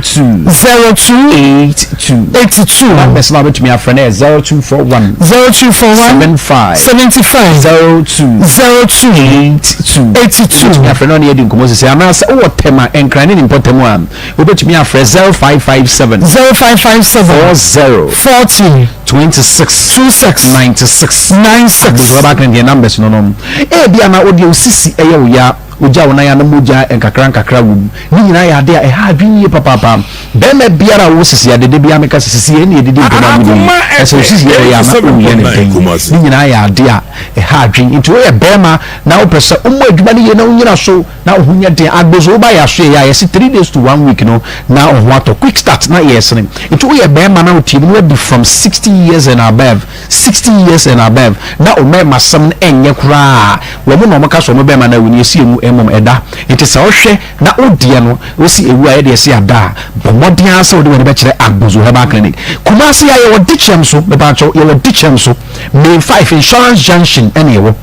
02. 02. 82. 82. Numbers no a wobɛtumi afrɛ no yɛ 0241. 0241. 75. 75. 02. 02. 82. 82. Wobɛtumi afrɛ na ɔne yɛadi nkɔmmɔ sisi anaasɛ wowɔ Tema, Nkran ne ne mpɔtam a, wobɛtumi afrɛ 0557. 0557. 40. 40. 26 26 96 96. Abusua baako deɛ numbers no no ebia na wodeɛ wo sisi ɛyɛ wo ya wogya wo nan a na mogya nkakra nkakra wɔ mu ne nyinaa yɛ adeɛ a ɛha adwene yie papaapa bɛrima biara a wowɔ sisi ade da biara meka sɛ sisi yɛ ɛne ɛdidi mpɛm a mede yi ɛsɛ wo sisi yɛ ya na woyɛ ne dɛn ne nyinaa yɛ adeɛ a ɛha adwene nti woyɛ bɛrima na wopɛ sɛ wommɔ adwuma no yie na wonyina so na wo ho nyɛ den agbozo woba yɛ aso yɛ a yɛse 3 days to 1 week no na wo ho atɔ quick start na yɛ sene nti woyɛ bɛrima na wotie mu na wadi from 60 years and above 60 years and above na wo mmarima sɛm no ɛnyɛ koraa wɔn na wɔn ka so wɔn bɛrima no awu no yɛsi emu mmom ɛda nti sɛ wohwɛ na wodeɛ no wosi ewu a yɛde ɛsi ada a bɔ mmɔden ara sɛ wode w'ani bɛkyerɛ Agbozo Herbal Clinic Kumasi a yɛwɔ Dikyɛm so mepaakyɛw yɛwɔ Dikyɛm so Main 5 Insurance Junction ɛna yɛwɔ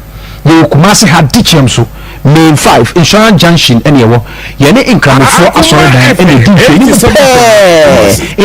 Yɛwɔ Kumasi ha Dikyem so, Main 5, Insurance Junction ɛna yɛwɔ. Yɛne Nkramofoɔ asɔredan ɛna ɛdi nhwɛanimu pɛɛ.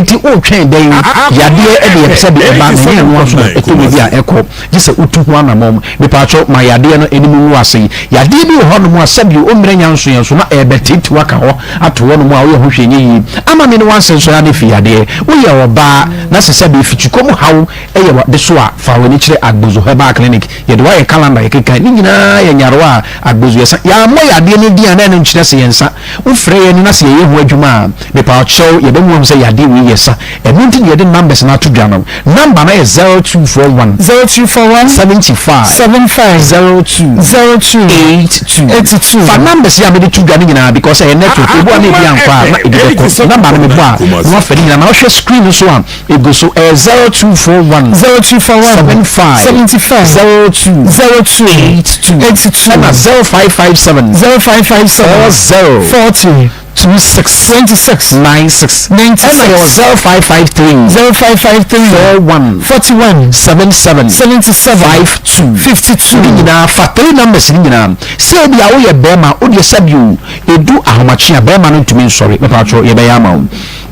Nti wotwɛn dɛn? Yadeɛ ɛde yɛ sɛ de ɛba na ɛnyɛ ɛno ara so na ɛtɔ baabi a ɛkɔ. Gye sɛ wotu ho anamɔn. Mepaakyɛw ma yadeɛ no anim ngu ase. Yadeɛ bi wɔ hɔnom a sɛdeɛ wommrɛ nya nso yɛn so na ɛrebɛtetew aka hɔ ato hɔnom a woyɛ ho hwee nyɛ yie. Ama me ne w'asɛnsɔre ano afi yadeɛ. Woyɛ ɔbaa na sɛ sɛdeɛ afikyikɔ mu haw yɛ w'ade so a, fa w'ani kyerɛ Agbozo Herbal Clinic. Yɛde wo ayɛ calendar, yɛkeka ne nyinaa yɛ nyarewa a Agbozo yɛsa. Yɛammɔ yadeɛ no din a na ɛno nkyerɛ sɛ yɛnsa. Wofrɛ yɛn na sɛ yɛyɛ ho adwuma a, mepakyɛw yɛbɛma woahu sɛ yadeɛ wei yɛsa. Ɛno nti na yɛde numbers no ato dwa no. Number no yɛ 0241. 0241. 75. 75. 02. 02. 82. 82. Fa numbers yi a mede to dwa no nyinaa because ɛyɛ network. Ebi wɔ a na ebi ankɔ a na ebi bɛkɔ. Number no mebɔ a na woafa ne nyinaa. Na wohwɛ screen no so a, Egu so ɛyɛ 0241. 0241. 75. 75. 02. 02. 82. 82. Ɛna 0557. 0557. 40. 40. 26. 26. 96. 96. Ɛna yɛwɔ 0553. 0553. 41. 41. 77. 77. 52. 52. Ne nyinaa fa three numbers ne nyinaa. Sɛ ebi a woyɛ bɛrima wodeɛ sɛbi o edu ahomakye a bɛrima no ntumi nsɔre mepatwɔ yɛbɛyɛ ama wo.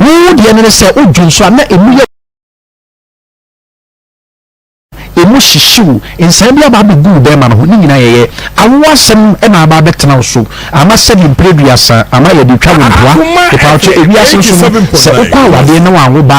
Wo deɛ no ne sɛ wodwo nso a na emu yɛ emu hyehye wo, nsaa bi aba abɛgu wo bɛrima no ho, ne nyinaa yɛyɛ awoɔ asɛm na aba abɛtena wo so ama sɛdeɛ mprɛ aduasa ama yɛde twa wo mpoa. Mepawkyɛ ewiase nso no sɛ wokɔ awadeɛ na wanwo ba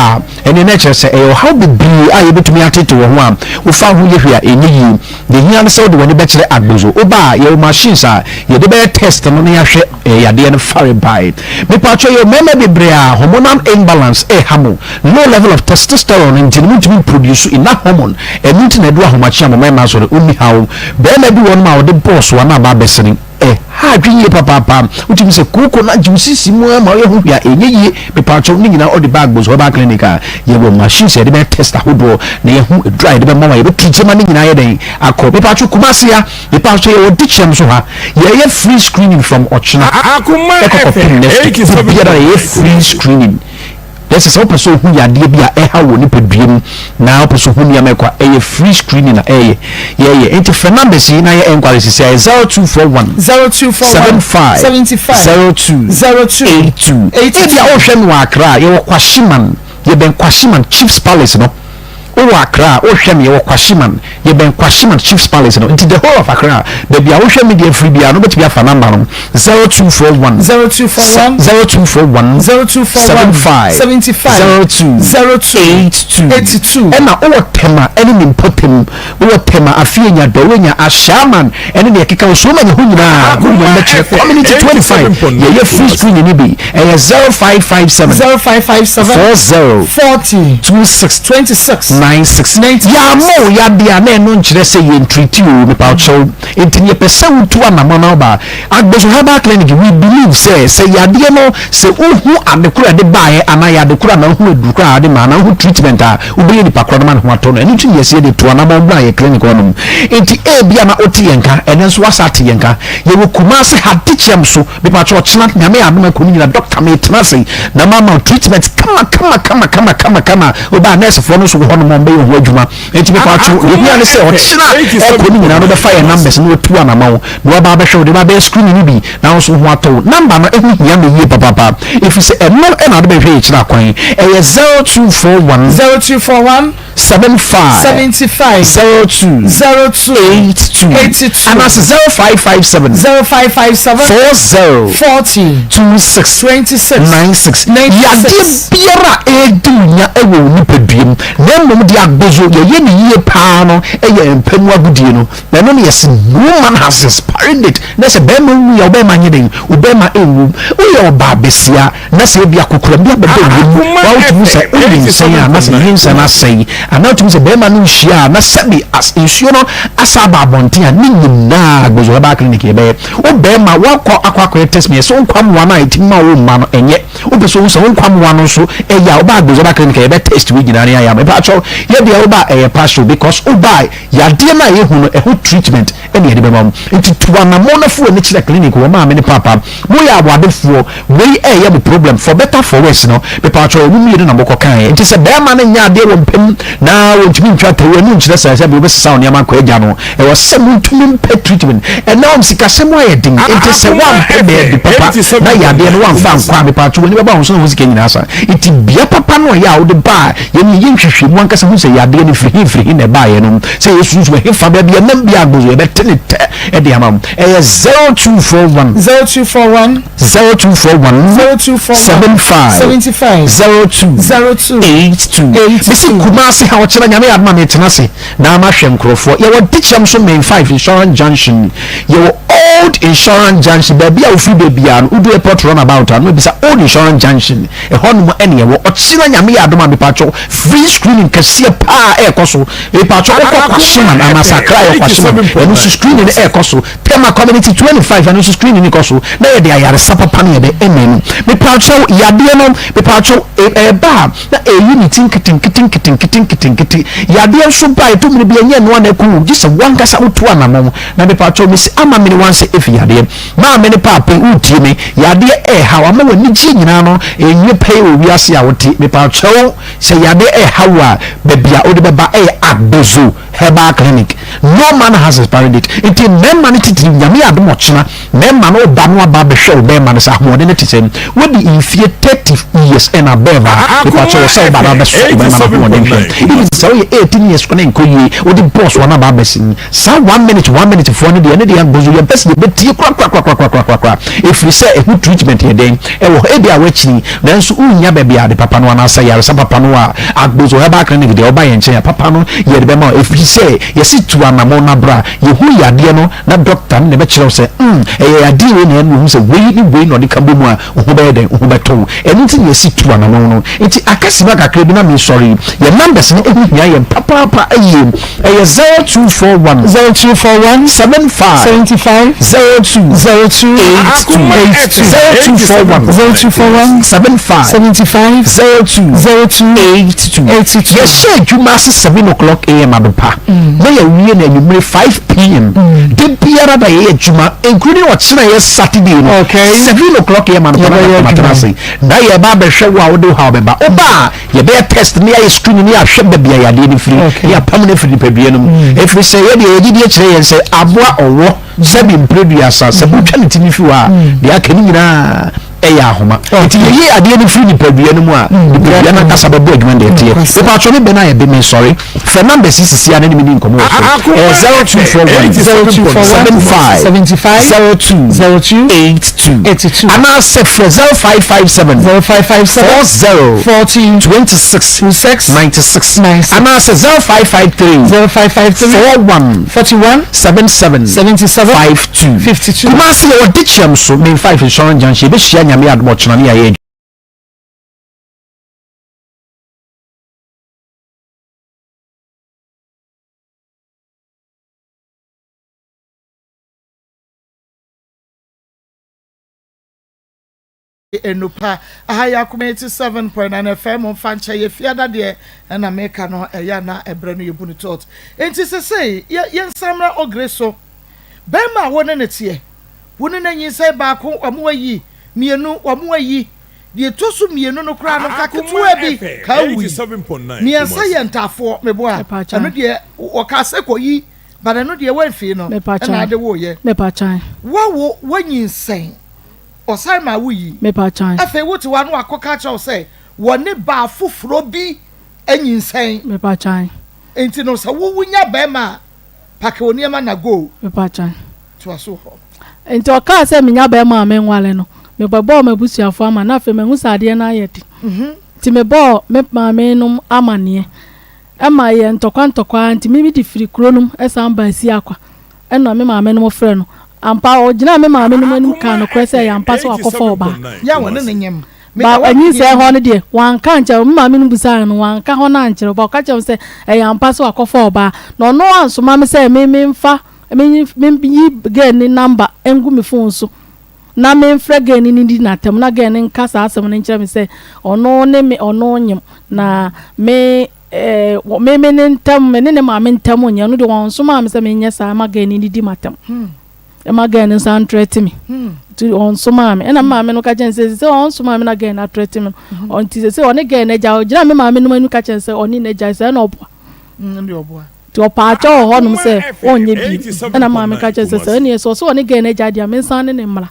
a ɛneɛ na ɛkyerɛ sɛ ɛyɛ ɔhaw bebree a yɛbɛtumi atete wɔ ho a wofa ho yɛ hwee a ɛnyɛ yie. Deɛ ɛhia ne sɛ wode w'ani bɛkyerɛ Agbozo. Woba a yɛwɔ machines a yɛde bɛyɛ test no na yɛahwɛ Ɛyɛ yadeɛ no fare bae. Mepakyɛw yɛwɔ mmarima bebree a hormonal imbalance ɛha mo, low level of testosterone nti no montumi mproduce enough hormone, ɛno nti na ɛdu ahomakye a mo mmarima asɔre, ɔnni haw. Barima bi wɔ hɔnom a ɔde bɔɔso anaa aba abɛsene, ɛha adwene yie papaapa, wotumi sɛ kooko no agye wo sisi mu ara ma woyɛ ho hwee a ɛnyɛ yie. Mepakyɛw ne nyinaa ɔde ba Agbos Herbal Clinic a yɛwɔ machines a yɛde bɛyɛ test ahodoɔ na yɛahu aduru a yɛde bɛma wo a yɛbɛ treat ma ne nyinaa ayɛ dɛn akɔ. Mepakyɛw Kumasi ha. Mepa so yɛwɔ dikyɛm so ha yɛyɛ free screening from ɔkyena ɛkɔ kɔpem next week biara yɛyɛ free screening yɛsɛ sɛ wopɛ sɛ ohu yadeɛ bi a ɛha wɔ nipadua mu na wopɛ sɛ ohu nneɛma ɛkɔ a ɛyɛ free screening na ɛyɛ yɛyɛ nti frɛ numbers yi na yɛ enquiry sisi ayɛ 0241 0241 75 75 02 02 82 ebi a wohwɛ no wɔ Accra yɛwɔ Kwashiman yɛbɛn Kwashiman Chiefs Palace no. Wowɔ Accra a, wohwɛ me, yɛwɔ Kwashiman, yɛbɛn Kwashiman Chiefs Palace no, nti the whole of Accra, baabi a wohwɛ me deɛ firi biara no, wobɛtumi afa number no, 0241 0241 0241 0241 75 75 02 02 82 82. Ɛna wowɔ Tema ɛne ne mpɔtam, wowɔ Tema, Afie-Nya, Dɔwenya, Ashaiman ɛne deɛ ɛkeka ho, so woma ne ho nyinaa, mo nyinaa mɛkyerɛ Community 25, yɛyɛ free screening no bi, ɛyɛ 0557 0557 40 40 26 26 96. 96. Yɛammɔ wo yadeɛ a na ɛno nkyerɛ sɛ yɛn treat o, mepawokyɛw. Nti no yɛpɛ sɛ wotu anamɔn na woba Agbozo Herbal Clinic. We believe sɛ sɛ yadeɛ no sɛ wohu ade koro a ɛde baeɛ anaa yɛ ade koro anaa wohu aduru koro a ade ma anaa wohu treatment a wobɛyɛ nipa korɔ no ma ne ho atɔ no. Ɛno nti na yɛsi yɛde tu anamɔn bra yɛ clinic hɔnom. Nti ebia na wote yɛn nka, ɛnɛ nso woasa ate yɛn nka. Yɛwɔ Kumasi ha Dikyɛm so. Mepakyɛ ɔkyena Nyame yɛ adom akɔ no nyina doctor metena ase na mama wo treatment kama kama kama kama kama kama wobaa nurse foɔ no nso wɔ hɔ nom ɔmbɛyɛ ho adwuma nti mepakyɛ deɛ hia ne sɛ ɔkyena ɛkɔ no nyina no bɛfa yɛ numbers na watu anama wo na waba abɛhwɛ wo de ba bɛyɛ screening no bi na wo nso ho atɔ wo number no ɛho hia me yie papaapa ɛfiri sɛ ɛno ɛna wode bɛhwɛ yɛ kyerɛ akwan ɛyɛ 0241 0241 75 75 02 02 82 82 anaasɛ 0557 0557 40 40 26 26 96. 96. Yadeɛ biara a ɛredi wo nya wɔ wo nipadua mu, na mmom deɛ agbozo yɛyɛ no yie paa no yɛ mpa mu agodie no, na ɛno no yɛse no man has expired it, na sɛ bɛrima wu a wo bɛrima nyɛ dɛn? Wo bɛrima nwu. Woyɛ ɔbaa basia na sɛ ebia kokoram bi abɛda wo mu na wotumi sɛ wonyinsɛn a na sɛ nyinsɛn no asɛe anaa wotumi sɛ bɛrima no nhyia a na sɛbi as nsuo no asa aba abɔnten a ne nyinaa Agbozo Herbal Clinic yɛbɛyɛ. Wo bɛrima woakɔ akɔ akɔyɛ test meyɛ sɛ wo nkwamoa no a ɛtumi ma wo mma no ɛnyɛ wopɛ sɛ wohu sɛ wo nkwamoa no nso ɛyɛ a woba Agbozo Herbal Clinic a yɛbɛ test wo nyinaa ne ayɛ ama. Mepakyɛw yɛ deɛ woba a ɛyɛ partial because woba a yadeɛ no a yɛhu no ɛho treatment ɛna yɛde bɛma wo. Nti tu anamɔn na fa w'ani kyerɛ clinic wɔ maame ne paapa. Moyɛ awadefoɔ, wei ɛyɛ mo problem for better for worse no, mepaakyɛw mo mmienu na mokɔ kaeɛ. Nti sɛ bɛɛma no nyɛ adeɛ wɔ mpa mu na wɔntumi ntwa atawu ɛno nkyerɛ sɛ sɛbi wobɛsesa wo nneɛma akɔ agya no. Ɛwɔ sɛ motumi mpɛ treatment. Ɛnɛ wɔn sikasɛm ayɛ den nti sɛ woampɛ baabi papa na yadeɛ no woamfa ankɔ a mepaakyɛw w'ani bɛba wo so na wo sika nyinaa asa. Nti bea papa no a ɛyɛ a wode ba a Yɛn yɛ nhwehwɛmu ankasa hu sɛ yadeɛ no firi he firi he na ɛbaeɛ no, sɛ ɛyɛ sunsum ɛhefa baabi a ɛnam biara no yɛbɛte ne tɛ de ama wo. Ɛyɛ 0241. 0241. 0241. 0241. 75. 75. 02. 02. 82. 82. Mesi Kumasi ha ɔkyena Nyame yɛ adom a metena ase na mahwɛ nkurɔfoɔ. Yɛwɔ Dikyɛm so Main 5 Insurance Junction. Yɛwɔ Old Insurance Junction baabi a wofiri baabiara no wodu airport runabout a na wabisa Old Insurance Junction. Ɛhɔ nom ɛne ɛwɔ. Ɔkyena Nyame yɛ adom a mepakyɛw free screening kɛseɛ paa ɛɛkɔ so. Mepakyɛw wokɔ Kwashiman anaasɛ Accra yɛ Kwashiman ɛno nso screening no ɛɛkɔ so. Tema Community 25 ɛno nso screening no kɔ so na yɛde ayaresa papa no yɛde ɛma mu. Mepakyɛw yadeɛ no mepakyɛw ɛɛba a na ɛɛyi ne ti nketenkete nketenkete nketenkete. Yadeɛ nso ba a ɛtɔ mmerɛ bi ɛnyɛ ɛno ara na ɛku wo gye sɛ wankasa wotu anamɔn. Na mepakyɛw mesi ama mene wansɛ ɛfi yadeɛ. Maame ne paapa yi woretie me? Yadeɛ ɛreha wo ama w'anigyeɛ nyinaa no ɛnyɛ pɛyɛ wɔ wiase a wote. Mepakyɛw sɛ yadeɛ ɛreha wo a baabi a wode bɛba ɛyɛ Agbozo Herbal Clinic. No man has expiry date. Nti mmarima no titiriw Nyame yɛ adom ɔkyena mmarima no woba no aba abɛhwɛ wo bɛrima no sɛ ahoɔden no te sɛn. Wadi mfie 30 years and above a mepakyɛw sɛ woba no abɛsɔ wo bɛrima no ahoɔden hwɛ. Even sɛ woyɛ 18 years koraa na ɛnkɔ yie wode bɔs wɔn aba abɛsi. Saa one minute one minute foɔ no deɛ ɛno deɛ bonso yɛmpɛ sɛ yɛbɛtie korakorakorakorakorakora ɛfiri sɛ ɛho treatment yɛ dɛn ɛwɔ hɔ ebia woakyini nanso wonnya baabi a ade papa no anaasɛ yaresa papa no a Agbozo Herbal Clinic deɛ woba yɛn nkyɛn a papa no yɛde bɛma wo ɛfiri sɛ yɛse tu anamɔn na bra yɛhu yadeɛ no na doctor no na ɛbɛkyerɛ wo sɛ mm ɛyɛ yadeɛ wei na ɛno ɔhu sɛ wei ne wei na ɔde ka bɔ mu a wo ho bɛyɛ dɛn wo ho bɛtɔ wo ɛno nti na yɛsi tu anamɔn no nti aka sima kakra bi na mesɔre yi yɛn numbers no ɛho hia yɛn papaapa ayie Ɛyɛ 0241. 0241. 75. 75. 02. 02. 82. 82. 0241. 0241. 75. 75. 02. 02. 82. 82. Yɛhyɛ adwuma ase 7 o'clock am adopa na yɛwie no anwummere 5 pm. Da biara da yɛyɛ adwuma including ɔkyena yɛ Saturday no. Okay. 7 o'clock am anɔpa na Yɛbɛyɛ yɛatena adwuma. ase na yɛba abɛhwɛ wo a wode wo haw bɛba. Woba a Yɛbɛyɛ test na yɛayɛ screening na yɛahwɛ baabi a yadeɛ no firi na yɛapam no afiri nipadua no mu. Mm. Ɛfiri sɛ yɛdeɛ yɛgyedie kyerɛ yɛn sɛ aboa ɔwɔ sɛbi mprɛduasa sɛ wotwa ne ti no fi hɔ a mm. deɛ aka no nyinaa ɛyɛ ahoma. Nti yɛyi adeɛ no firi nipadua no mu a mm. nipadua no ankasa bɛbɔ adwuma deɛ ɛteɛ. Mepatwɔ me bɛn ayɛ be me sɔre. Fɛ numbers yi sisi a na ne me ni nkɔmmɔ wɔ so. Ɛyɛ 0241 0241 75 75 02 02 82 82 anaasɛ frɛ 0557 0557 40 40 26 26 96 96 anaasɛ 0553 0553 41 41 77 77 52 52. Kumasi yɛwɔ Dikyɛm so Main 5 Insurance Junction yɛbɛhyia Nyame adom ɔkyena ne yɛayɛ adwuma. Enupa aha yɛ Akoma 87.9 FM mfa nkyɛ yɛ fiada deɛ ɛna meka no ɛyɛ a na ɛbrɛ no yɛbu no tɔt nti sesei yɛ yɛnsan mmra Ogre so bɛrima a wo ne no teɛ wo ne no anyinsɛn baako wɔn ayi mmienu wɔn ayi deɛ ɛtɔ so mmienu no koraa no nka Akoma ketewa bi FM ka wui 87.9 mmiɛnsa Kumasi. yɛ ntaafoɔ meboa Mepaakyɛw. ɛno deɛ wɔkaa sɛ kɔyi but ɛno deɛ woamfii no ɛna Mepaakyɛw. ade woyɛ Mepaakyɛw. woawo woanyinsɛn Ɔsan maa woyii. Mepatwan. Afei wote hɔ a na wakɔka akyerɛ wo sɛ wɔne baa foforɔ bi anyinsɛn. Mepatwan. Enti no sɛ wo wonya barima a, pake wo nneɛma na go. Mepatwan. Toa so wɔ hɔ. Enti ɔkaa sɛ menya barima a menware no, mebɛbɔɔ m'abusuafoɔ amanneɛ. Na afei mahu sɛ adeɛ no ayɛ den. Nti mebɔɔ me maamenom amanneɛ. Ɛma ɛyɛɛ ntɔkwa ntɔkwa ara nti me mede firi kuro no mu san baa Asiakwa. Ɛnna me maamenom frɛɛ no. Ampa, ɔgyinaa me maamenom anim kaa nokorɛ sɛ ɛyɛ ampa sɛ wakɔfa ɔbaa. Ba anyinsɛn hɔ no deɛ, wanka ankyerɛ me. Me maamenom bisaa no, wanka hɔ no ankyerɛ. Ba ɔka kyerɛɛ me sɛ ɛyɛ ampa sɛ wakɔfa ɔbaa. Na ɔno ansoma me sɛ me memfa menyi girl no number ngu me phone so na memfrɛ girl no nidi no atɛm na girl no nka saa asɛm no nkyerɛ me sɛ ɔno ne me ɔno nyem na me Eh, me me ne ntam, me ne ne maame ntam nyɛ, ɔno deɛ ɔnsomaa me sɛ menyɛ saa ma gɛɛ no nidi m'atam. Ɛma gɛɛ no nsa ntrɛte me. Nti ɔnsomaa me. Ɛna me maame no ka kyerɛ no sɛ, sɛ ɔnsomaa me na gɛɛ no atrɛte me no. Nti sɛ sɛ ɔne gɛɛ no agya, ɔgyina me maame no anim ka kyerɛ no sɛ ɔne no agya, sɛ ɛna ɔboa. Nti ɔpaakyɛ wɔ hɔnom sɛ ɔnyɛ bi. Ɛna maame ka kyerɛ sɛ sɛ ɛneɛ sɛ ɔsɛ ɔne gɛɛ no agya deɛ mensan ne ne mmra.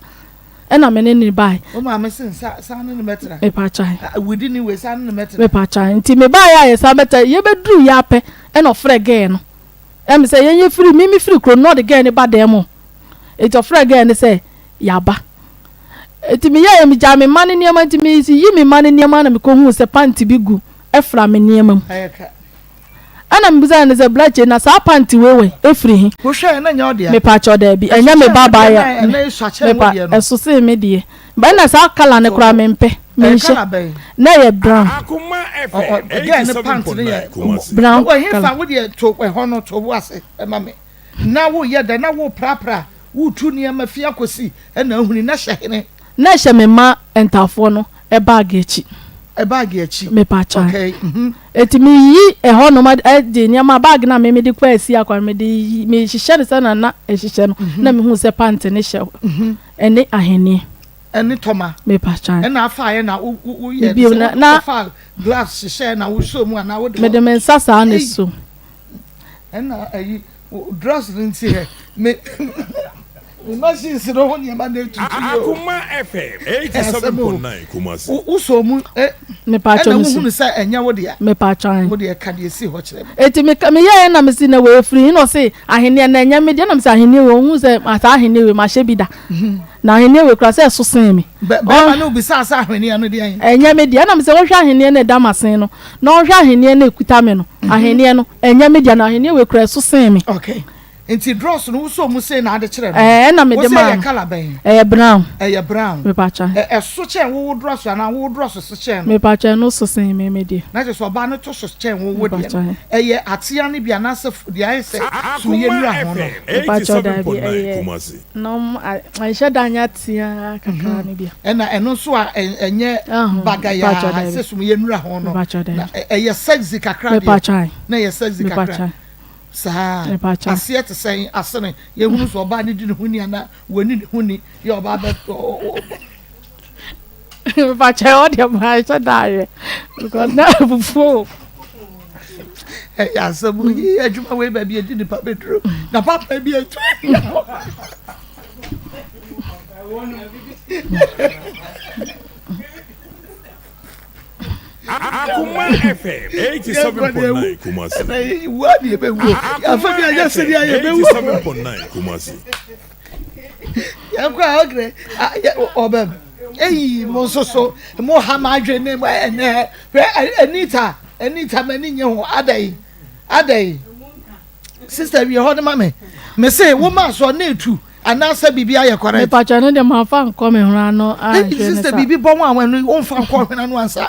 Ɛna me ne no bae. Wo maame se nsa san ne no mɛtena. Mepakyae. Widi ne wei san ne no mɛtena. Mepakyae. Nti me baeɛ a yɛsan bɛtɛ yɛbɛduru yɛ apɛ ɛna ɔfrɛ gɛɛ no. Ɛmi sɛ yɛn yɛfiri me me firi kuro no na ɔde gɛɛ no ba dan mu. Nti ɔfrɛ gɛɛ no sɛ yaba. Nti me yɛɛ me gyaa me mma no nneɛma nti me yi me mma no nneɛma na me kɔ huu sɛ panty bi gu ɛfra me nneɛma mu. Ayɛ ka. Ɛna mebisa no sɛ, Bra Kyei, na saa pant wei wɛn? Ɛfiri he? Wohwɛɛ na ɛnyɛ wo dea? Mepakyɛw, daabi, ɛnyɛ me ba baa ya. Ɛna esua kyɛn wo deɛ no. Ɛso sen me deɛ. Ɛna saa colour no koraa mempɛ, menhyɛ. Ɛyɛ colour bɛn? Na ɛyɛ brown. Akoma FM Girl ne pant no yɛ 87.9 Brown colour. Ɛhefa wo deɛ to ɛhɔ no to wo ase ma me. Na woyɛ dɛn? Na woprapra, wotu nneɛma fi akɔsi ɛna ahuni na hyɛ hene? Na ɛhyɛ me mma ntaafoɔ no bag akyi. Bag akyi. Mepakyɛw. Okay. Mhm. Eti meyi ɛhɔ nom de nneɛma bag na me mede kɔ asi akwa no mede yi mehyehyɛ no sɛ na na ɛhyehyɛ no mhm. na mehu sɛ pant ne hyɛ hɔ mhm. ɛne ahenneɛ. Ɛne tɔma. Mepakyɛw. Ɛna afa ayɛ na wo wo yɛ sɛ na fa gloves hyehyɛ na wosɔ mu anaa wode. Mede me nsa saa na so. Ɛna ayi drugs no nti ɛ me me machines no ho nneɛma na etutu yi o. Akoma FM 87.9 Kumasi. Wosɔ mu ɛ Mepatwa ɛna me so. wohunu sɛ ɛnyɛ wo dea. Mepatwa an. Wo deɛ ka deɛ esi hɔ kyerɛ me. Eti me me yɛɛ na me si na wei firi na ɔse ahenneɛ na ɛnyɛ me deɛ na me sɛ ahenneɛ wei ohun sɛ saa ahenneɛ wei mahyɛ bi da. Na ahenneɛ wei kura sɛ ɛso sen me. Bɛ bɛrima no bisaa sɛ ahweneɛ no deɛn? Ɛnyɛ me deɛ na me sɛ ɔnhwɛ ahenneɛ no ɛda m'asen no na ɔnhwɛ ahenneɛ no ekuta me no ahenneɛ no ɛnyɛ me deɛ na ahenneɛ wei kura ɛso sen me. Okay. Nti drɔs no wosɔɔ mu sei na ade kyerɛ no? Ɛɛ ɛna mede Wose maa ɛyɛ no. colour bɛn? Ɛyɛ brown. Ɛyɛ brown. Mepakyɛ. Ɛ ɛso kyɛn wo wo drɔs anaa wo wo drɔs so kyɛn no? Mepakyɛ ɛno so sen me me deɛ. Na kyerɛ sɛ ɔbaa no to so kyɛn wo wo deɛ no. Mepakyɛ. Ɛyɛ atea no bi anaasɛ f deɛ ayɛ sɛ sumiiɛ Akoma nnura ho no? FM Mepakyɛ daabi 87.9 ɛyɛ Kumasi. nom a ɛnhyɛ da nyɛ atea kakra no bi a. Ɛna ɛno nso a ɛ ɛnyɛ Ahu bagayaa mepakyɛ daabi. sɛ sumiiɛ nnura ho no. Mepakyɛ Na daabi. ɛ ɛyɛ sexy kakra deɛ. Mepakyɛ. Na ɛyɛ sexy kakra. Mepakyɛ. Saa. Aseɛ te sɛn? Asene. Yɛhunu sɛ ɔbaa no di ne ho ni anaa wani ne ho ni. Yɛ ɔbaa bɛ. Mepakyɛ hɔ deɛ mahyɛ da ayɛ because na abufuo. Ɛyɛ asɛm yi adwuma wei baabi edi nipa bɛduro na papa bi atu. Akoma FM 87.9 Kumasi. Akoma FM 87.9 Kumasi. Yɛnkɔ a ɔgrɛ ɔbɛm. Eyi mo nso so mo ha ma adwene ne ɛnɛ hwɛ Anita Anita m'ani nye ho adɛn adɛn sister wie hɔ no ma me me se wo ma so na etu Anaasɛ biribi ayɛ correct. Mepakyɛ no deɛ manfa nkɔ me hwene ano anhwɛ ne sa. Sister biribi bɔ ho a wɔn wonfa nkɔ hwene ano ansa.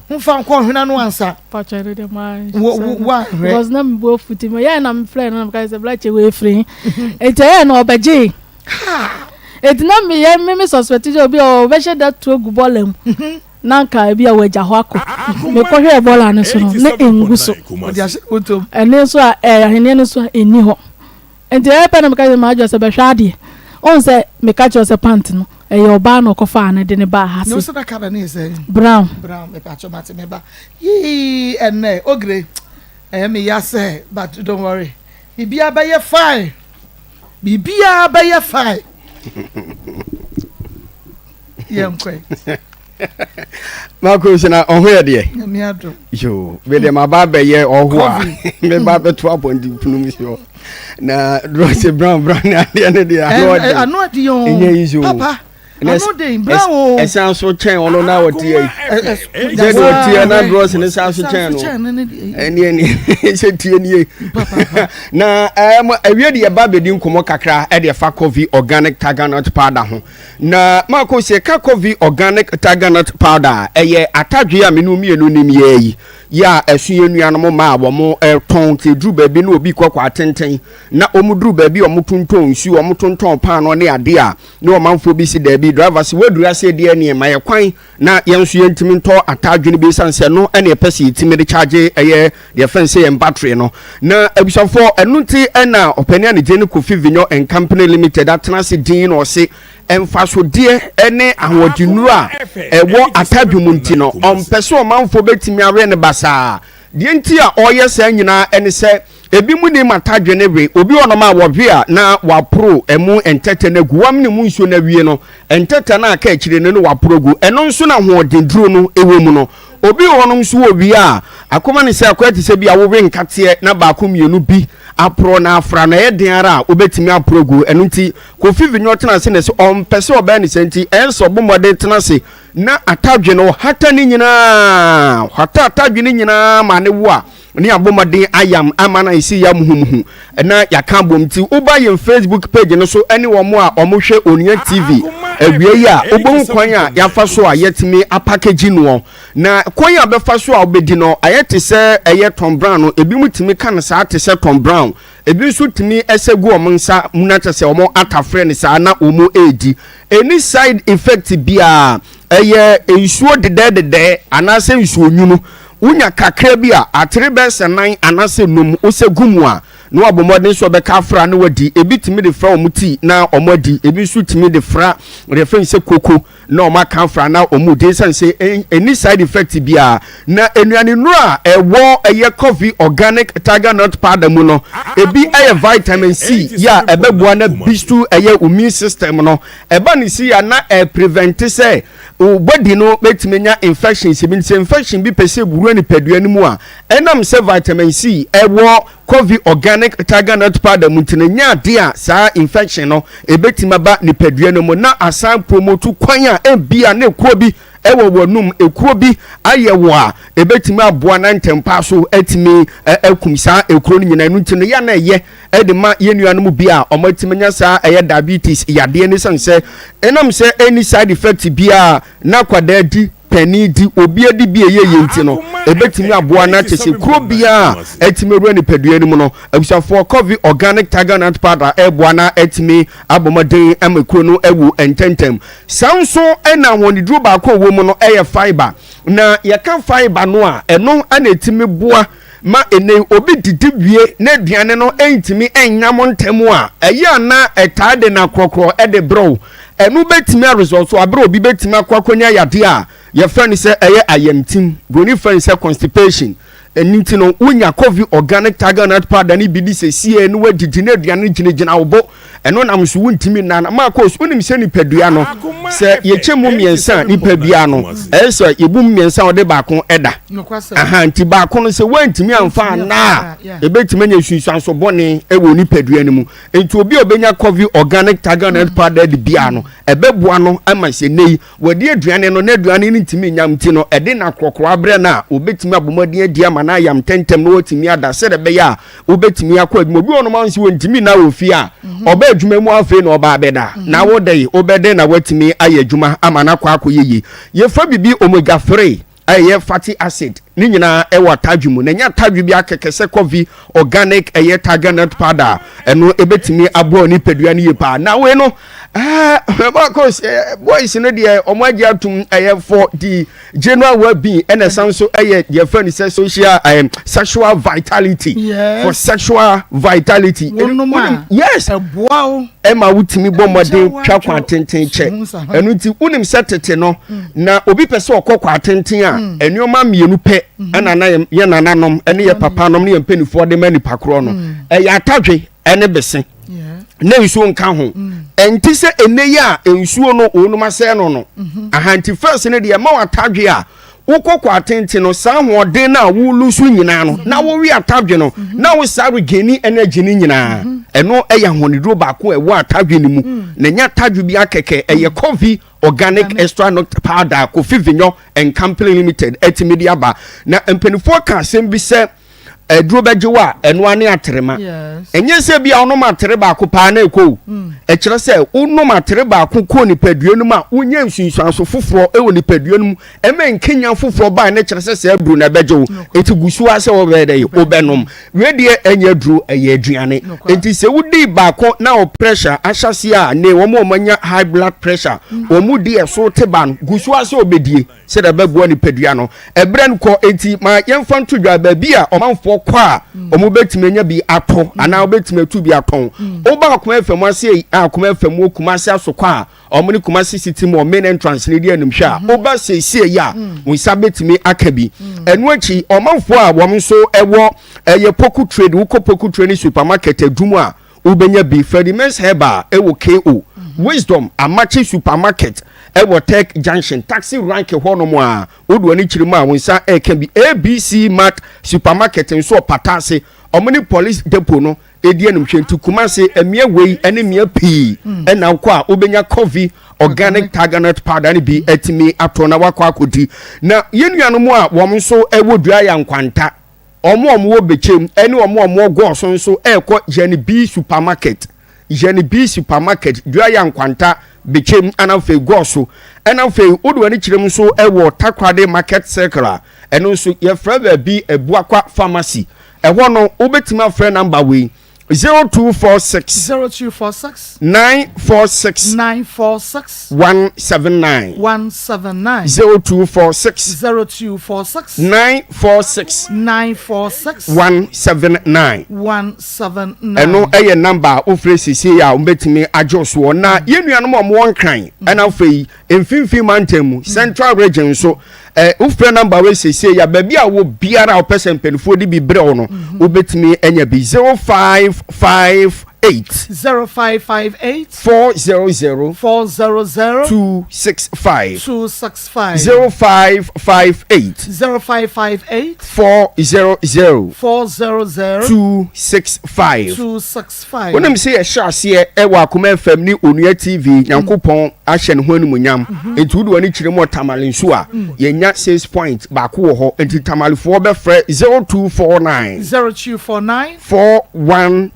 Wonfa nkɔ hwene ano ansa. Pakyɛ no deɛ man. Wo wo wanhwɛ. Because na me bu afu ti me yɛ na me frɛ no na me ka sɛ blakyɛ wei firi. Eti ɛyɛ na ɔbɛgye. Enti na meyɛ me me suspect sɛ obi a ɔbɛhyɛ da tu agu bɔɔla mu na anka ebi a wagya hɔ akɔ. Mekɔhwɛɛ bɔɔla no so no, na ɛngu so. Ɛno nso a ɛɛ ahweneɛ no nso a ɛnni hɔ. Enti ɛyɛ pɛ na meka kyerɛ m'adwoa sɛ bɛhwɛ adeɛ. Wohu sɛ meka kyerɛ wo sɛ pant no, ɛyɛ ɔbaa na ɔkɔfaa no de no baa ha sei. Brown. Brown, mepakyɛw mate me ba. Yii ɛnnɛ ogre ɛyɛ me ya sɛ but don't worry biribiara bɛyɛ fine biribiara bɛyɛ fine yɛnkɔ yi. Marcus na ɔho yɛ deɛ. Nyame adom. Yo, me deɛ maba abɛyɛ ɔho a meba abɛto abɔnten pono mu so. Na drɔse brown brown ne adeɛ no deɛ ano ɔden. Ano ɔden o. Ɛnyɛ yi so. Papa. Ano den brown o. Ɛsan so kyɛn ɔno na ɔte yɛ yi. Sɛ deɛ ɔte yɛ na drɔse ne san so kyɛn no. Ɛne ɛne sɛ tie nie. Na ɛm awie deɛ ba bɛdi nkɔmɔ kakra ɛde ɛfa coffee organic tiger nut powder ho. Na Marco sɛ yɛka Covey Organic Tiger Nut Powder a, ɛyɛ atadwe a me ne wo mmienu nim yɛ yi, yɛ a ɛso yɛn nuanom mmaa a wɔtɔn. Sɛ ɛduru baabi na obi kɔ kɔ atenten, na wɔduru baabi a wɔtontɔn nsuo, wɔtontɔn paanoo ne adeɛ a, ne ɔmanfoɔ bi si daabi, driver se woaduru aseɛ deɛ neɛ ma yɛ kwan na yɛn nso yɛntumi ntɔ atadwe no bi ɛsiane sɛ ɛno ɛne ɛpɛ sɛ yɛtumi de charge ɛyɛ deɛ fɛn sɛ yɛn battery no. Na abusuafoɔ, ɛno nti ɛna ɔpanin a ne din ne Kofi Vinyo and Company Limited atena ase din na ɔse mfasodeɛ ne ahoɔdennuro a ɛwɔ atadwe mu nti no, ɔmpɛ sɛ ɔmanfoɔ bɛtumi awe no basaa. Deɛ nti a ɔreyɛ saa nyinaa ɛne sɛ ebinom nim atadwe no we. Obi wɔ nom a wɔwe a na waporo ɛmu ntɛtɛ no agu. Wamene mu nsuo no awie no, ntɛtɛ no a aka akyire no na waporo agu. Ɛno nso na ahoɔdennuro no wɔ mu no. Obi wɔ hɔnom nso wɔwie a, akoma no sɛ akɔyɛ te sɛ bi a wowe nkateɛ na baako mmienu bi aporɔ na afra no, ɛyɛ den ara a wobɛtumi aporɔ agu. Ɛno nti, Kofi Vinyo tena ase na ɛsɛ ɔmpɛ sɛ ɔbɛyɛ ne saa nti, ɛyɛ sɛ ɔbɔ mmɔden tena ase na atadwe no, ɔhata ne nyinaa, ɔhata atadwe no nyinaa ma ne wo a, ne abɔ mmɔden ayam ama no ayɛ sɛ yɛ muhumuhu na yɛaka abom. Nti woba yɛn Facebook page no so ne wɔn a wɔhwɛ Onua TV awia yi a, wobɛhu kwan a yɛafa so a yɛatumi apakagyi noɔ. Na kwan a bɛfa so a wobɛdi no ayɛ te sɛ ɛyɛ Tom Brown no, ebinom tumi ka no saa te sɛ Tom Brown, ebi nso tumi sɛ gu wɔn nsa mu na kyɛ sɛ wɔn atafrɛ no saa na wɔn redi. Ɛni side effect biara, ɛyɛ nsuo dedɛɛdedɛɛ anaasɛ nsuo nwunu. Wonya kakra bi a, atere bɛyɛ sɛ nan anaasɛ num, wosɛ gu mu a, na wabɔ mmɔden sɛ ɔbɛka afra na wadi. Ebi tumi de fra wɔn tii na wɔn adi, ebi nso tumi de fra deɛ yɛfrɛ no sɛ koko na wɔn aka afra na wɔn di. Esiane sɛ ɛnni side effect biara, na nnuane nnuro a ɛwɔ ɛyɛ coffee organic tiger nut powder mu no, ebi yɛ vitamin C yɛ a ɛbɛboa na bistu ɛyɛ immune system no. Ɛba ne si a na ɛprevente sɛ Wo body no bɛtumi anya infections bi nti sɛ infection bi pɛ sɛ wura nipadua no mu a, ɛnam sɛ vitamin C ɛwɔ Covey Organic Tiger Nut Powder mu nti no, ɛnyɛ adeɛ a saa infection no ɛbɛtumi aba nipadua no mu na asan promote kwan a ebia na ekuro bi ɛwɔ w'anum, ekuro bi ayɛ wo a ɛbɛtumi aboa na ntɛmpa so atumi akum saa ekuro no nyinaa. Ɛno nti no, yɛ a na ɛyɛ de ma yɛn nuanom bi a wɔatumi anya saa ɛyɛ diabetes yadeɛ no ɛsiane sɛ ɛnam sɛ ɛnni side effect biara na akwadaa di panin di obi adi bi ɛyɛ yie nti no ɛbɛtumi aboa no akyɛ sɛ kuro biara ɛtumi awura nipadua no mu no abusuafoɔ Covey organic tiger nut powder ɛboa na ɛtumi abɔ mmɔden ama kuro no awu ntɛntɛm. Saa nso ɛna ahoɔdeduro baako a ɛwɔ mu no ɛyɛ fiber, na yɛka fiber no a ɛno ɛna ɛtumi boa ma ɛnnɛ yi obi didi wie na aduane no ntumi nyam ntɛm a, ɛyɛ a na ɛtaa de no akorɔkorɔ de brɛ wo. Ɛno bɛtumi aresɔlto aberɛ a obi bɛtumi akɔ akɔnya yadeɛ a yɛfrɛ no sɛ ɛyɛ ayamtim, buroni frɛ no sɛ constipation. Ɛno nti no, wonya Covey Organic Tiger Nut Powder no bi di sɛsie na woadidi na aduane no gyinagyina wo bo. Ɛno nam so wontumi nna no. Marcos, wonim sɛ nipadua no, sɛ yɛkyɛ mu mmiɛnsa a, nipadua no, ɛyɛ sɛ yɛbu mu mmiɛnsa a wɔde baako da. Aha, nti baako no sɛ woantumi amfa anna a, ɛbɛtumi anya nsunsuanso bɔne wɔ nipadua no mu. Nti obi a ɔbɛnya Covey Organic Tiger Nut Powder de biara no, ɛbɛboa no ama sɛ nnɛ yi, wɔde aduane no na aduane no ntumi nyam nti no, ɛde no akorɔkorɔ abrɛ no a, wɔbɛtumi abɔ mmɔden adi ama no ayam ntɛmntɛm na watumi ada sɛdeɛ ɛbɛyɛ a wobɛtumi akɔ adwuma. Obi wɔ nom a nso wɔntumi nna wɔ fie a, mhm. ɔba adwuma mu afei na ɔba abɛda. Mhm. Na wo dɛ wobɛdɛn na watumi ayɛ adwuma ama no akɔ akɔyɛ yie. Yɛfa biribi omega 3 a ɛyɛ fatty acid ne nyinaa ɛwɔ atadwe mu na ɛnyɛ atadwe bi akɛkɛ sɛ coffee organic ɛyɛ tiger nut powder a ɛno ɛbɛtumi aboa nipadua no yie paa. Na wei no Ɛɛ Marcus eh, boys no deɛ wɔn agye atum ɛyɛ for the general well being ɛna ɛsan so ɛyɛ deɛ fɛn no sɛ social ɛɛ sexual vitality. Yes. For sexual vitality. Wɔnom a yes. Ɛboa wo. Ɛma wotumi bɔ mmɔden twa kwan tenten kyɛ. Ɛno nti wonim sɛ tete no mm. na obi pɛ sɛ ɔkɔ kwan tenten a mm. nneɛma mmienu pɛ mm-hmm. ɛna na yɛ nananom ɛne yɛ papanom ne yɛ mpanimfoɔ de ma nipa korɔ no. Mm. Ɛyɛ atadwe ɛne bese na nsuo nka ho ɛnti sɛ ɛnɛ yi a nsuo no wɔnom asɛe no no mhm. ahanti first no deɛ ɛma watadwe a wokɔ kɔ atenten no saa ahoɔden no a wolu so nyinaa no na wowe atadwe no mhm. na wo saa regaini energy no nyinaa mhm. ɛno ɛyɛ ahoɔdeduro baako a ɛwɔ atadwe no mu mm. na ɛnyɛ atadwe bi akɛkɛ ɛyɛ coffee organic extra nut powder kofi vinyo and company limited ɛtumi de aba na mpanimfoɔ ka asɛm bi sɛ aduro bɛgye wo a ɛno ane aterema ɛnyɛ sɛ bi a wonom atere baako paa na ɛkɔ o mm. ɛkyerɛ sɛ wonom atere baako kɔ nipadua no mu a wonya nsunsuanso foforɔ wɔ nipadua no mu ɛma nkenya foforɔ baa ne kyerɛ sɛ sɛ aduro na ɛbɛgye wo ɛti gu so a sɛ wɔbɛyɛ dɛ wobɛnom wei deɛ ɛnyɛ aduro ɛyɛ aduane nti sɛ wodi baako na wo pressure ahyɛseɛ a ne wɔn a wɔanya high blood pressure mm. wɔn mu di ɛso te ba no gu so a sɛ wɔbɛdie sɛdeɛ ɛbɛboa nipadua no. Ɛberɛ no kɔ, enti ma yɛmfa nto dwa baabi a ɔmanfoɔ kɔ a wɔbɛtumi anya bi atɔ anaa wɔbɛtumi atu bi atɔn. Woba Akoma FM ase yi a Akoma FM wɔ Kumasi Asokwa a wɔn ne Kumasi City Mall main entrance no di animhwɛ a, woba seesie yi a wo nsa bɛtumi aka bi. Ɛno akyi, ɔmanfoɔ a wɔn nso wɔ ɛyɛ Poku Trade, wokɔ Poku Trade ne supermarket adum a, Wobɛnya bi Ferdimens Herbal wɔ KO, Wisdom Amakye Supermarket wɔ Tech Junction, Taxi Rank hɔ nom a, wode w'ani kyerɛ mu a wo nsa reka bi. ABC Mart Supermarket nso wɔ Pata ase, wɔn ne Police Depot no di animhwɛ nti Kumasi mmea wei ne mmea pii na wokɔ a wobɛnya Coffee Organic Tiger Nut Powder no bi atumi atɔ na wakɔ akɔdi. Na yɛn nuanom a wɔn nso wɔ dua yɛ nkwanta Wɔn a wɔwɔ Bekyem ne wɔn a wɔwɔ Gɔɔso nso rekɔ Yɛn B Supermarket, Yɛn B Supermarket, Duaya Nkwanta, Bekyem, ɛna afei Gɔɔso. Ɛna afei wode w'ani kyerɛ mu nso wɔ Takoradi Market Circle a, ɛno nso yɛfrɛ baabi Abuakwa Pharmacy. Ɛhɔ no wobɛtumi afrɛ namba wei, 0246 0246 946 946 179 179 0246 0246 946 946 179 179 ɛno ɛyɛ namba a wofrɛ siesie a wɔbɛtumi agye soɔ na yɛn nuanom a wɔwɔ nkran ɛna afei Mfimfini mantam mu, Central Region nso, eh, wofrɛ namba wei seesei a, baabi a wɔ biara a wopɛ sɛ mpanimfoɔ de bi brɛ wo no, mhm. wobɛtumi anya bi 0558 0558 400 400 265 265 0558 0558 400 400 265 265 Wonim sɛ yɛhyɛ aseɛ wɔ Akoma FM ne Onua TV, Nyankopɔn ahyɛ ne ho animuonyam. Nti wode w'ani kyerɛ mu wɔ Tamale nso a, yɛnya sales point baako wɔ hɔ. Nti Tamalefoɔ bɛfrɛ 0249 0249 412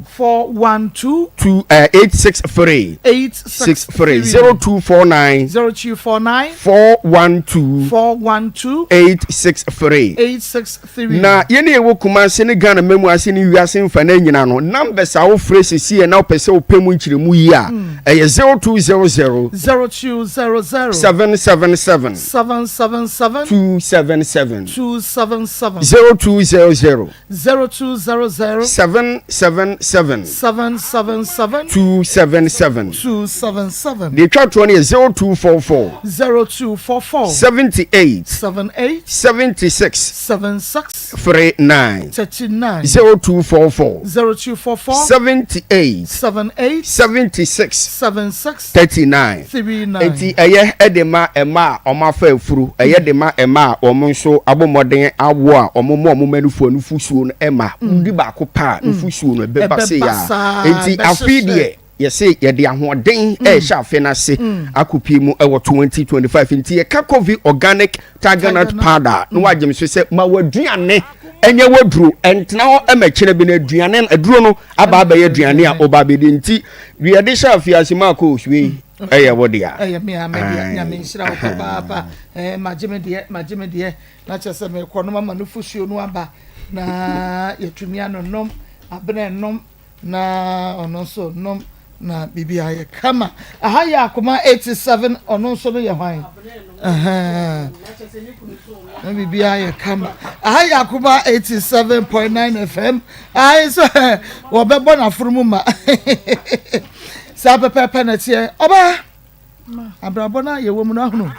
412 2 863 863 0249 0249 412 412 863 863. Na yɛn a yɛwɔ Kumase ne Ghana mamu ase ne wiase mfana nyina no, numbers a wofrɛ sesiɛ na wopɛ sɛ wopɛ mu nkyerɛmu yie a, ɛyɛ 0200 0200 777 777 277 277 0200 0200 777 777 277 277 Deɛ ɛtwa toɔ no yɛ 0244 0244 78 78 76 76 39 39 0244 0244 78 78 76 76 39 39. Enti ɛyɛ de ma mma a wɔafa afuru, ɛyɛ de ma mma a wɔn nso abɔ mmɔden awo a wɔma wɔn mma nufoɔ nufosuo no ma. Wodi baako pɛ a, nufosuo no ɛbɛba sei ara. Enti afei deɛ yɛse yɛde ahoɔden ɛrehyɛ afe no ase akɔpie mu ɛwɔ 2025 nti yɛka Kovi organic tiger nut powder na wagye me so sɛ ma w'aduane ɛnyɛ w'aduro ɛntena hɔ ɛma kyerɛ bi no aduane aduro no aba abɛyɛ aduane a ɔba abɛdi nti yɛde hyɛ afe ase ma akɔ osue ɛyɛ wo dea. Ɛyɛ me a me dea nyame nhyira wo papaapa ɛɛ magye me deɛ magye me deɛ na kyerɛ sɛ mekɔ no mama no fusuo no aba na yɛtumi anonom abena nom Na ɔno nso nom. Na biribi ayɛ kama. Aha yɛ Akoma 87, ɔno nso no yɛ hwan? Na biribi ayɛ kama. Aha yɛ Akoma 87.9 FM. Ayi sɛ wɔbɛbɔ n'aforo mu ma. Saa pɛpɛɛpɛ na ɛteɛ. Ɔbaa, abrabɔ no a yɛwɔ mu no ahunu.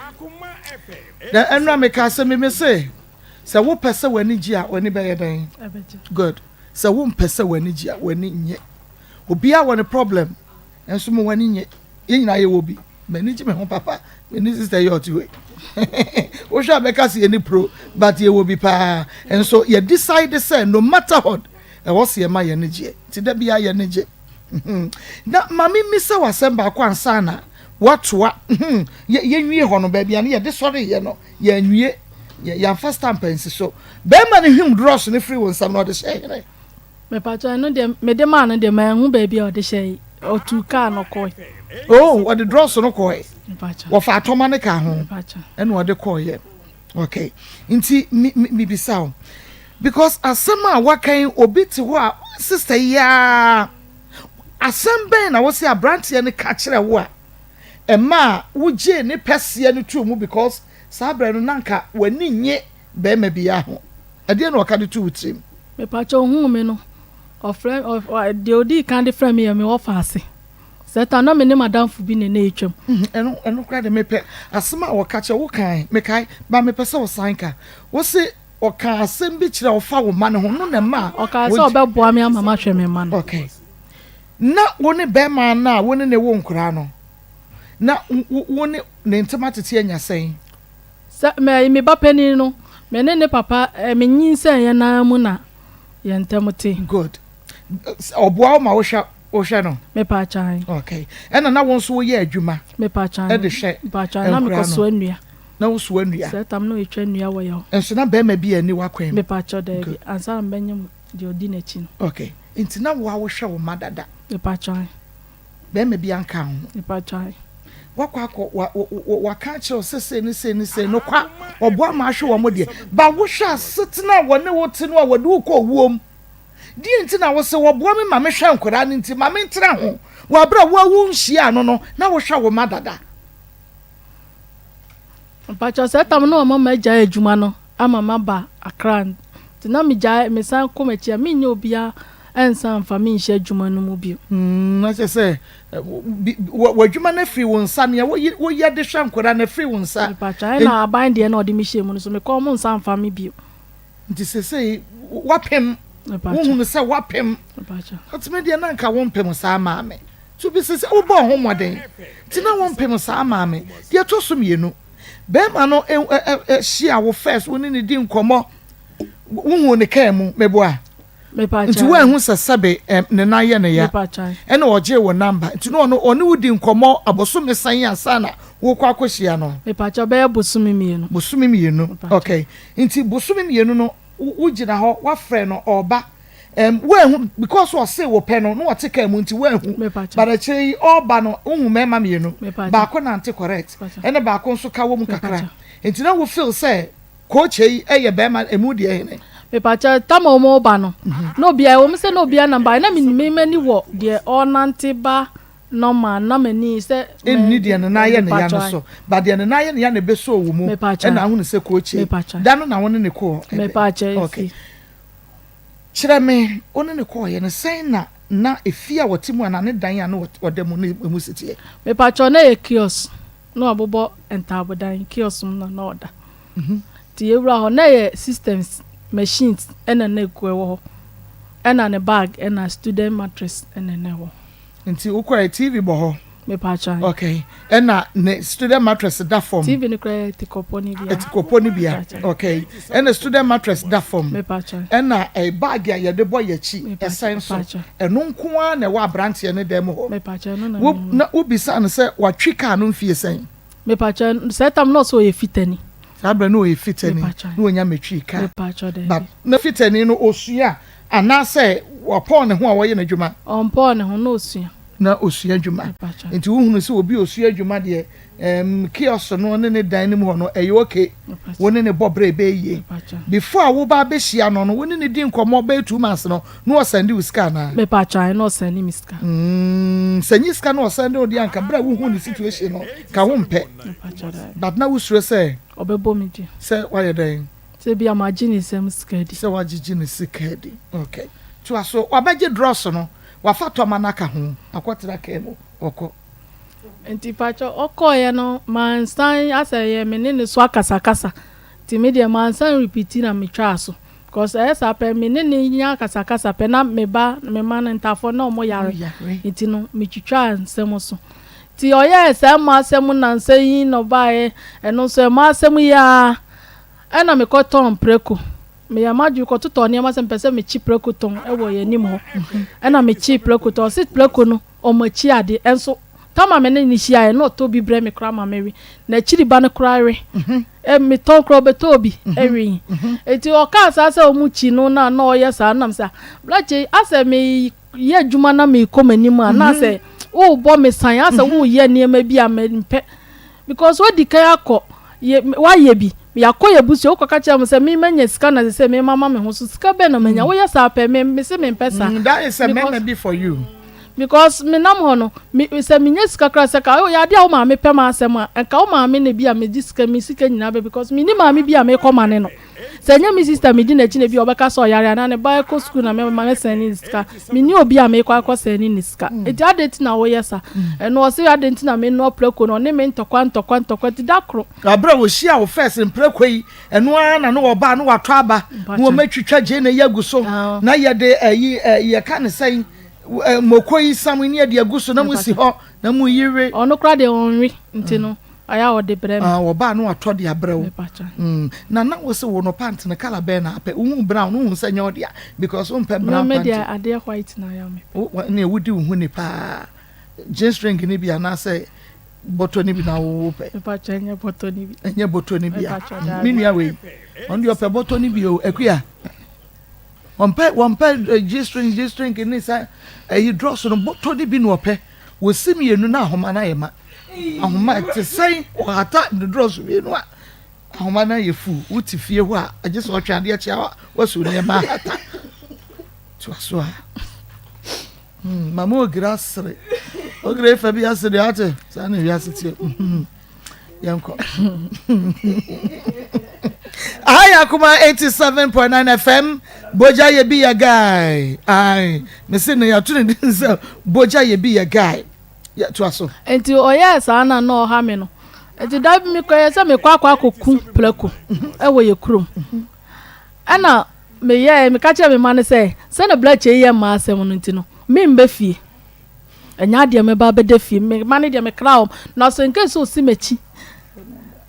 Na ɛnura meka asɛm bi me se, sɛ wopɛ sɛ w'ani gye a, w'ani bɛyɛ dɛn? Good. Sɛ wompɛ sɛ w'ani gye a, w'ani nye. Obiara wɔ ne problem nso mo w'ani nye. Yɛn nyinaa yɛwɔ bi. M'ani gye me ho papa. Me ne sister yi ɔte hɔ yi. Wohwɛ a bɛka sɛ yɛni pro but yɛwɔ bi paa. Nso yɛ decide sɛ no matter what ɛwɔ sɛ yɛma yɛn ani gyeɛ. Nti da biara yɛn ani gye. Na ma me mmisa wo asɛm baako ansa na woatoa. Yɛnwie hɔ no baabi a ne yɛde sɔreeɛ no yɛanwie. Yɛamfa stamp ansi so. Bɛrima no hwim drɔs no firi wo nsam na ɔde hyɛɛ hene? Mepakyɛw, ɛno deɛ mede maa no deɛ manhu baabi a ɔde hyɛe. Ɔtuu kaa no kɔe. Oh, ɔde drɔs no kɔe. Mepakyɛw. Wɔfa atɔma no ka ho. Mepakyɛw. Ɛna ɔde kɔeɛ. Okay. Nti me me mebisa wo. Because asɛm a waka yi obi te hɔ a sister yi ara asɛm bɛn na wose aberanteɛ no ka kyerɛ wo a ɛmaa wogyee ne pɛseɛ no too mu because saa berɛ no na anka w'ani nnye bɛrima biara ho. Ɛdeɛn na ɔka de too wo tirim? Mepakyɛ ohuu me no, ɔfrɛ ɔ deɛ odii kan de frɛ me yɛ me wɔfa ase. Sɛ ta na me ne m'adamfo bi na na ɛretwam. Ɛno ɛno koraa de mepɛ asɛm a ɔka kyerɛ wo kae mekae but mepɛ sɛ ɔsan ka. Wose ɔkaa asɛm bi kyerɛ wo fa wo mma no ho no na ɛmaa Ɔkaa sɛ ɔbɛboa me ama mahwɛ me mma no. Okay. Na wo ne bɛrima no a wo ne no wo nkoraa no na wo ne ne ntam atete anya sɛn? Sɛ me me ba panin no, me ne ne papa eh, me nyinsɛn yɛn ara mu na yɛn ntam te. Good. Ɔboa wo ma wohwɛ wohwɛ no? Mepa kyan. Okay. Ɛna na wo nso woyɛ adwuma? Mepa kyan. Ɛde hwɛ Mepa kyan. Na mekɔ soa nnua. Na wo soa nnua? Sɛ tam na otwa nnua wɔ yɛ hɔ. Nso na bɛrima bi ani w'akwan mu? Mepa kyɛw daabi. Good. Ansa na mebɛnyem deɛ ɔdi n'akyi no. Okay. Nti na wo a wohwɛ wo mma dada? Mepa kyan. Bɛrima bi anka wo ho. Mepa kyan. Wakɔ akɔ wa wa waka akyerɛ wo sɛ sei ne sei ne sei no kwa ɔboa ma ahwɛ wɔn deɛ ba wohwɛ asetena a wɔne wo te no a wɔde wo kɔ owuo mu deɛ nti na wose wɔboa me ma mehwɛ nkwadaa no nti ma mentena ho wɔ abere a wo a wonhyia no no na wohwɛ wo ma dada. Mpakyɛw sɛ tam na wɔma magyae adwuma no ama maba Accra nti na megyae mesan kɔ m'akyi a menyɛ obiara nsan mfa me nhyɛ adwuma no mu bio. Mm, na kyerɛ sɛ w'adwuma no afiri wo nsa, nea woyɛ de hwɛ nkwadaa no afiri wo nsa. Mepakyɛw, ɛna aban deɛ na ɔde me hyɛɛ mu no so mekɔ ɔmo nsan mfa me bio. Nti sesei wapem, wohunu sɛ wapem. Ɔtumi deɛ na nka wompem saa maame. To bi sɛ wobɔɔ ho mmɔden nti na wompem saa maame. Deɛ ɛtɔ so mmienu, bɛrima no hyia wo first, wo ne no di nkɔmmɔ, wohuu ne kaa mu, meboa? Nti woanhu sɛ sɛbe ne nan yɛ ne ya, ɛna ɔgyee wo namba, nti na ɔno ɔne wo di nkɔmmɔ abosome sɛn ansa na wokɔ akɔhyia no? Mepakyɛw, bɛyɛ bosome mmienu. Bosome mmienu, okay. Nti bosome mmienu no, wogyina hɔ, woafrɛ no, ɔɔba, um, woanhu, because ɔse wo pɛ no, na ɔte kaa mu nti woanhu, but akyire yi ɔɔba no, wohu mmarima mmienu, baako nante correct, ɛna baako nso ka wɔ mu kakra, nti na wo feel sɛ Kookye yi yɛ bɛɛma emu deɛ hene? Mepakyɛ tam a wɔn ba no na obia ɛwɔ mu sɛ na obia nam ba na me me m'ani wɔ deɛ ɔnante ba normal na m'ani sɛ Nni deɛ ne nan yɛ ne ya no so but deɛ ne nan yɛ ne ya na ɛbɛsoo wo mu ɛna ahunu sɛ kookye da no na wo ne ne kɔɔ ɛbɛ okay kyerɛ me wo ne ne kɔɔyɛ no sɛn na na efie a wɔte mu anaa ne dan a na ɔda mu no emu si teɛ? Mepakyɛ na ɛyɛ kiosk na wabobɔ ntaabodan, kiosk mu na na ɔda. Nti yɛwura hɔ, na ɛyɛ systems, machines ɛna na ɛgu ɛwɔ hɔ. Ɛna ne bag ɛna student mattress ɛna na ɛwɔ hɔ. Nti wokɔɛ TV bɔ hɔ? Mepatwa. Okay. Ɛna ne student mattress da fam? TV no koraa yɛ tikɔpɔ no bia. Tikɔpɔ no bia. Okay. Ɛna student mattress da fam? Mepatwa. Ɛna eh, bag a yɛde bɔ yɛkyi ɛsɛn so? Ɛno nko ara na ɛwɔ abranteɛ no dan mu hɔ? Mepakyɛ ɛno na Wo mehu. na wobisaa no sɛ watwi kaa no mfie sɛn? Mepakyɛ saa tam na ɔsɛ ɔyɛ fitani. Saa berɛ no ɔyɛ fitani Mepakyɛ. na ɔnya mɛtwi kaa. Mepakyɛ daabi. But na fitani no ɔsua anaasɛ wapɔn ne ho a ɔyɛ n'adwuma? Ɔmpɔn ne ho na ɔsua. Na osua adwuma. Nti wohunu sɛ obi osua adwuma deɛ, um, kiosk no ne ne dan no mu hɔ no, ɛyɛ okay. Wo ne ne bɔ berɛ ɛbɛyɛ yie. Before a woba abɛhyia no no, wo ne ne di nkɔmmɔ bɛyɛ 2 months no, na ɔsɛnde wo sika anaa? Mepakyɛ, na ɔsɛnde me sika. Sɛ nye sika na ɔsɛnde wo deɛ anka berɛ a wohu ne situation no, ka wo mpɛ. But na wosuro sɛ? Ɔbɛbɔ me dua. Sɛ wayɛ dɛn? Sɛ bi a magye ne nsam sika adi. Sɛ wagyegye ne sika adi. Okay. Toa so. Wabɛgye drɔs no, wafa tɔma no aka ho, akɔtena kaa mu, ɔkɔ. Nti pakyɛ ɔkɔeɛ no mansan asɛ ɛyɛ me ne ne so akasakasa nti me deɛ mansan repeat na metwaa so because ɛyɛ saa pɛ me ne no nya akasakasa pɛ na me ba me mma no ntafoɔ na ɔmo yare nti no metwitwaa nsɛm so nti ɔyɛɛ saa mma asɛm nnansa yi na ɔbaeɛ ɛno nso ɛmma asɛm yi ara ɛna mekɔtɔn prɛko Meyɛɛ m'adwene kɔtotɔɔ nneɛma sɛ mepɛ sɛ mekye prako tɔn wɔ yɛn anim hɔ. Ɛnna mekyee prako tɔn. Ɔse prako no, ɔmɔ akyi ade. Nso tam a me ne no hyiaeɛ no, na ɔtɔ bi brɛ me koraa ma mewe. N'akyiri ba no koraa we. Metɔn koraa ɔbɛtɔɔ bi wee. Enti ɔkaa saa sɛ wɔn kyi no na na ɔyɛ saa no na mesɛ ah, Blakye, asɛ meyɛ adwuma na merekɔ m'anim a, na asɛ worebɔ me san, asɛ woreyɛ nneɛma bi a mempɛ. Because wadi kan akɔ yɛ wayɛ bi yɛakɔ yɛ busua wokɔ ka kyerɛ mo sɛ me manya sika na sɛ me mama me ho so sika bɛn na manya woyɛ saa pɛ me me se mempɛ saa. That is a mɛmɛ bi for you. Because me nam hɔ no me sɛ menya sika koraa sɛ ka yɛ adeɛ a wo maame pɛ m'asɛm a nka wo maame na bi a mede sika me sika nyinaa bɛ because menni maame bi a mekɔ ma ne no. Sɛ ɛnyɛ me sister medi n'akyi na ebia ɔbɛka sɛ ɔyare anaa ne ba kɔ sukuu na mɛma mɛsɛne ne sika. Menni obi a mekɔ akɔsɛne ne sika. Enti adɛn nti na woyɛ saa? Ɛno ɔse adɛn nti na menoa prako no ɔne me ntɔkwa ntɔkwa ntɔkwa nti da koro. Bere a wɔhyiaa wo first mprako yi, ɛno ara na na wɔba a na wɔatɔ aba na wɔatwitwa gyeene yi agu so na yɛde ayi yɛka ne sɛn moko yi sam ne yɛde agu so na mosi hɔ na moyi we. Ɔno koraa deɛ ɔnwe nti no Ayɛ a ɔde brɛ me. Ah wɔba a na watɔ de abrɛ wo. Mepakyɛ. Mm na na wose wo no pant no colour bɛn na apɛ? Wohu brown no wohu sɛ nyɛ ɔdea because wompɛ brown Me panty. deɛ adeɛ white na ayɛ a mepɛ. Wo ɛneɛ wodi wo ho ni paa. Jeans string no bi anaasɛ bɔtɔ no bi na wo wopɛ? Mepakyɛ ɛnyɛ bɔtɔ no bi. Ɛnyɛ bɔtɔ no bi a. Mepakyɛ daabi. Me nua wei ɔno deɛ ɔpɛ bɔtɔ no bi o Akua. Wɔmpɛ wɔmpɛ G string G string ne sa ɛyi drɔs no bɔtɔ no bi na ɔpɛ. Wɔsi mmienu na ahoma no ayɛ ma. Ahoma ɛte sɛn ɔhata ne drɔs mmienu a ahoma no ayɛ fu. Wote fie hɔ a agye sɛ ɔtwe adeɛ kyea a wasu nneɛma ahata. Toa so a. Hmm, mama ogira asere. Ogira efa bi asere ate. Saa na wiase teɛ. Hmm. Yɛnkɔ. Aha yɛ Akoma 87.9 FM. Bogya yɛ bi yɛ guy. Ae. Mese no yɛato ne din sɛ Bogya yɛ bi yɛ guy. Yɛtoa so. Nti ɔyɛɛ saa na na ɔha me no. Nti da bi mekɔyɛ sɛ mekɔ akɔ akɔku prako wɔ yɛ kurom. Ɛna meyɛɛ meka kyerɛɛ me mma no sɛ sɛnea Blakye yi yɛ mmaa asɛm no nti no memba fie. Ɛnyɛ adeɛ mɛba abɛda fie. Me mma no deɛ mekra wɔn. Na so in case sɛ ɔsi m'akyi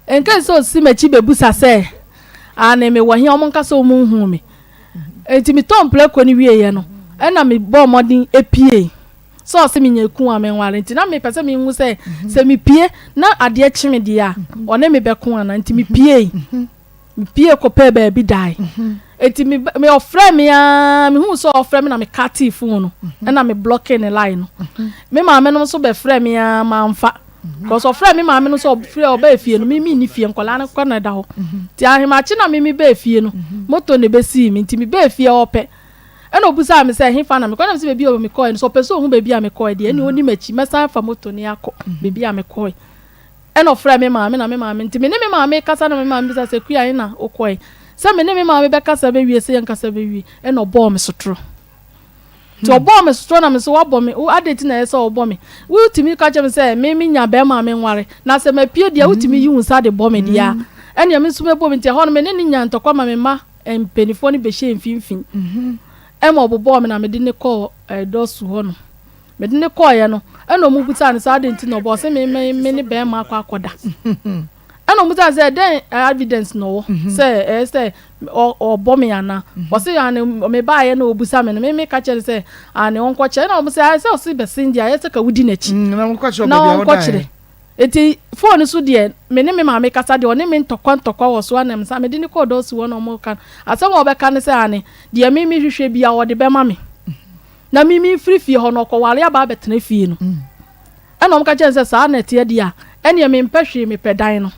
in case sɛ ɔsi m'akyi bɛbusa sɛ aane mewɔ he a wɔn nka sɛ wɔn nhuu me. Nti metɔɔ mprako no wieeɛ no ɛna mebɔɔ mmɔden epiee. Sɛ ɔse menya ku a menware nti na mepɛ sɛ mehu sɛ sɛ mepie na adeɛ kye me deɛ a ɔne me bɛko anaa nti mepiei. Mepie kɔpɛɛ baabi dae. Nti me me ɔfrɛ me ara mehuu sɛ ɔfrɛ me na me katee phone no ɛna me blɔkee ne line no. Me maame nom nso bɛfrɛ me ara mamfa. Because ɔfrɛ me maame no sɛ ɔfrɛ ɔbaa fie no me menni fie nkwadaa no kɔ na ɛda hɔ. Nti ahemakye na me mebaa fie no moto na ɛbɛsii me nti mebaa fie ɔpɛ Ɛnna obisaa me sɛ, Ɛhefa na mekɔ? Ɛnna mise, Baabi a mekɔe no, sɛ ɔpɛ sɛ ohu baabi a mekɔe deɛ, ɛnneɛ ɔnni m'akyi. Mɛsan afa moto no akɔ baabi a mekɔe. Ɛnna ɔfrɛɛ me maame, na me maame nti, me ne me maame rekasa na me maame bisa sɛ, Akua, he na wokɔe? Sɛ me ne me maame bɛkasa bɛwie, sɛ yɛnkasa bɛwie. Ɛnna ɔbɔɔ me sotorɔ. Nti ɔbɔɔ me sotorɔ na me nso woabɔ me, wo, adɛn nti na ɛyɛ sɛ wobɔ me? Wotumi ka kyerɛ me sɛ me menya barima a menware, na sɛ mapue deɛ a, wotumi yi wo nsa de bɔ me deɛ a, ɛnneɛ me nso mɛbɔ me. Nti ɛhɔ no, me ne no nyaa ntɔkwa ma me mma Mpanimfoɔ no bɛhyɛɛ mfimfini ma ɔbobɔɔ me na mede no kɔɔ dɔso hɔ nom. Mede no kɔeɛ no, ɛna wɔbisaa no sɛ adɛn nti na ɔbɔ ɔse me me me ne bɛrima akɔ akɔda. Ɛna wɔbisaa no sɛ dɛn evidence na ɔwɔ sɛ ɛyɛ sɛ ɔbɔ me anaa. Ɔse ane mebaeɛ na ɔbisa me no me meka kyerɛ no sɛ ane ɔnkɔkyerɛ. Ɛna wɔn sɛ ayɛ sɛ ɔse bɛsen deɛ ayɛ sɛ ka wodi n'akyi na ɔnkɔkyerɛ. Enti phone so deɛ me ne me maame kasa deɛ ɔne me ntɔkwa ntɔkwa wɔ so ana mesa mede no kɔɔ dɔɔso hɔ na ɔmo ka no asɛm a ɔbɛka ne sɛ ane deɛ me mehwehwɛ bia ɔde bɛma me. Na me memfiri fie hɔ no, ɔkɔware aba abɛtena fie no. Ɛna wɔka kyerɛɛ no sɛ saa na ɛteɛ deɛ a, ɛnneɛ mempɛ hwee, mepɛ dan no.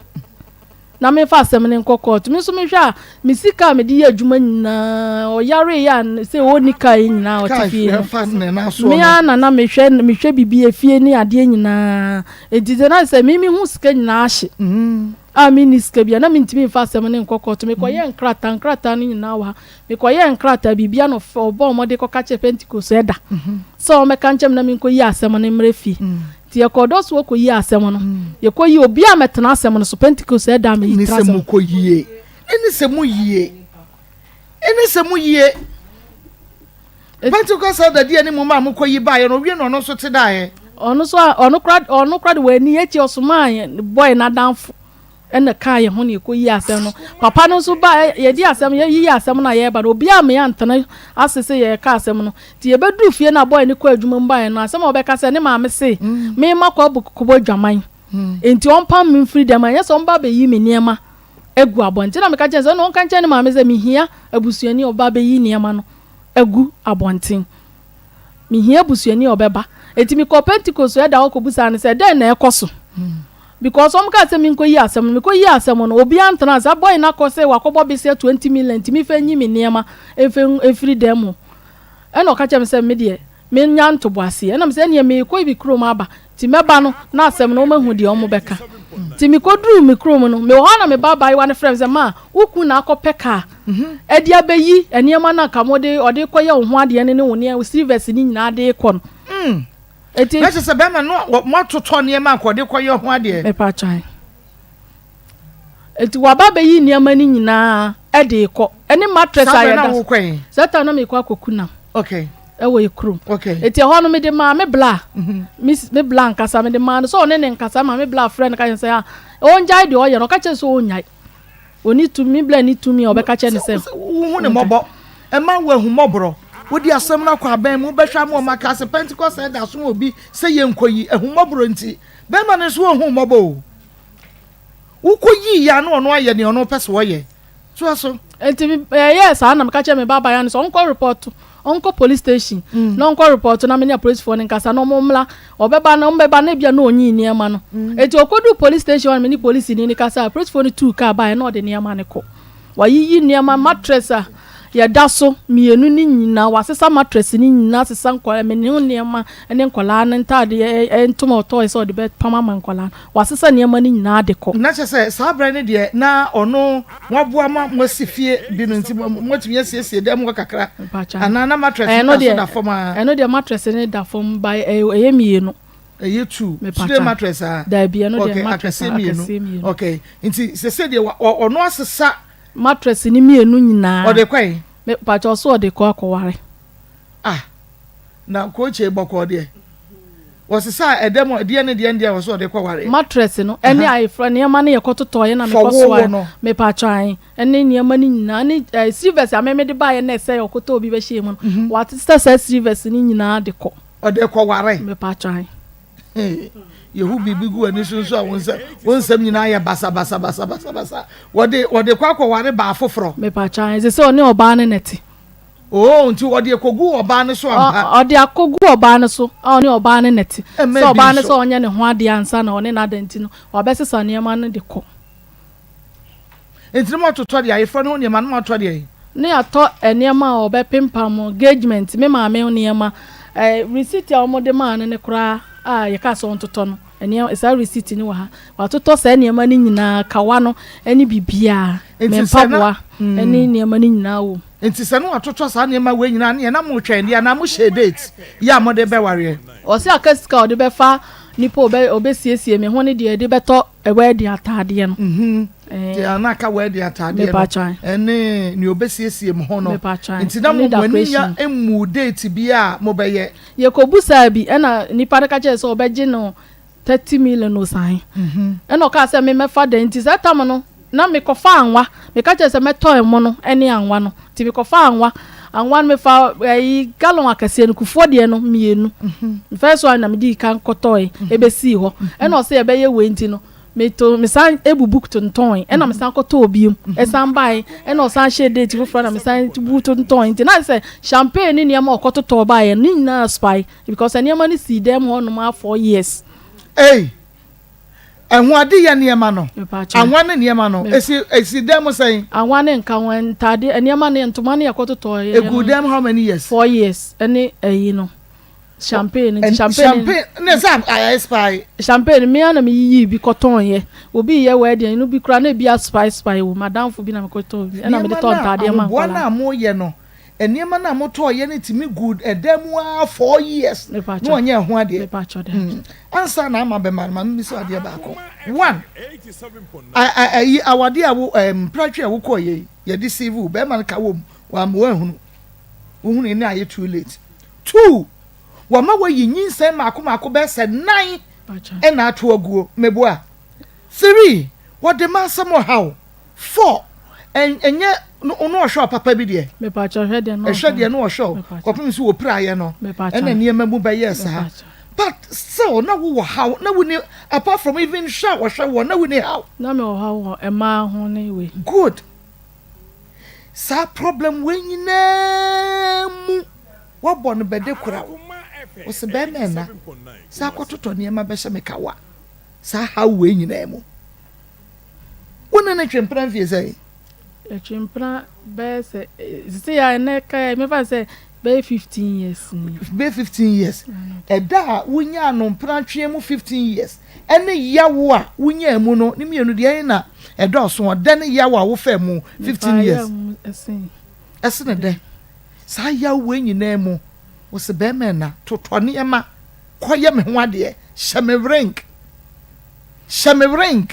Na memfa asɛm no nkɔ kɔɔto. Me nso mehwɛ a, me sika a mede yɛ adwuma nyinaa, ɔyareeɛ a sɛ ɔnni kaa yi nyinaa ɔte fie no. Me ara na na mehwɛ mehwɛ biribi efie ne adeɛ nyinaa. Enti sɛ na sɛ me mehu sika nyinaa ahye a menni sika bi a, na mentumi mfa asɛm no nkɔ kɔɔto. Mekɔyɛɛ nkrataa, nkrataa no nyinaa wɔ ha. Mekɔyɛɛ nkrataa biribiara na ɔbɔɔ mmɔden kɔka kyerɛɛ Pentekoste ɛda sɛ ɔmmɛka nkyerɛ me na menkɔyi asɛm no mmrɛ fie. Nti yɛkɔɔ dɔso hɔ kɔyii asɛm no. Yɛkɔyii, obiara ammɛtena asɛm no so. Pentekoste ɛda a meyi Ɛne tena sɛ asɛm no. mokɔyie, ɛne sɛ moyie, ɛne sɛ moyie. Pentekoste ɛda di anim ma mokɔyi baeɛ no, ɔwie na ɔno nso te daeɛ. Ɔno nso a, ɔno kora, ɔno kora de w'ani akyi ɔsomaa yɛn, bɔe n'adamfo. Ɛna kaa yɛn ho na yɛkɔyii asɛm no. Papa no nso ba yɛdi asɛm yɛyiyi asɛm no a yɛreba no obiara amma yɛantena ase sɛ yɛreka asɛm no. Nti yɛbɛduru fie no a boy no kɔ adwuma mu baeɛ no asɛm a ɔbɛka sɛ ne maame se memma kɔ kɔbɔ adwaman nti ɔmpam me mfiri dɛm anyɛ sɛ ɔmba abɛyi me nneɛma agu abɔnten. Na meka kyerɛ no sɛ ɛna ɔnka nkyerɛ ne maame sɛ mehia abusuani a ɔba abɛyi nneɛma no agu abɔnten. Mehia abusuani a ɔbɛba. Enti mekɔɔ Pentecost ɛda hɔ kɔbisaa no sɛ dɛn na ɛrekɔ so. Because wɔn kaa sɛ menkɔ yi asɛm no, mekɔ yii asɛm no, obiara ntena ase, boy no akɔ sɛ wakɔbɔ besia 20 million nti mefa nyi me nneɛma mfa mfiri dan mu. Ɛna ɔka kyerɛ me sɛ me deɛ menya ntoboaseɛ. Ɛna me sɛ ɛneɛ meekɔ me kurom aba, nti mɛba no na asɛm no wɔn ahu deɛ wɔn bɛka. Nti mekɔduruu me kurom no, mewɔ hɔ a na me ba abaayewa no frɛ me sɛ ma wo kunu na akɔpɛ kaa ɛde abɛyi nneɛma no a nka mode ɔde kɔyɛ wo ho adeɛ no ne wo nneɛma silvers no nyinaa de rekɔ no. Eti. Na kyerɛ sɛ bɛrima no moatotɔ nneɛma a kɔde kɔyɛ ho adeɛ. Mepa kyan. Eti waba abɛyi nneɛma no nyinaa ɛde kɔ. Ɛne mattress a yɛda. Saa time na mekɔ akɔku nam. Okay. Ɛwɔ yɛ kurom. Okay. Eti ɛhɔ no mede maa me bla. Mhm. Me me bla nkasa mede maa no sɛ ɔne ne nkasa ma me bla frɛ no ka kyerɛ sɛ ah ɔngyae deɛ ɔyɛ no ɔka kyerɛ sɛ ɔnyae. Ɔnni tumi, me bla nni tumi a ɔbɛka kyerɛ no sɛ. Wohu ne mmɔbɔ. Ɛma wo ahummɔborɔ. Wode asɛm no akɔ abɛn mu, wobɛhwɛ ama wɔn aka sɛ Pentekoste ɛda so obi sɛ yɛnkɔyi. Ahummɔborɔ nti. Bɛrima no nso ɔnhu mmɔbɔ o. Wokɔyii yɛ a na ɔno ayɛ nea ɔno pɛ sɛ ɔyɛ. Toa so. Enti meyɛɛ saa na meka kyerɛɛ me ba abaayewa no sɛ ɔnkɔ repɔto, ɔnkɔ police station na ɔnkɔ repɔto na me ne apolisifoɔ no nkasa na wɔmmra. Ɔbɛba no, wɔbɛba no ebia na ɔnyii nneɛma no. Enti ɔkɔduu police station hɔ na me ne polisini no kasae. Apolisifoɔ no tuu kaa baeɛ na ɔde nneɛma no kɔ. Wayiyi nneɛma, mattress a yɛda so mmienu no nyinaa, wasesa mattress no nyinaa, asesa nkwadaa, me ne ho nneɛma ne nkwadaa no ntaadeɛ, ntoma a ɔtɔɔe sɛ ɔde bɛpam ama nkwadaa no, wasesa nneɛma no nyinaa de kɔ. Na kyerɛ sɛ saa berɛ no deɛ na ɔno waboa ma moasi fie bi no nti moatumi asiesie dan mu hɔ kakra anaa na mattress no da so da fam ara? Ɛno deɛ mattress no da fam ba ɛyɛ mmienu. Ɛyɛ two studio mattress a? Daabi ɛno deɛ mattress akɛseɛ mmienu. Okay nti sese deɛ ɔno asesa. Mattress no mmienu nyinaa. Ɔde kɔ yi? Mepakyɛ ɔso ɔde kɔ akɔware. Ah na kookye bɔkɔɔ deɛ wɔsesa ɛdɛm deɛ ne deɛ ne deɛ wɔso ɔde kɔ ware. Mattress no ɛne ayefra nneɛma no yɛ kɔtotɔ yɛ na mekɔ soa mepakyɛ ae ɛne nneɛma no nyinaa ne ɛɛ silvers a mɛmɛ de baayɛ na ɛsɛ ɔkɔtɔ obi bɛhyɛ mu no mhm. wɔatesesa saa silvers no nyinaa de kɔ. Ɔde kɔ ware. Mepakyɛ ae. Yehu biribi gu w'ani so nso a wo nsɛm wo nsɛm nyinaa yɛ basabasabasabasa. Wɔde wɔde kɔ akɔware baa foforɔ. Mepakyɛ ae ɛsɛ sɛ ɔne ɔbaa no na ɛte. Oo, nti ɔde akɔgu ɔbaa no so ampa? Ɔde akɔgu ɔbaa no so a ɔne ɔbaa no na ɛte. Sɛ ɔbaa no sɛ ɔnyɛ ne ho adeɛ ansa na ɔne no ada nti no, wabɛsesa nneɛma no de kɔ. Nti na moatotɔ deɛ, ayeforɔ no ho nneɛma no moatɔ deɛ? Ne yɛatɔ nneɛma a ɔbɛpempam, engagement, me maame nneɛma, receipt a wɔde maa no no koraa a yɛkaa sɛ ɔntotɔ no, nneɛma, saa receipt no wɔ ha. Watotɔ saa nneɛma no nyinaa, kawa no ne biribiara, me mpaboa ne nneɛma no nyinaa wɔ mu. Nti sɛ na watotɔ saa nneɛma wei nyinaa ne yɛ na motwɛn deɛ anaa mohyɛɛ date yɛ a mode bɛwareɛ? Ɔse aka sika a ɔde bɛfa nipa a ɔbɛsiesie me ho ne deɛ yɛde bɛtɔ wedding ataadeɛ no. Deɛ na aka wedding ataadeɛ no ɛne nea ɔbɛsiesie mo ho no. Nti na mo ani nya mmuu date bi a mobɛyɛ? Yɛkɔbusaa bi ɛna nipa no ka kyerɛɛ sɛ ɔbɛgye no 30 million o san. Ɛna ɔkaa sɛ me mɛfa dɛn nti saa tam no na mekɔfa anwa meka kyerɛ sɛ mɛtɔ ɛmo no ɛne anwa no nti mekɔfa anwa anwa no mefa ɛyi gallon akɛseɛ no kufuɔ deɛ no mmienu first one na medi kan kɔtɔe ɛbɛsii hɔ ɛna ɔsɛ yɛbɛyɛ wei nti no. Meto mesan bubu tontɔn ɛna mesan kɔtɔɔ biom ɛsan bae ɛna ɔsan hyɛɛ date foforɔ na mesan bu tontɔn nti na sɛ champagne ne nneɛma a ɔkɔtotɔɔ baeɛ no ne nyinaa spae because nneɛma no sii dɛm hɔ nom a 4 years. Ei! Ɛho ade yɛ nneɛma no, anwa ne nneɛma no, esi esi dɛm sɛn? Anwa ne nka ho, ntaade, nneɛma ne ntoma ne yɛkɔtotɔɔ. Egu dɛm how many years? 4 years ɛne ɛyi no. Champagne nti champagne. Champagne ne sɛ ayɛ expire. Champagne me ara na me yiyi bi kɔtɔn yɛ. Obi yɛ wedding no bi koraa na ebi aspire spire wɔ mu. Madamfo bi na me kɔtɔn bi ɛna me de tɔ ntaadeɛ ma nkwadaa. Nneɛma no a ahoboa no a mo yɛ no, nneɛma no a mo tɔɔ yɛ no tumi gu ɛdan mu ara 4 years na wɔnyɛ ɛho adeɛ. Ansa na ama bɛma no ma me bisa adeɛ baako. One, ayi awadeɛ a wo mpratwe a wokɔɔ yɛ yi yɛde save wo bɛrima no ka wɔ mu wamma woanhunu. Wohunu ne ayɛ too late. 2, Wɔma wɔyi nyinsɛn mmaako mmaako bɛyɛ sɛ nan na ato aguo, meboa? 3, Wɔde ma asɛm ɔhaw. 4, Ɛnyɛ no ɔhwɛ ɔpapa bi deɛ. Ɛhwɛ deɛ no ɔhwɛ o, kɔpem sɛ wɔpiraeɛ no, ɛna nneɛma mu bɛyɛɛ saa. But still na wowɔ haw, na wonni, apart from even hwɛ a wɔhwɛ woɔ, na wonni haw. Na mewɔ haw wɔ mmaa ho ne wei. Good. Saa problem wei nyinaa mu Woabɔ no bɛde kora wo. Ɔse bɛɛma ɛna sɛ akɔtotɔ nneɛma bɛhyɛ me kawa saa haw wei nyinaa mu. Wo ne no twe mpena mfie sɛn? Yɛtwe mpena bɛyɛ sɛ sisi ya ɛnɛ ka yɛ mefa sɛ bɛyɛ 15 years ni. Bɛyɛ 15 years. Ɛda a wonyaa no mpena tweɛ mu 15 years ɛne yawo a wonyaa mu no ne mmienu deɛ ɛhe na ɛdɔɔso? Ɔdɛ ne yawo a wofaa mu 15 years. Mefaa yaw mu ɛsen. Ɛsene dɛ? Saa yaw wei nyinaa mu, wo se bɛɛma ɛna, totɔ nneɛma, kɔ yɛ me ho adeɛ, hyɛ me ring, hyɛ me ring.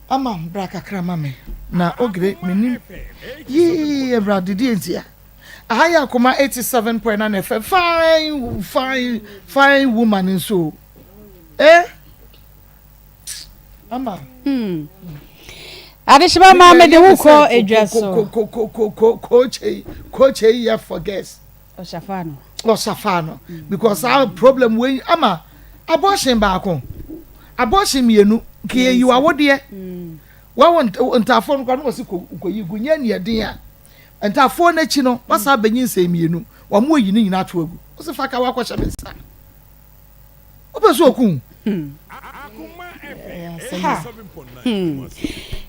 Ama bra kakra ma me, na ogre menim. Yii, Awurade deɛ ntia. Aha yɛ Akoma 87.9 FM, fine, fine, fine woman nso. Eh? Ama. Hmm. Adehyema maa mede wo kɔ edwa so. Coach yi yɛ for girls. Ɔsafa no. Ɔsafa no because our problem wei ama abortion baako abortion mmienu nka yɛ yiwa awodeɛ wɔwɔ ntaafoɔ no kora no wɔsi kɔ yi gu nyɛ nea den a ntaafoɔ n'akyi no wɔsa abɛnyi nsɛm mmienu wɔn mo yi ne nyinaa ato agu wɔsi fa ka wakɔhyɛ me nsa. Wopɛ sɛ ɔku wo?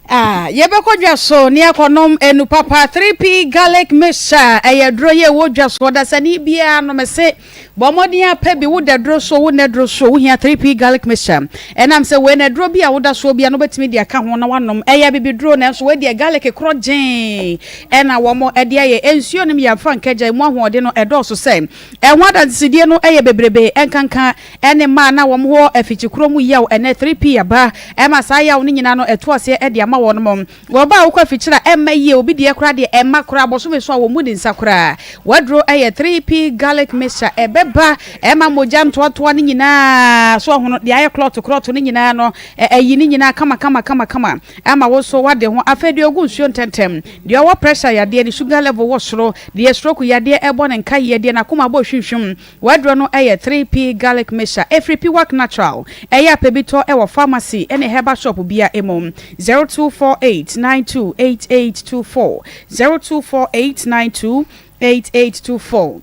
Ah, yɛbɛkɔ dwa so ne akɔnom enu papa 3P garlic mixture ɛyɛ duro yɛ ɛwɔ dwa so ɔdasani biara no mese bɔ mmɔden apɛ bi wo da duro so wo nɛ duro so wohia 3P garlic mixture ɛnam sɛ wei na duro bi a woda soɔ bia no wobɛtumi de aka ho na wanom ɛyɛ abibiduro nanso wei deɛ garlic korɔ gyee ɛna wɔn ɛde ayɛ nsuo nom yɛmfa nkɛgya emu ahoɔden no ɛdɔɔso sɛ Ɛho adansedie no yɛ bebrebe, ɛnkanka ne mmaa a na wɔn wɔ afikyikuro mu yaw ɛnɛ 3P aba ɛma saa yaw no nyinaa no ɛto aseɛ de ama wɔn. Wɔ ɔbaa a wokɔ afikyire a ɛmma yie, obi deɛ koraa deɛ ɛmma koraa bosome so a wɔmmu ne nsa koraa. W'aduro yɛ 3P garlic mixture ɛbɛba ɛma mogya ntoatoa no nyinaa so ahono deɛ ayɛ klɔto klɔto no nyinaa no ɛyi ne nyinaa kama kama kama kama ama wo nso w'ade ho. Afei deɛ ɔgu nsuo ntɛntɛm, deɛ ɔwɔ pressure yadeɛ, ne sugar level wɔ soro, Deɛ stroke yadeɛ ɛbɔ no nkaeɛ, deɛ n'akoma bɔ hwimhwim. W'aduro no yɛ 3P Garlic Mixture. Ɛfiri Piwak Natural. Ɛyɛ a pɛ bi tɔ wɔ pharmacy ne herbal shop biara mu. 0248 92 8824 0248 92 8824.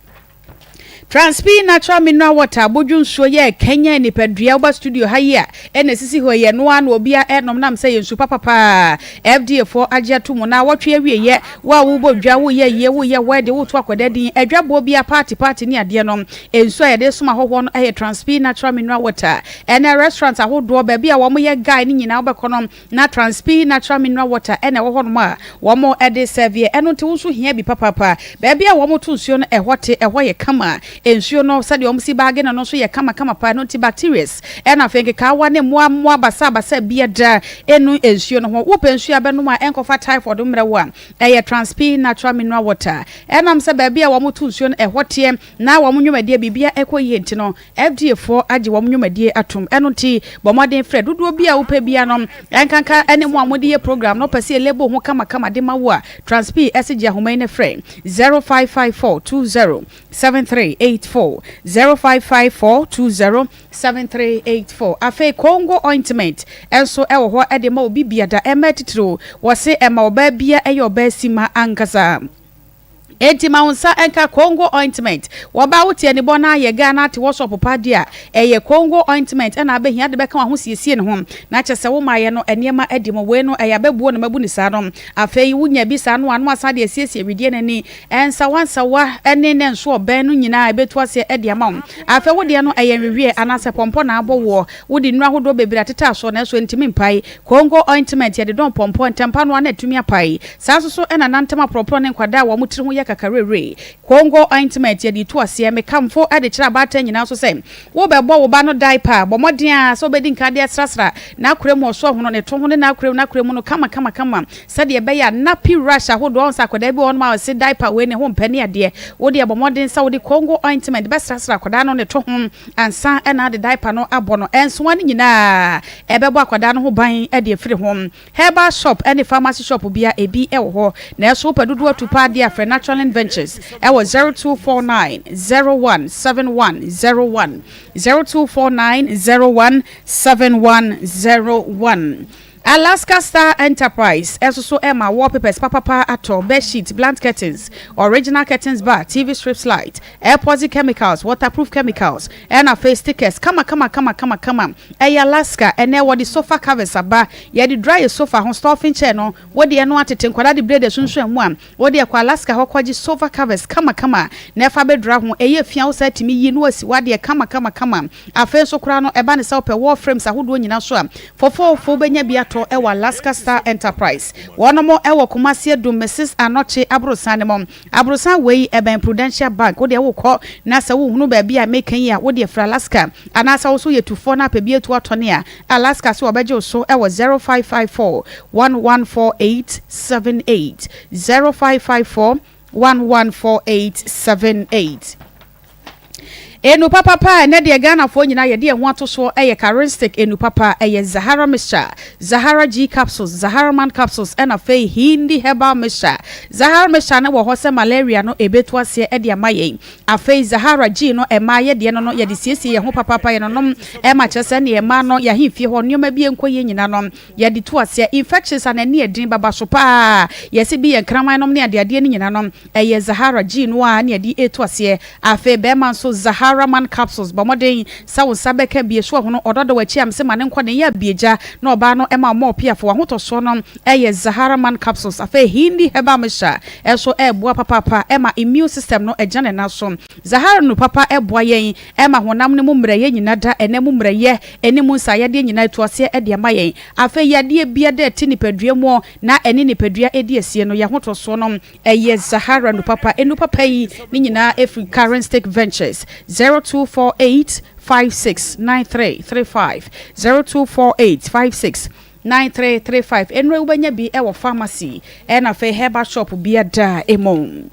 Transpi Natural Mineral Water abodwo nsuo yɛ ɛkanyan nipadua. Woba studio ha yi a ɛna ɛsisi hɔ yi, ɛno ara na obiara ɛrenom nam sɛ ɛyɛ nsu papa paa. FDA foɔ agye ato mu. Naawɔtwe awieɛ, wo a wobɔ dwa, woyɛ ayie, woyɛ wedding, woto akwadaa din, adwaboɔ biara, party party ne adeɛ no, nsuo a yɛde som ahɔhoɔ no yɛ Transpi Natural Mineral Water. Ɛnɛ restaurant ahodoɔ, baabi a wɔyɛ guy no nyinaa wobɛkɔ no, Na Transpi natural mineral water na ɛwɔ hɔnom a wɔde sɛveɛ. Ɛno nti wo nso hia bi papaapa. Baabi a wɔto nsuo no ɛhɔ te, ɛhɔ yɛ kama. Nsuo no sɛdeɛ wɔsi baage no no nso yɛ kamakama paa. Ɛno nti bacterias ɛna afei nkekaawa ne mmoa mmoa basabasa biara nnu nsuo no ho. Wopɛ nsuo a bɛnom a ɛnkɔfa typhoid mmrɛ wo a, ɛyɛ Transpi natural mineral water. Ɛnam sɛ baabi a wɔto nsuo no ɛhɔ teɛ na wɔn nnwumadie biribiara ɛkɔ yie nti no, FDA foɔ agye wɔn nnwumadie atom. Ɛno nti, bɔ mmɔden frɛ dodoɔ bi a wopɛ biara no, ɛnkanka ne mo a mode yɛ program no, wopɛ sɛ yɛ label ho kamakama de ma wo a, Transp se gye ahoma yi na frɛ 0554 20 73. 7384, 0554 20 7384. Afei Congo ointment nso wɔ hɔ de ma obi biada, mmaa titiriw. Wɔse ɛma ɔbaa bia yɛ ɔbaa sima ankasa. Enti ma wo nsa nka Congo ointment. Wɔba wo te anibɔ na ayɛ gaa na ate wɔ sɔpo pa de a, ɛyɛ Congo ointment na abɛhia de bɛka w'ahosiesie no ho. Na kyerɛ sɛ wo maayɛ no nneɛma adi mu. Wei no ɛyɛ abɛbuo na mabu no saa no. Afei wonya bi saa no a na wasan de asiesie wedeɛ no ani. Nsawansawa ne ne nso ɔbɛn no nyinaa ɛbɛtu aseɛ de ama wo. Afei wo deɛ no ɛyɛ nweweɛ anaasɛ pɔmpɔ na abɔ woɔ. Wode nnuro ahodoɔ bebree atetɛ asoɔ nanso ɛntumi mpae. Congo ointment yɛde dɔn pɔmpɔ ntɛmpa no ara na atumi apae. Saa nso so na nantam aporɔporɔ ne nkwadaa a wɔn tiri ho yɛ kakareere. Congo ointment yɛde retu aseɛ. Mekamfo de kyerɛ abaatan nyinaa nso sɛ wobɛbɔ wo ba no diaper a, bɔ mmɔden ara sɛ wobɛdi nkan de asrasra n'akora mu ɔso ɔhono, ne to ho ne n'akora mu n'akora mu no kama kama kama sɛdeɛ ɛbɛyɛ a nappy rash ahodoɔ, woahu sɛ akwadaa bi wɔ hɔnom a ɔse diaper wei ne ho mpɛ ne adeɛ, wo deɛ bɔ mmɔden sɛ wode Congo ointment bɛsrasra akwadaa no ne to ho ansa na ade diaper no abɔ no. Nsoa no nyinaa ɛbɛbɔ akwadaa no ho ban de afiri ho. Herbal shop ne pharmacy shop bia ebi wɔ hɔ. Nanso wopɛ dodoɔ atu paa deɛ a frɛ Naturalin Ventures wɔ 0249 01 7101, 0249 01 7101. Alaska Star Enterprise nso so ma wallpapers papapa atɔ, bed sheet, blunt curtains, original curtains bar, TV strips light, epoxy chemicals, waterproof chemicals, ɛna afei stickers kama kama kama kama kama. Ɛyɛ Alaska, ɛnɛ wɔde sofa covers aba, yɛde dura yɛ sofa ho, stuffing chair no, wode ɛno atete nkwadaa de blade asunsuan mu a, wode kɔ Alaska hɔ kɔgye sofa covers kama kama na ɛfa bɛdura ho, ɛyɛ fia wo saa tumi yi na wasi w'adeɛ kama kama kama. Afei nso koraa no ɛba ne sɛ wopɛ wall frames ahodoɔ nyina so a, fofoofo wobɛnya bi atɔ wɔ Alaska Star Enterprise. Wɔnom wɔ Kumasi Adum Mrs Anokye aborosan no mu. Aborosan wei ɛbɛn Prudential Bank. Wodeɛ wokɔ na sɛ wohunu baabi a meka yi a wodeɛ frɛ Alaska. Anaasɛ wo nso woyɛ tufoɔ na apɛ bi atu atɔne a, Alaska so wɔbɛgye wo so wɔ 0554 114878, 0554 114878. Enu papapa a ɛnɛ deɛ Ghanafoɔ nyinaa yɛde yɛn ho ato soɔ yɛ Karinstick enu papa, ɛyɛ Zahara Mixture, Zahara G Capsules, Zahara Man Capsules ɛna afei Hindi Herbal Mixture. Zahara Mixture no wɔ hɔ sɛ malaria no ɛbɛtu aseɛ de ama yɛn. Afei Zahara G no mmaa yɛ deɛ no no yɛde siesie yɛn ho papaapa yɛnonom ɛma kyerɛ sɛ ɛneɛ mmaa no yɛn ahemfie hɔ nneɛma bi ɛnkɔ yie nyinaa no yɛde tu aseɛ. Infections a n'ani yɛ den baba so paa yɛse bi yɛ nkraman nom ne adeadeɛ no nyinaa no Ɛyɛ Zahara gin no ara na yɛde reto aseɛ. Afei bɛrima nso Zahara man capsules bɔ mmɔden sɛ wo nsa bɛka bie so ɔhono ɔdɔ da w'akyi a mese ma no nkɔ den yɛ abie gya na ɔbaa no ma ɔmɔ ɔpiafo w'ahotɔsoɔ no ɛyɛ Zahara man capsules. Afei Hindi herbal mixture nso ɛreboa papaapa ɛma immune system no ɛgyina ne nan so. Zahara nuru papa ɛboa yɛn ɛma honam no mu mmerɛyɛ nyina da ɛnɛ mu mmerɛyɛ ɛne mu nsaeyadeɛ nyina ɛtu aseɛ ɛde ama yɛn. Afei yadeɛ bia da ɛte nipadua muɔ na ɛne nipadua ɛdi asie no yɛ ahotɔsoɔ no Ɛyɛ Zahara Nupapa. Nnupapa yi ne nyinaa firi Karenstick Ventures. 0248 56 9335 0248 56 9335 Nnuro yi wobɛnya bi wɔ pharmacy ɛna afei herbal shop biada mu.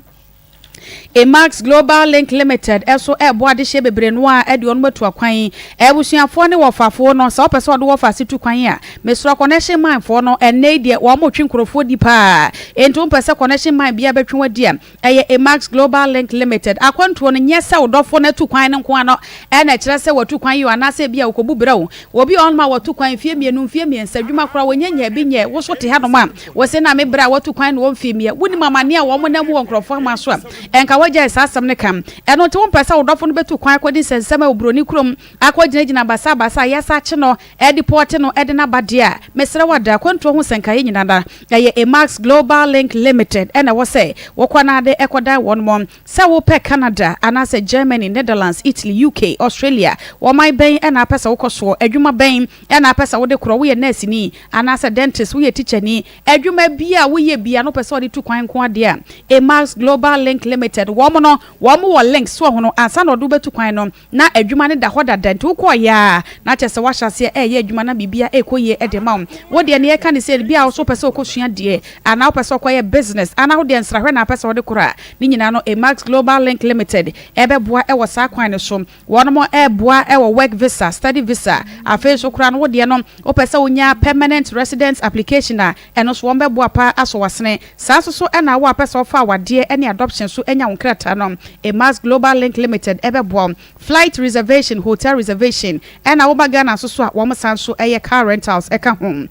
Emax Global Link Limited nso reboa adehyeɛ bebree no a de wɔn atu akwan. Abusuafoɔ ne wɔfafoɔ no, sɛ wopɛ sɛ wɔde wɔfa ase tu kwan a, Mesrɛ connection man foɔ no ɛnnɛ yi deɛ wɔn retwe nkorɔfoɔ di paa enti wo mpɛ sɛ connection man biara bɛtwe wo adi a ɛyɛ Emax Global Link Limited akwantuo no nyɛ sɛ wo dɔfoɔ no atu kwan no nko ara no ɛna ɛkyerɛ sɛ watu kwan yi o anaasɛ ebia wokɔbu berɛ o obi wɔ hɔnom a watu kwan mfie mmienu mfie mmiɛnsa adwuma koraa wɔnya nyaa bi nyɛ wo so te hanom a wose na me berɛ a watu kwan na wɔmfii meɛ wonim amaneɛ a wɔn nam mu wɔ nkorɔfoɔ aman so a ɛnka woagyae saa asɛm no ka ɛno nti wo mpɛ sɛ wo dɔfo no bɛtu kwan akɔdi nsɛnsɛm wɔ buroni kurom akɔgyinagyina basabasa a yɛasa akye no de pɔɔte no de no aba deɛ a, mesrɛ wo ada akwantuo ho sɛnkaeɛ nyina da. Ɛyɛ Emax Global Link Limited na ɛwɔ sɛ wokɔ na de kɔdan wɔn mo. Sɛ wopɛ Canada anaasɛ Germany, Netherlands, Italy, UK, Australia, ɔman bɛn na apɛ sɛ wokɔ soɔ, adwuma bɛn na apɛ sɛ wode korɔ, woyɛ nɛɛseni anaasɛ dentist, woyɛ tikyani, adwuma biara a woyɛ biara na wopɛ sɛ wɔde tu kwan nko ara deɛ a, Emax Global Link Limited wɔn no wɔn wɔ links so wɔ ho no ansa na wɔde wo bɛtu kwan no. Na adwuma no da hɔ dada nti wokɔeɛ a na kyerɛ sɛ woahyɛ aseɛ reyɛ adwuma na biribiara rekɔ yie de ma wo. Wo deɛ nea yɛka ne sɛ ebia wo nso wopɛ sɛ wokɔsua adeɛ anaa wopɛ sɛ wokɔyɛ business anaa wo deɛ nsrahwɛ na wopɛ sɛ wode korɔ a, ne nyinaa no Emax Global Link Limited bɛboa wɔ saa kwan no so. Wɔnom reboa wɔ work visa, study visa, afei nso koraa no wo deɛ no wopɛ sɛ wonya permanent residence application a, ɛno nso wɔbɛboa paa asɔ w'asene. Saa nso so na wo a wopɛ sɛ wofa awadeɛ ne adoption so anya wo nkrataa no, Emax Global Link Limited ɛbɛboa wo. Flight reservation, hotel reservation, ɛna woba Ghana nso so a wɔn san nso yɛ car rentals ɛka ho. Ɛno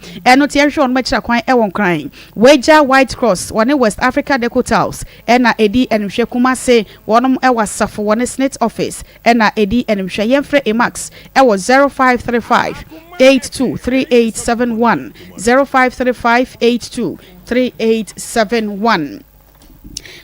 nti yɛnhwehwɛ wɔn akyira kwan ɛwɔ Nkran, Wagya White Cross, wɔne West Africa Deco Tiles ɛna ɛdi animhwɛ, Kumasi wɔnom ɛwɔ Asafo wɔne SSNIT office ɛna ɛdi animhwɛ. Yɛnfrɛ Emax ɛwɔ 0535 82 3871, 0535 82 3871.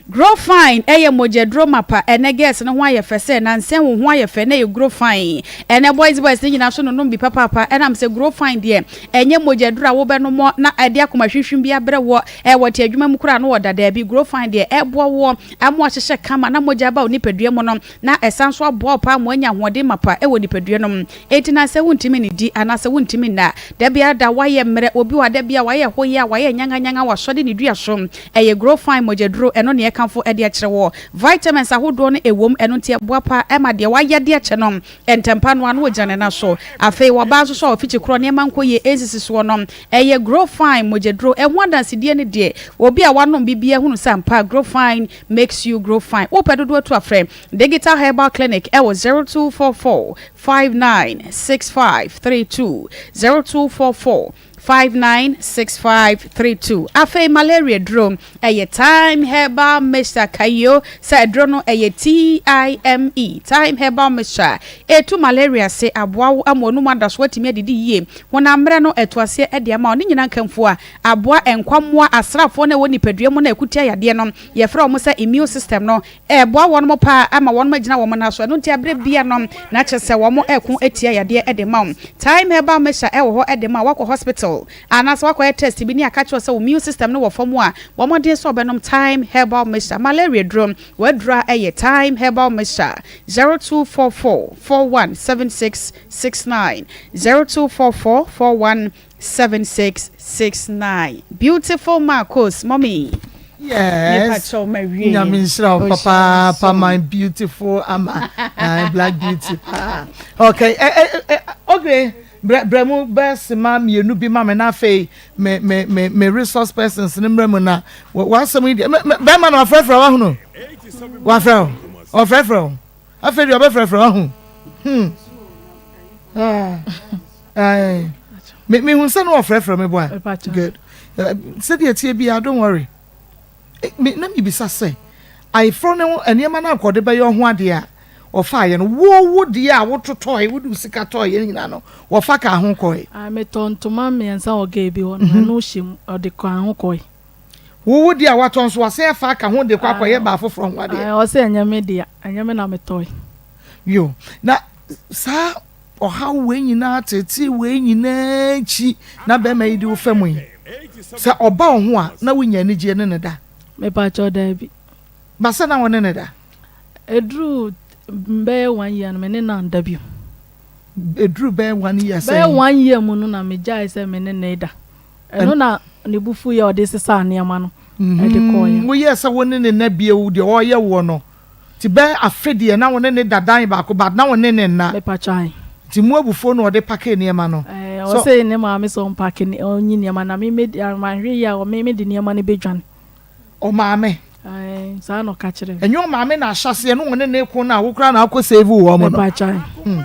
Grow fine ɛyɛ mogyaduro mapa ɛnɛ girls no ho ayɛ fɛ sɛ nansɛn wo ho ayɛ fɛ na ɛyɛ grow fine ɛnɛ boys boys no nyinaa so nonom bi papaapa ɛnam sɛ grow fine deɛ ɛnyɛ mogyaduro a wobɛnomɔ na ɛde akoma hwimhwim bi abrɛ woɔ ɛwɔ te adwuma mu koraa no wɔ da daabi grow fine deɛ ɛboa woɔ ama wahyehyɛ kama na mogya aba wo nipadua mu no na ɛsan so aboa wo paa ma wanya ahoɔden mapa ɛwɔ nipadua no mu Enti na sɛ wontumi nnidi anaasɛ wontumi nna, da biara da woayɛ mmerɛ, obi wɔ hɔ a da biara wayɛ hoyaa, wayɛ nyanganyanga, wasɔ de ne dua so. Ɛyɛ Grow Fine mogyaduro, ɛno na yɛkamfo de akyerɛ woɔ. Vitamins ahodoɔ no ɛwom, ɛno nti ɛboa paa ɛma deɛ wayɛ de akyɛ no ntɛmpa no ara na ɔgyina ne nan so. Afei ɔbaa nso so a ɔfikyi korɔ nneɛma nkɔ yie ɛnsisi soɔ no, ɛyɛ Grow Fine mogyaduro. Ɛho adansedie ne deɛ, obi a wanom bi biara hunu sɛ ampa Grow Fine makes you grow fine. Wopɛ dodoɔ tu a frɛ Digital Herbal Clinic ɛwɔ 0244 596532 0244 596532 Afei malaria duro ɛyɛ Thyme Herbal Mixture Kayo sɛ aduro no ɛyɛ TIME Thyme Herbal Mixture Ɛtu malaria ase aboa wo ama w'anum ada so atumi adidi yie Honam mmerɛ no ɛto aseɛ ɛde ama wo Ne nyinaa nkamfua aboa nkwammoa asraafoɔ no a ɛwɔ nipadua mu no a ɛko tia yadeɛ no Yɛfrɛ wɔn sɛ immune system no Ɛboa wɔnom paa ama wɔnom agyina wɔn nan so. Ɛno nti aberɛ bia no na kyerɛ sɛ wɔn ɛko tia yadeɛ de ma wo. Thyme herbal mixture ɛwɔ hɔ de ma wo. Wakɔ hospital anaasɛ wakɔyɛ test bi ne aka kyerɛ wo sɛ wo immune system no wɔ fam a, bɔ mmɔden sɛ wobɛnom Thyme herbal mixture. Malaria duro, w'aduro a ɛyɛ Thyme herbal mixture. 0244 41 76 69 0244 41 7669 Beautiful Marcos mommy. Yes. Nyame nhyira wo papaapa my beautiful ama uh, black beauty paa. Okay, eh, eh, eh, okay. Brɛ brɛ mu bɛɛ sema mmienu bi ma me na afei me me me me resource persons ne mmerɛ mu na w'asɛm yi deɛ bɛrima na wafrɛfrɛ wahunu wafrɛ wo ɔfrɛfrɛ wo afei deɛ ɔbɛfrɛfrɛ wahu hmm ah. Ae. Me me hu sɛ no ɔfrɛfrɛ me boa. Good. Sɛdeɛ ɛteɛ biara don't worry. Eh, me na mebisa sɛ ayeforɔ no nneɛma no ankɔde bɛyɛ ɔho adeɛ a ɔfaeɛ no wo wo deɛ a wototɔe wode wo sika tɔeɛ no nyinaa no wɔfa kaa ho kɔe. Ah, metɔ ntoma mmiɛnsa wɔ gay bi hɔ no mhm. ɛno hyɛ mu ɔde kaa ho kɔe. Wo wo deɛ a watɔ nso wasan afa aka ho de kɔ akɔyɛ baa foforɔ ho adeɛ. Ɔsɛ ɛnyɛ me dea ɛnyɛ me na metɔe. Yo na saa Ɔhaw wei nyinaa, ateetee wei nyinaa akyi na bɛrima yi de wo fa mu yi, sɛ ɔba wo ho a, na wonya anigyeɛ ne no da? Mepakyɛw, daabi. Ba sɛ na wo ne no da? Ɛduruu bɛyɛ one year no, me ne no anda bio. Ɛduruu bɛyɛ one year sɛn? Bɛyɛ one year mu no na megyae sɛ me ne no reda. Ɛno na ne bo fuiɛ a ɔde sesaa nneɛma no de kɔeɛ. Woyɛɛ sɛ wo ne no nna bio, deɛ ɔreyɛ woɔ no, Nti bɛyɛ afe deɛ na wo ne no da dan baako but na wo ne no nna. Mepakyɛ ae. Nti mo abufuo na ɔde pakee nneɛma no? Ɛɛ ɔse ne maame sɛ ɔmpake ne ɔnyi nneɛma na me me manhwɛ yie a me me de nneɛma no bɛdwane. Ɔmaame? Ɛɛ saa na ɔka kyerɛɛ me. Ɛnyɛ ɔmaame na ahyɛaseɛ no wo ne no reko no a wo koraa na akɔ save wɔn no? Mepakyɛ ae. Hmm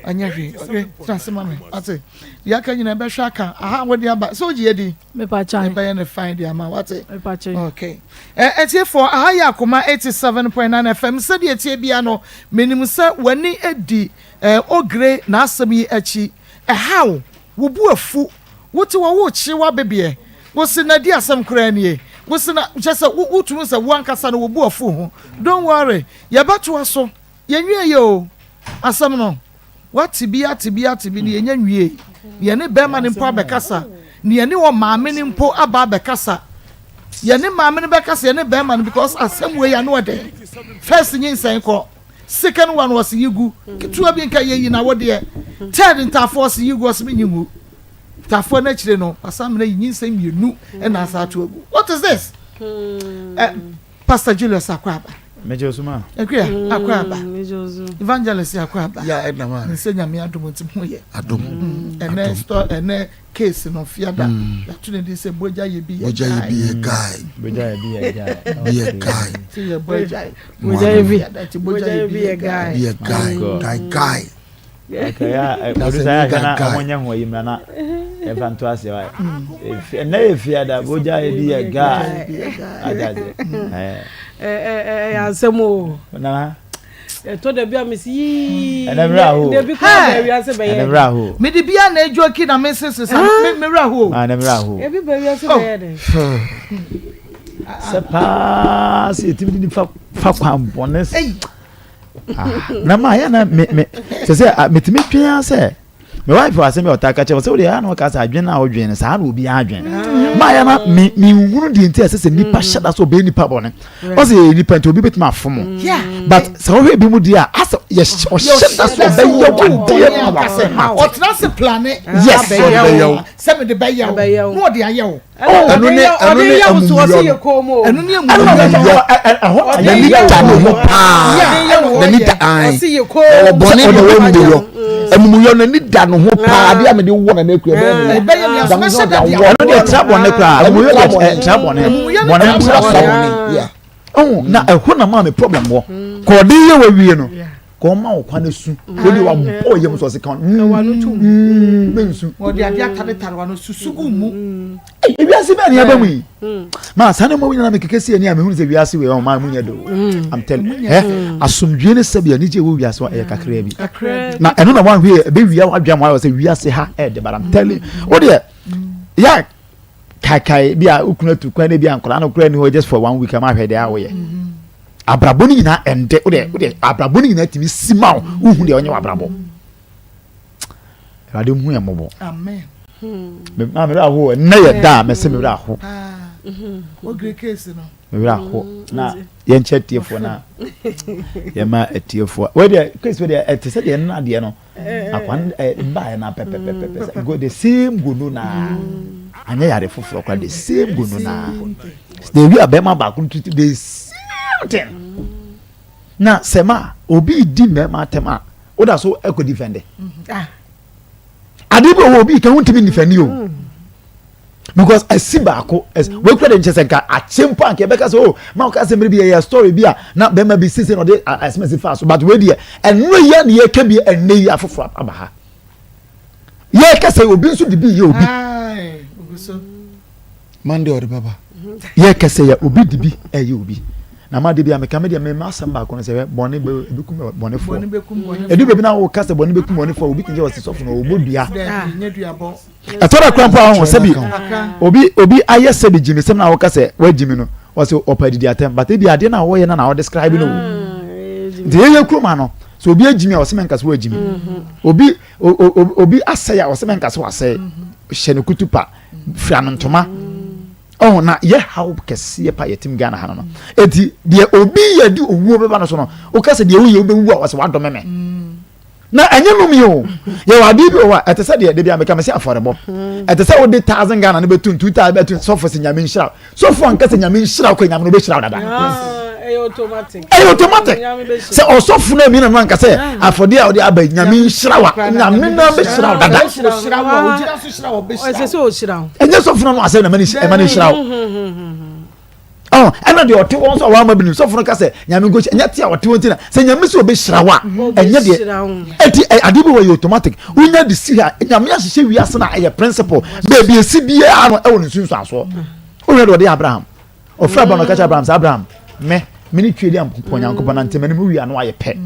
ɛnyɛ hwee okay tena ase ma me wate deɛ aka nyinaa bɛhwɛ aka aha wode aba sɛ wogye adi? Mepakyɛ ae. Yɛbɛyɛ no fine de ama wate? Mepakyɛ. Okay. Atiefoɔ, aha yɛ Akoma 87.9 FM. Sɛdeɛ ɛteɛ biara no, menim sɛ w'ani di Ogre n'asɛm yi akyi. Ɛha wo, wo bo afu, wote hɔ worekye w'abebeɛ, wose na di asɛm koraa nie, wose na, kyerɛ sɛ wotumi hu sɛ wo ankasa no wo bo afu ho. Don't worry, yɛbɛtoa so. Yɛnwieeɛ o, asɛm no. Wate bi ate bi ate bi no yɛnya nwiei. Na yɛne bɛrima no mpo abɛkasa. Na yɛne ɔmaame no mpo aba abɛkasa. Yɛne maame no bɛkasa, yɛne bɛrima no because asɛm wei ano ɔden. First nyinsɛn kɔ, second one ɔse yi gu, ketewa bi nka yɛyi na wodeɛ. Third ntaafoɔ ɔse yi gu, ɔse menyi ngu. Ntaafoɔ no akyire no, wasan mena yi nyinsɛn mmienu ɛna asa ato agu. What is this? Uh, Pastor Julius Akwaba. Megye wo so ma. Akua, akɔ aba. Evangelist akɔ aba. Ya ɛna ma. Nsɛ nyame adom nti ho yɛ. Adom. Ɛnɛ store ɛnɛ case no fiada. Yɛato ne din sɛ bogya yɛ bi yɛ guy. Bogya yɛ bi yɛ guy. Bogya yɛ bi yɛ guy. Bi yɛ guy. Ti yɛ bɔ agyae. Bogya yɛ bi. Bogya yɛ bi yɛ guy. Bi yɛ guy. Guy guy. Okay, ya producer ya hwɛ na ɔmo nyɛ ho ayi mmra na yɛmfa nto aseɛ wa ɛnɛ yɛ fiada bogya yɛ bi yɛ guy. Ade ade. Ɛyɛ asɛm o. Nana. Ɛtɔ da bi a mesi yii. Ɛnɛ mmerɛ aho. Dabi kora bɛ wiase bɛyɛ. Ɛnɛ mmerɛ aho. Mede bia na edwo ki na me sese sa me mmerɛ aho. Ah, ɛnɛ mmerɛ aho. Ebi bɛ wiase bɛyɛ dɛ. Sɛ paa sɛ yɛtumi de nifa fa kwan bɔne. Ah, na ma yɛ na me me sɛ sɛ metumi dwen ara sɛ me wife wɔ asɛm bi a ɔtaa ka kyerɛ me sɛ wode ɛyɛ na ɔka sɛ adwene a wodwen no saa na obi adwene mm. maa yɛ na me menhunu deɛ nti a ɛsɛ sɛ nipa hyɛ da sɛ ɔbɛyɛ nipa bɔne ɔsɛ yɛyɛ nipa nti obi bɛtumi afom mm. but sɛ wohwɛ bi mu deɛ a asɛ ɔhyɛ da sɛ ɔbɛyɛ wadeɛ ma wakoma ɔtena se plane yes sɛ mede bɛyɛ wo na ɔde ayɛ wo ɛno ne ɛno ne amumuyɔ no ɛno ne amumuyɔ n'ani da ne ho paa n'ani da an ɔwɔ bɔne na ɔwɔ amumuyɔ amumuyɔ n'ani da ne ho paa adeɛ a mede wɔ na n'ekura ɛbɛyɛ ne ya dame sɛ ɔde awɔ ɛno deɛ tra bɔne koraa amumuyɔ deɛ tra bɔne bɔne tra bɔne ɔho na ɛho na maa me problem wɔ kɔɔde yɛ wɔ wie no. Kɔ ɔma wo kwan esu. Wo de wa bɔ yam so ɔse kan. Mm. Me nsu. Wɔde ade ataretare wa no susu gu mu. Ei, ewiase bɛn ne aba mu yi. Ma saa ne mo nyina me keke si ani a me hunu sɛ wiase wei ɔma mu nyɛ do. I'm telling you. Eh, asomdwie ne sɛbi anigye wɔ wiase hɔ ɛyɛ kakra bi. Na ɛno na wanhwɛ yɛ ebe wia wadwa mo ayɛ sɛ wiase ha ɛde but I'm telling you. Wo deɛ ya kaekae bi a wokunu atu kwan ne bi a nkwadaa no koraa ni hɔ just for one week ama ahwɛ deɛ a woyɛ. Abrabɔ no nyinaa ɛndɛ wode wode abrabɔ no nyinaa tumi si ma wo wohu deɛ ɔnyɛ w'abrabɔ. Awurade hu yɛn mmɔbɔ. Amen. Me ma me werɛ aho ɛnnɛ yɛ da a mɛsɛ me werɛ aho. Me werɛ aho na yɛnkyɛ atiefoɔ na yɛma atiefoɔ. Wei deɛ case wei deɛ ɛte sɛ deɛ ɛnna deɛ no. Akwan mbaeɛ na pɛpɛpɛpɛ sɛ go the same gono na anyɛ yare foforɔ kora the same gono na the way a bɛrima baako no tutu the same thing na sɛ ma obi di mmarima atɛm a woda so ɛkɔ defend ade bi wɔ obi kan wontumi defend o. Because asi baako wei kura de nkyɛ sɛ nka akyɛ mpo anka yɛbɛka sɛ oh ma ɔka sɛ mmere bi yɛyɛ story bi a na bɛrima bi sese na ɔde asɛm asi fa so but wei deɛ ɛno yi a na yɛka bi ɛnɛ yi afoforɔ aba ha yɛka sɛ obi nso de bi yɛ obi Monday ɔde bɛba yɛka sɛ yɛ obi de bi ɛyɛ obi na ma de bi a meka me deɛ mema asɛm baako no sɛ hwɛ bɔne bɛ ebi kum bɔnefoɔ ɛdu baabi na woka sɛ bɔne bɛkum bɔnefoɔ obi tumi sɛ ɔse sɔfo no ɔbɔ dua ɛtɔ da kora mpo a ɔho sɛbi obi obi ayɛ sɛbi gyimi sɛm na wɔka sɛ wagyimi no ɔsɛ ɔpa adidi atɛm but ebi adeɛ na wɔyɛ no na ɔdescribe no o nti yɛyɛ kurom ano so obi agyimi a ɔsɛ mɛnka sɛ wagyimi mm-hmm. obi obi asɛe a ɔsɛ mɛnka sɛ wasɛe mm-hmm. hyɛ no kutu pa fira no ntoma ɔho na yɛ haw kɛseɛ pa yɛtim Ghana ha no no eti deɛ obi yɛ de owuo bɛba no so no woka sɛ deɛ woyɛ wobɛwu a ɔsɛ wadɔme me mm. Na ɛnyɛ nnome o. Yɛwɔ adeɛ bi wɔ hɔ a ɛte sɛ deɛ dabi a meka me sɛ afɔrebɔ. Ɛte sɛ wode thousand Ghana no bɛtum two thousand bɛtum sɔfo sɛ nyame nhyira wo. Sɔfo anka sɛ nyame nhyira wo kɔ nyame no ɔbɛhyira wo dada. Ɛyɛ automatic. Ɛyɛ automatic. Sɛ ɔsɔfo no amina no anka sɛ afɔdeɛ a wode aba nyame nhyira wa nyame no bɛhyira wo dada. Ɛnyɛ sɔfo no no asɛm na ɛma no nhyira wo. Ɔn ɛna deɛ ɔte wɔn so a wɔama binom sɔfo no ka sɛ nyame nko ɛnyɛ te a ɔte wɔn ti na sɛ nyame sɛ ɔbɛhyira wo a ɛnyɛ deɛ ɛti adeɛ bi wɔ yɛ automatic wonya de si ha nyame ahyehyɛ wiase na ɛyɛ principle baabi esi biara no ɛwɔ ne nsunsuansoɔ wohwɛ deɛ ɔde Abraham ɔfrɛ Abraham ɔka kyerɛ Abraham sɛ Abraham me me ne twe di ampɔn Nyankopɔn na ntɛm anim wia no ayɛ pɛ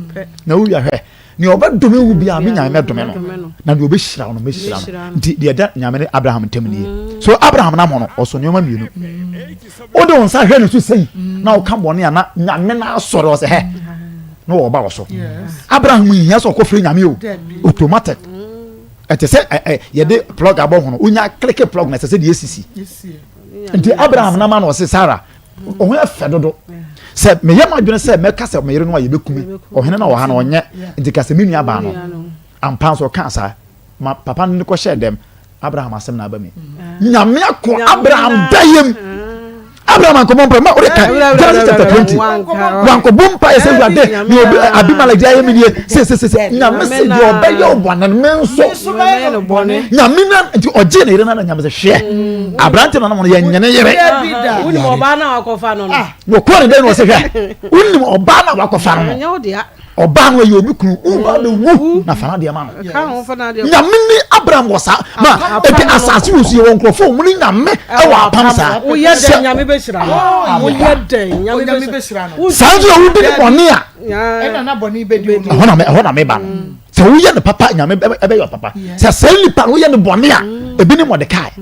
na wowia hwɛ Nea ɔbɛdome wo biara, me Nyame mɛdome no, na nea ɔbɛhyira wo no, mɛhyira no. Nti deɛ ɛda Nyame ne Abraham ntam nie. Mm. So Abraham nam hɔ no, ɔsɔ nneɛma mmienu. Wode wo nsa hwɛ ne so sei, na woka bɔne a na Nyame no asɔre ɔsɛ hɛ, na ɔba wɔ so. Abraham nhia sɛ ɔkɔfrɛ Nyame o, automatic. Ɛte sɛ yɛde plug abɔ ho no, wonya kleke plug na ɛsɛ sɛ deɛ esisi. Nti Abraham nam ano ɔse Sarah, ɔho yɛ fɛ dodo sɛ meyɛ m'adwene sɛ mɛka sɛ meyere no a yɛbɛku me ɔhene no a ɔha no ɔnyɛ nti ka sɛ me nua baa no ampa nso ɔkaa saa ma papa no kɔhyɛɛ dɛm abraham asɛm na aba mi nyame ako abraham dayam. Abraham ankɔbɔ mpa ma ɔde ka Genesis chapter 20. Wankɔbɔ mpa yɛ sɛ Awurade ne obi Abimelech de ayɛ me nie sɛ sɛ sɛ nyame sɛ deɛ ɔbɛyɛ ɔbɔne no me nso nyame na nti ɔgye ne yere na nyame sɛ hwɛ mm. aberante na no yɛ nyene yere. Wonim ɔbaa na wakɔfa no no. Wɔkɔɔ ne dɛn na ɔsɛ hwɛ wonim ɔbaa na wakɔfa no no. Ɔbaa no ɛyɛ obi kunu wo ba bɛ wu na fa n'adeɛ ma no. Nyame ne Abraham wɔ saa ma ebi asase wɔ so yɛ wɔ nkurɔfoɔ wɔn ne nyame ɛwɔ apam saa. Woyɛ dɛn nyame bɛ hyira no. Woyɛ dɛn nyame bɛ hyira no. Saa nso na wodi ne bɔne a. Ɛhɔ na ɛhɔ na meba no. Sɛ woyɛ no papa nyame ɛbɛyɛ papa. Sɛ saa nipa no woyɛ no bɔne a ebi ne Mordecai.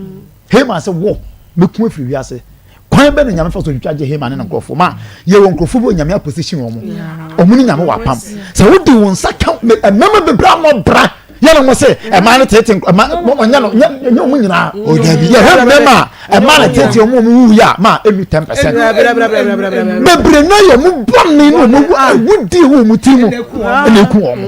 Haman sɛ wo mɛku afiri wiase kwan bɛ na nyame fa so twitwa gye Haman ne ne nkurɔfoɔ ma yɛwɔ nkurɔfoɔ bi wɔ nyame aposition wɔn wɔn ne nyame wɔ apam sɛ wode wo nsa ka mmarima bebree amɔ bra yɛn na mo sɛ ɛmaa no tete ɛma ɔnyɛ no nyɛ wɔn nyinaa yɛhwɛ mmarima a ɛmaa no tete wɔn wɔn wuwu yɛ a ma enu 10% bebree na yɛ wɔn bɔne ne wɔn ewu di wɔ wɔn ti mu ɛna eku wɔn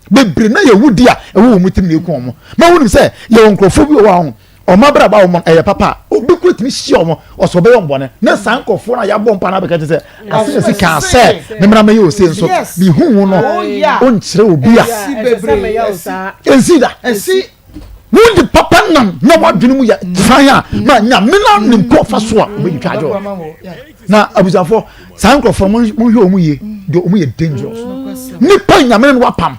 bebree na yɛ ewu di a ɛwɔ wɔn ti mu na eku wɔn ma wɔn nim sɛ yɛwɔ nkurɔfoɔ bi wɔ hɔ a wɔn abrabɔ a wɔn ɛyɛ papa a obi kura tumi hyia wɔn ɔsɔ ɔbɛyɛ wɔn bɔne na saa nkurɔfoɔ no a yɛabɔ mpa no abɛka kyerɛ sɛ ase na si kaa sɛ memra mɛyɛ ose nso mehu wo no oh, ɔnkyerɛ obi a ɛnsi da wode papa nam na wadwene mu yɛ tran a ma nyame no nim kɔ ɔfa so a wobɛtwitwa agye wɔ na abusuafoɔ saa nkurɔfoɔ monhwɛ wɔn yie deɛ wɔn yɛ dangerous nipa nyame no wapam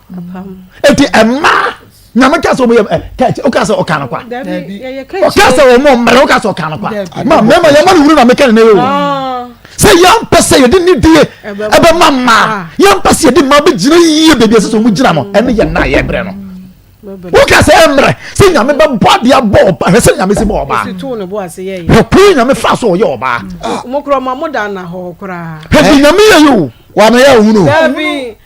eti ɛmaa nyame ka sɛ ɔmo yɛ ɛ kɛkyɛ ɔka sɛ ɔka no kwa ɔka sɛ ɔmo mmerɛ ɔka sɛ ɔka no kwa ma mmarima yɛn ma no wuru na meka ne ne yɛ o ah. sɛ yɛn mpɛ sɛ yɛde ne die ɛbɛma mmaa ah. yɛn mpɛ sɛ yɛde mmaa bɛgyina yie baabi ɛsɛ sɛ ɔmo gyina no ɛne yɛn nan yɛ brɛ no woka sɛ ɛmmerɛ sɛ nyame bɛbɔ adeɛ abɔ ɔba hwɛ sɛ nyame si bɔ ɔbaa hwɛ kwan nyame fa so ɔyɛ ɔbaa hwɛ sɛ nyame yɛ yɛ o Wame yɛ hunu.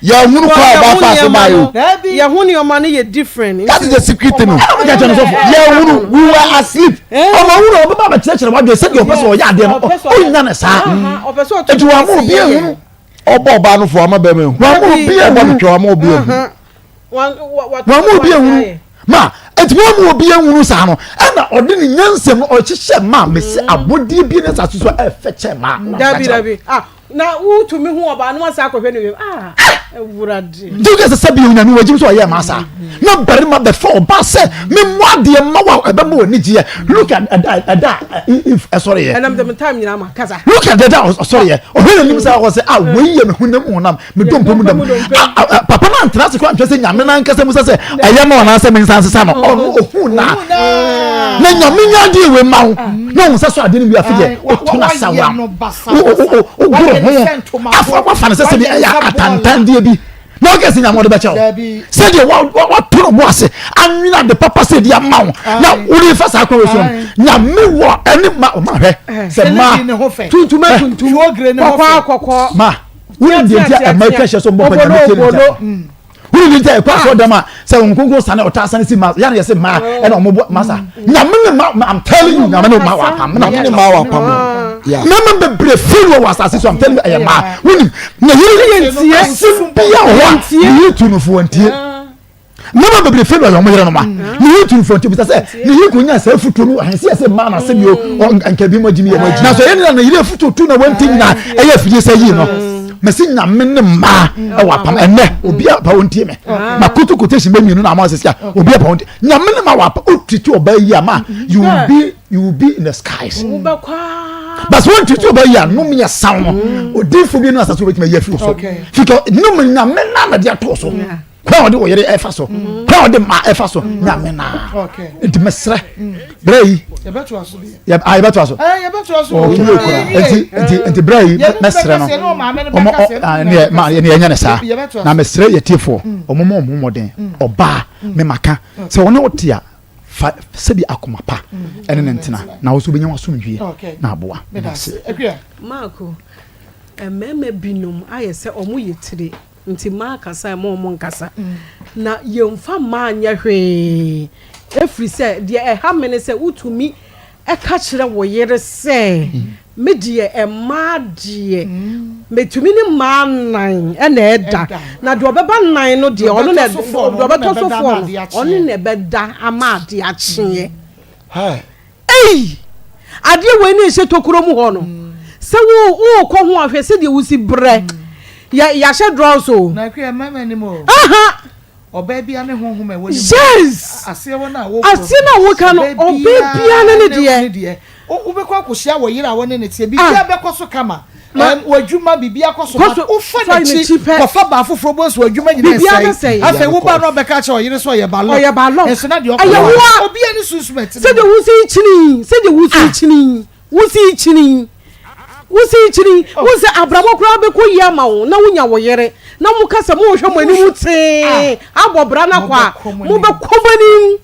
Yɛ hunu kɔ a ɔba fa so ba yo. Yɛ ho nneɛma no yɛ different. That is the secret thing. Yɛ hunu we were asleep. Ɔma hunu ɔbɛba abɛkyerɛkyerɛ wadwene sɛdeɛ ɔpɛ sɛ ɔyɛ adeɛ no ɔnya ne saa. Eti wɔn ama obi ehunu. Ɔbɔ ɔbaa no fo ama bɛrima ehu. Wɔn ama obi ehunu. Ɔbɔ no twɛ ama obi ehu. Wɔn ama obi ehunu. Ma eti wɔn ama obi ehunu saa no ɛna ɔde ne nyansam no ɔhyehyɛ maa mesi abɔdeɛ bi ne asase so ɛfɛ kyɛ maa. Dabi dabi ah Na wotumi hu ɔbaa no asa akɔhwɛ ne wiem ah awurade. Nti woka sɛ sɛbi onyame wagyim sɛ ɔyɛ maa saa na barima bɛfa ɔbaa sɛ memmɔ adeɛ mma wo a ɛbɛma w'ani gyeɛ look at ɛda ɛda if ɛsɔreɛ ɛnam dɛm time nyinaa ma kasa look at ɛda ɔsɔreɛ ɔhwɛ n'anim sɛ ɔsɛ ah wei yɛ me honam honam me dompe mu dam ah papa no antena ase koraa antwɛ sɛ nyame no ankasa mu sɛ sɛ ɛyɛ ma ɔnaasɛ me nsa nsesa no ɔno ɔhu na na nyame nya adeɛ wei ma wo na ɔhu sɛ so adeɛ no wie afe deɛ ɔtu no asawa wogoro ho afa wafa no sɛ sɛdeɛ ɛyɛ atantandeɛ bi na ɔkɛ sɛ nyame ɔde bɛkyɛ wo sɛdeɛ wato no bo ase anwene ade papa sɛ de ama wo na wode fa saa kwan wɔ so no nyame wɔ ɛne ma ɔma hwɛ sɛ ma tuntum tuntum kɔkɔɔ kɔkɔɔ ma wonim deɛ nti a ɛma atwa hyɛ so mbɔ pa nyame tie ne nkyɛn wúni ní tẹ ẹkọ asọ dẹm a sẹ ohun kónkón sani ọta sani si ma yanni yẹ sẹ ma ẹna ọmọ bọ masa nyame ne ma i'm telling you nyame ne ma wà pam nyame ne ma wà pam mẹmẹ bebree firi wọ wọ asase so i'm telling you ẹyẹ maa wúni na yiri asem bi a wọ a yiri tu no fo wɔn tie mẹmẹ bebree firi wọ wɔn yẹrẹ no ma ne yiri tu no fo wɔn tie bisa sɛ ne yiri ko nya sɛ afutuo no ahɛnsi ɛsɛ mmaa na asɛm yi o nka bi mo agyi mi yɛ na so ɛyɛ ne na ne yiri afutuo tu na wɔn ti nyinaa ɛyɛ afidie sɛ yii no. Mesi nyame ne mmaa ɛwɔ apam ɛnɛ obi a pa wɔn tie me ma koto quotation bɛ mmienu na ama sisi a obi a pa wɔn tie nyame ne ma wɔ apam o titi ɔbaa yi ama you will be you will be in the skies but wɔn titi ɔbaa yi a nom yɛ san no odinfo bi no asase obetumi ayi afiri so fika nom nyame na na de ato so. Kwan a ɔde ɔyere ɛfa so mm. kwan a ɔde mma ɛfa so mm. nyame naa nti mɛsrɛ brɛ yi yɛbɛtoa so yɛbɛtoa so nti nti nti brɛ yi mɛsrɛ no ɔmo ɔ ma yɛn nyɛ ne saa na mɛsrɛ yɛ tiefoɔ ɔmo mɔ ɔmo mmɔden ɔbaa mɛmaka sɛ ɔne ɔte a fa sɛbi akoma pa ɛne ne ntena na wɔso bɛnya wasomdwie na aboa. Maako mmarima binom ayɛ sɛ ɔmo yɛ tire. Nti mmaa kasa mma wɔn nkasa. Na yɛnfa mmaa nyɛ hwee. Ɛfiri sɛ deɛ ɛha me ne sɛ wotumi ka kyerɛ wo yere sɛ me deɛ mmaa deɛ metumi ne mmaa nnan na ɛda. Na deɛ ɔbɛba nnan no deɛ ɔno na deɛ ɔbɛtɔ so foɔ no ɔno na ɛbɛda ama adeɛ akyeɛ. Ei! Adeɛ wei ne ɛhyɛ tokuro mu hɔ no, sɛ wo wokɔ ho a hwɛ sɛdeɛ wosi brɛ. Yɛ yɛahyɛ drɔs o. Na akua mmarima nim o. Aha. Ɔbaa bia ne honhom a ɛwɔ ne mu. Yes. Aseɛ hɔ no a wokɔ. Aseɛ no a woka no, ɔbaa bia ne ne deɛ. Wobɛkɔ akɔhyia wɔ yere a wɔne ne teɛ, biribiara bɛkɔ so kama. W'adwuma biribiara kɔ so but wofa n'akyi kɔfa baa foforɔ bɔ nso w'adwuma nyinaa sɛe. Afei wo ba no ɔbɛka akyerɛ ɔyere sɛ ɔyɛ balɔk. Nso na deɛ ɔkɔ no obiara ne sunsum ɛte ne mu. Sɛdeɛ wosi kyini, sɛdeɛ wosi kyini, wosi kyini, wosi kyini. Wo sɛ abrabɔ koraa bɛkɔ yie ama wo na wonya wo yere na mo ka sɛ mohwɛ mo anim tee abɔ bra no akɔ a mobɛkɔ mo anim.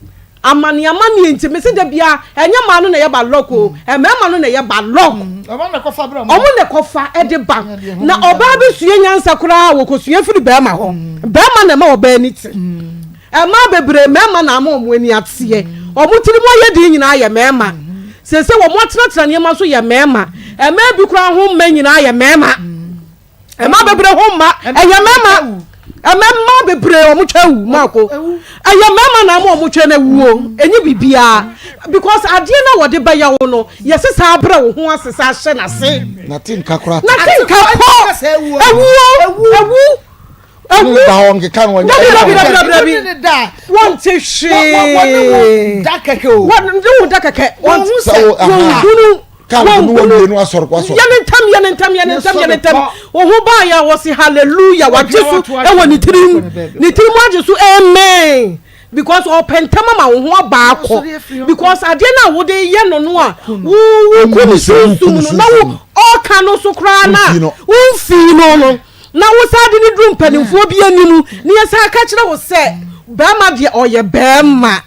Amane amaneɛ nti mese da biara ɛnyɛ mmaa no na ɛyɛ ba luck o, mmarima no na ɛyɛ ba luck. Ɔmo na ɛkɔfa brɛ ɔmo. Ɔmo na ɛkɔfa de ba. Na ɔbaa bi sua nyansa koraa a wɔkɔsua firi barima hɔ. Barima na ɛma ɔbaa ani te. Mmaa bebree mmarima na ama wɔn ani ateɛ. Wɔn tiri mu ayɛ den nyinaa yɛ mmarima. Seesei wɔn atenatena nneɛma so yɛ mmarima. Mmaa bi koraa ho mma nyinaa yɛ mmarima. Mmaa bebree ho mma ɛyɛ mmarima. Mmarima bebree wɔn twɛ awu maako. Ɛyɛ mmarima na ama wɔn twɛ no awuo. Ɛnyɛ biribiara because adeɛ no a wɔde bɛyɛ wo no yɛsɛ saa abrɛ wo ho ase saa ahyɛ n'ase. Na te nka koraa. Na te nka kɔ awuo awu awu. Da hɔ nkeka no wɔnyɛ. Dabi dabi dabi dabi dabi. Wɔn te hwee. Da kɛkɛ o. Wɔn ne wo da kɛkɛ. Wɔn hunu. Kaa no ne wɔwie no asɔre kɔ asɔre. Yɛ ne ntɛm yɛ ne ntɛm yɛ ne ntɛm yɛ ne ntɛm. Wo ho baa yɛ wɔ se hallelujah wagye so ɛwɔ ne tirim ne tirim agye so amen because ɔpɛ ntɛm ama wo ho aba akɔ because adeɛ no a wode yɛ no no a wo wo ku ne sunsum no na wo ɔka no so koraa na womfii no no na wo saa de no duru mpanimfoɔ bi anim ne yɛ saa ka kyerɛ wo sɛ bɛrima deɛ ɔyɛ bɛrima.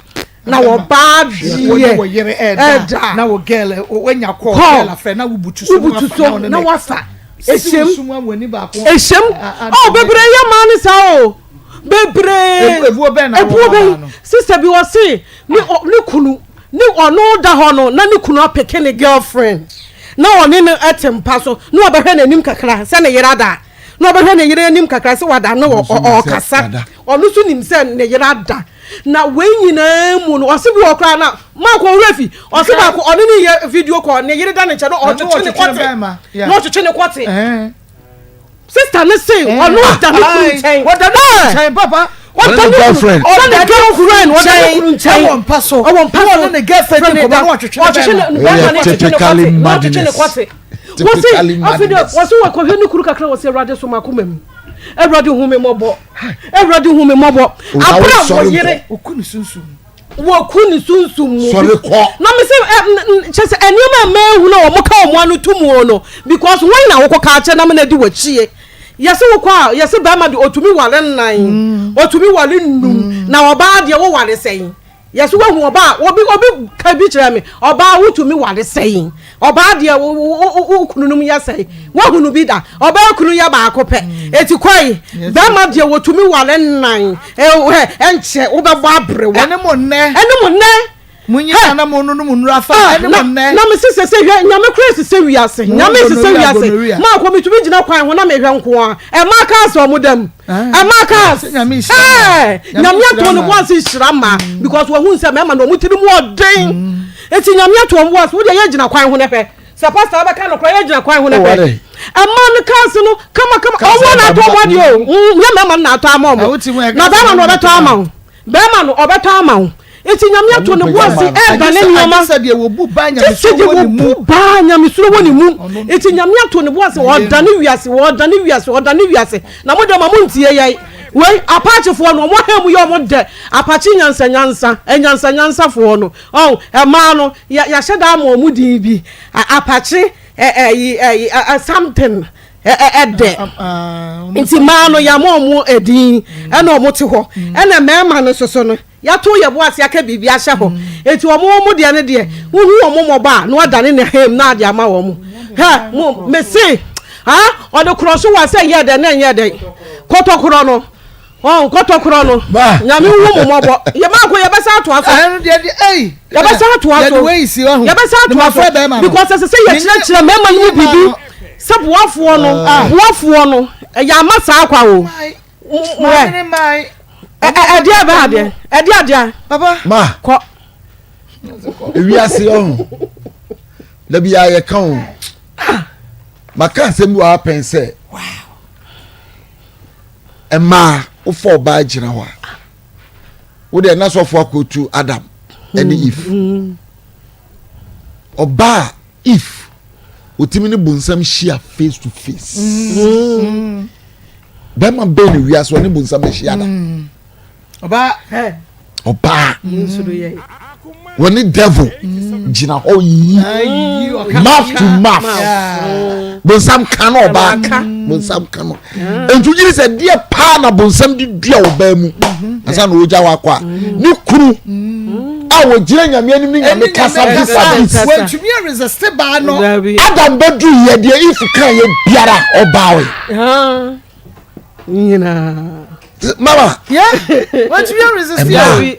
na wɔbaa deɛ wɔ yere ɛda na wɔ girl wanya kɔ girl afrɛ na wobutu so wobutu so na wafa ehyem ehyem ɔ bebree yɛ maa ne saa o bebree ebuo bɛn na ebuo bɛn sista bi ɔse ne ne kunu ne ɔno da hɔ no na ne kunu apeke ne girlfriend na ɔne no ɛte mpa so na ɔbɛhwɛ n'anim kakra sɛ ne yere ada na ɔbɛhwɛ ne yere anim kakra sɛ wada na ɔkasa ɔno nso nim sɛ ne yere ada. Na wei nyinaa mu no, ɔse bi wɔ koraa na Mark ɔwerɛ fi. Ɔse baako ɔne ne yɛ video call, ne yere da ne nkyɛn na ɔtwetwe ne kɔte. Na ɔtwetwe ne kɔte. Sister ne se ɔno da ne kunu nkyɛn. Ɔda ne kunu nkyɛn papa. Ɔda ne girlfriend. Ɔda ne girlfriend. Ɔda ne kunu nkyɛn. Ɛwɔ mpa so. Ɛwɔ mpa so. Ɔne ne girlfriend di nkɔmɔ na ɔtwetwe ne bɛrima. Ɛyɛ typically madness. Wɔsi afei de wɔsi wɔkɔhwɛ ne kunu kakra wɔsi awurade so mako mɛ mu. Awurade hu me mmɔbɔ. Awurade hu me mmɔbɔ. Abere a wɔyere. Wɔku ne sunsum. Wɔku ne sunsum mu. Sɔre kɔ. Na me sɛ ɛ kyɛ sɛ nneɛma a mɛhu na wɔn ka wɔn ano to mu no because wɔn na wɔkɔ ka akyɛ na mena di wɔakyie. Yɛsɛ wokɔ a yɛsɛ bɛrima de otumi ware nnan, otumi ware nnum na ɔbaa deɛ woware sɛn. Yɛse wahu ɔbaa obi obi ka bi kyerɛ me ɔbaa wotumi ware sɛn ɔbaa deɛ wo wo wo kunu nom yɛ sɛn wahunu bi da ɔbaa kunu yɛ baako pɛ eti kɔe bɛrima deɛ wotumi ware nnan ɛɛ ɛnkyɛ wobɛbɔ aberewa ɛne mo nnɛ ɛne mo nnɛ mo nyina na mo nonom nnura fa ɛne mo nnɛ na me sese sɛ hwɛ nyame kura sese wiase nyame sese wiase maa kɔ metumi gyina kwan ho na mehwɛ nko a ɛma kaa sɛ ɔmo dam Ɛma cars ɛɛ nyame ato ne bo ase hyira ma because wɔn sɛ mɛma na wɔn tiri mu ɔden eti nyame ato wɔn bo ase wodeɛ yɛ gyina kwan ho na hwɛ sɛ pastor abɛka no kora yɛ gyina kwan ho na hwɛ ɛma no cars no kama kama ɔmo na atɔ ɔmo adeɛ o nyɛ mɛma no na atɔ ama ɔmo na bɛma no ɔbɛtɔ ama wo. Bɛɛma no ɔbɛtɔ ama wo. Enti Nyame ato ne bo ase ɛɛda ne nneɛma. Gye sɛ deɛ wɔbu baa nyamesuro wɔ ne mu. Enti Nyame ato ne bo ase ɔɔdane wiase, ɔɔdane wiase, ɔɔdane wiase. Na mo deɛ ma mo ntie yɛn. Wei Apachefoɔ no ɔmo ha mu yɛ ɔmo dɛ. Apache nyansa nyansa, anyansa nyansafoɔ no. Ɔn, ɛmaa no yɛ yɛahyɛ da ama ɔmo din bi. Apache ɛ ɛyi ɛyi something. Ɛdɛ nti mmaa no yɛama wɔn edin ɛna wɔn te hɔ ɛna mmarima no soso no yɛato yɛ bo ase aka biribi ahyɛ hɔ nti wɔn wɔn deɛ no deɛ wohu wɔn mmɔbɔ a na wadane ne hem na ade ama wɔn hɛ mo mese ha ɔde korɔ so wɔ sɛ nyɛ dɛ na nyɛ dɛ kɔtɔkorɔ no. Wɔn kɔtɔkorɔ no. Nyame hu mo mmɔbɔ. Yɛ maako yɛbɛsa atoa so. Yɛbɛsa atoa so. Yɛbɛsa atoa so. Because ɛsɛ sɛ yɛkyerɛkyerɛ mmarima no mu biribi sɛ boafoɔ no ah. boafoɔ no ɛyɛ ama saa kwa o. Ɛdeɛ ɛbɛ adeɛ ɛdeɛ adeɛ. Ma. Kɔ. Ewiase ɔho. Da biara yɛka o. Maka asɛm bi wɔ ha pɛn sɛ mmaa wofa ɔbaa gyina hɔ a wo deɛ na sɔfo akɔtu Adam ɛne hmm. Eve. Hmm. Ɔbaa Eve otimi ne bonsam hyia face to face. Hmm. Bɛrima bɛn ne wiase ɔne bonsam ahyia da. Ɔbaa. Ɔbaa. Wɔne devil gyina hɔ yiyi mouth to mouth. Bonsam ka no ɔbaa. Bonsam ka no. Nti gyina sɛ deɛ paa na bonsam de dua ɔbaa mu. Ansa na ɔgya wakɔ a. Ne kunu a wɔgyina nyame anim ne nyame kasa vis a vis. Wɔntumi resiste baa no. Adam bɛduru yɛ deɛ if kan yɛ biara ɔbaa wei. nyinaa. mama. wɔtumi aresist yɛ.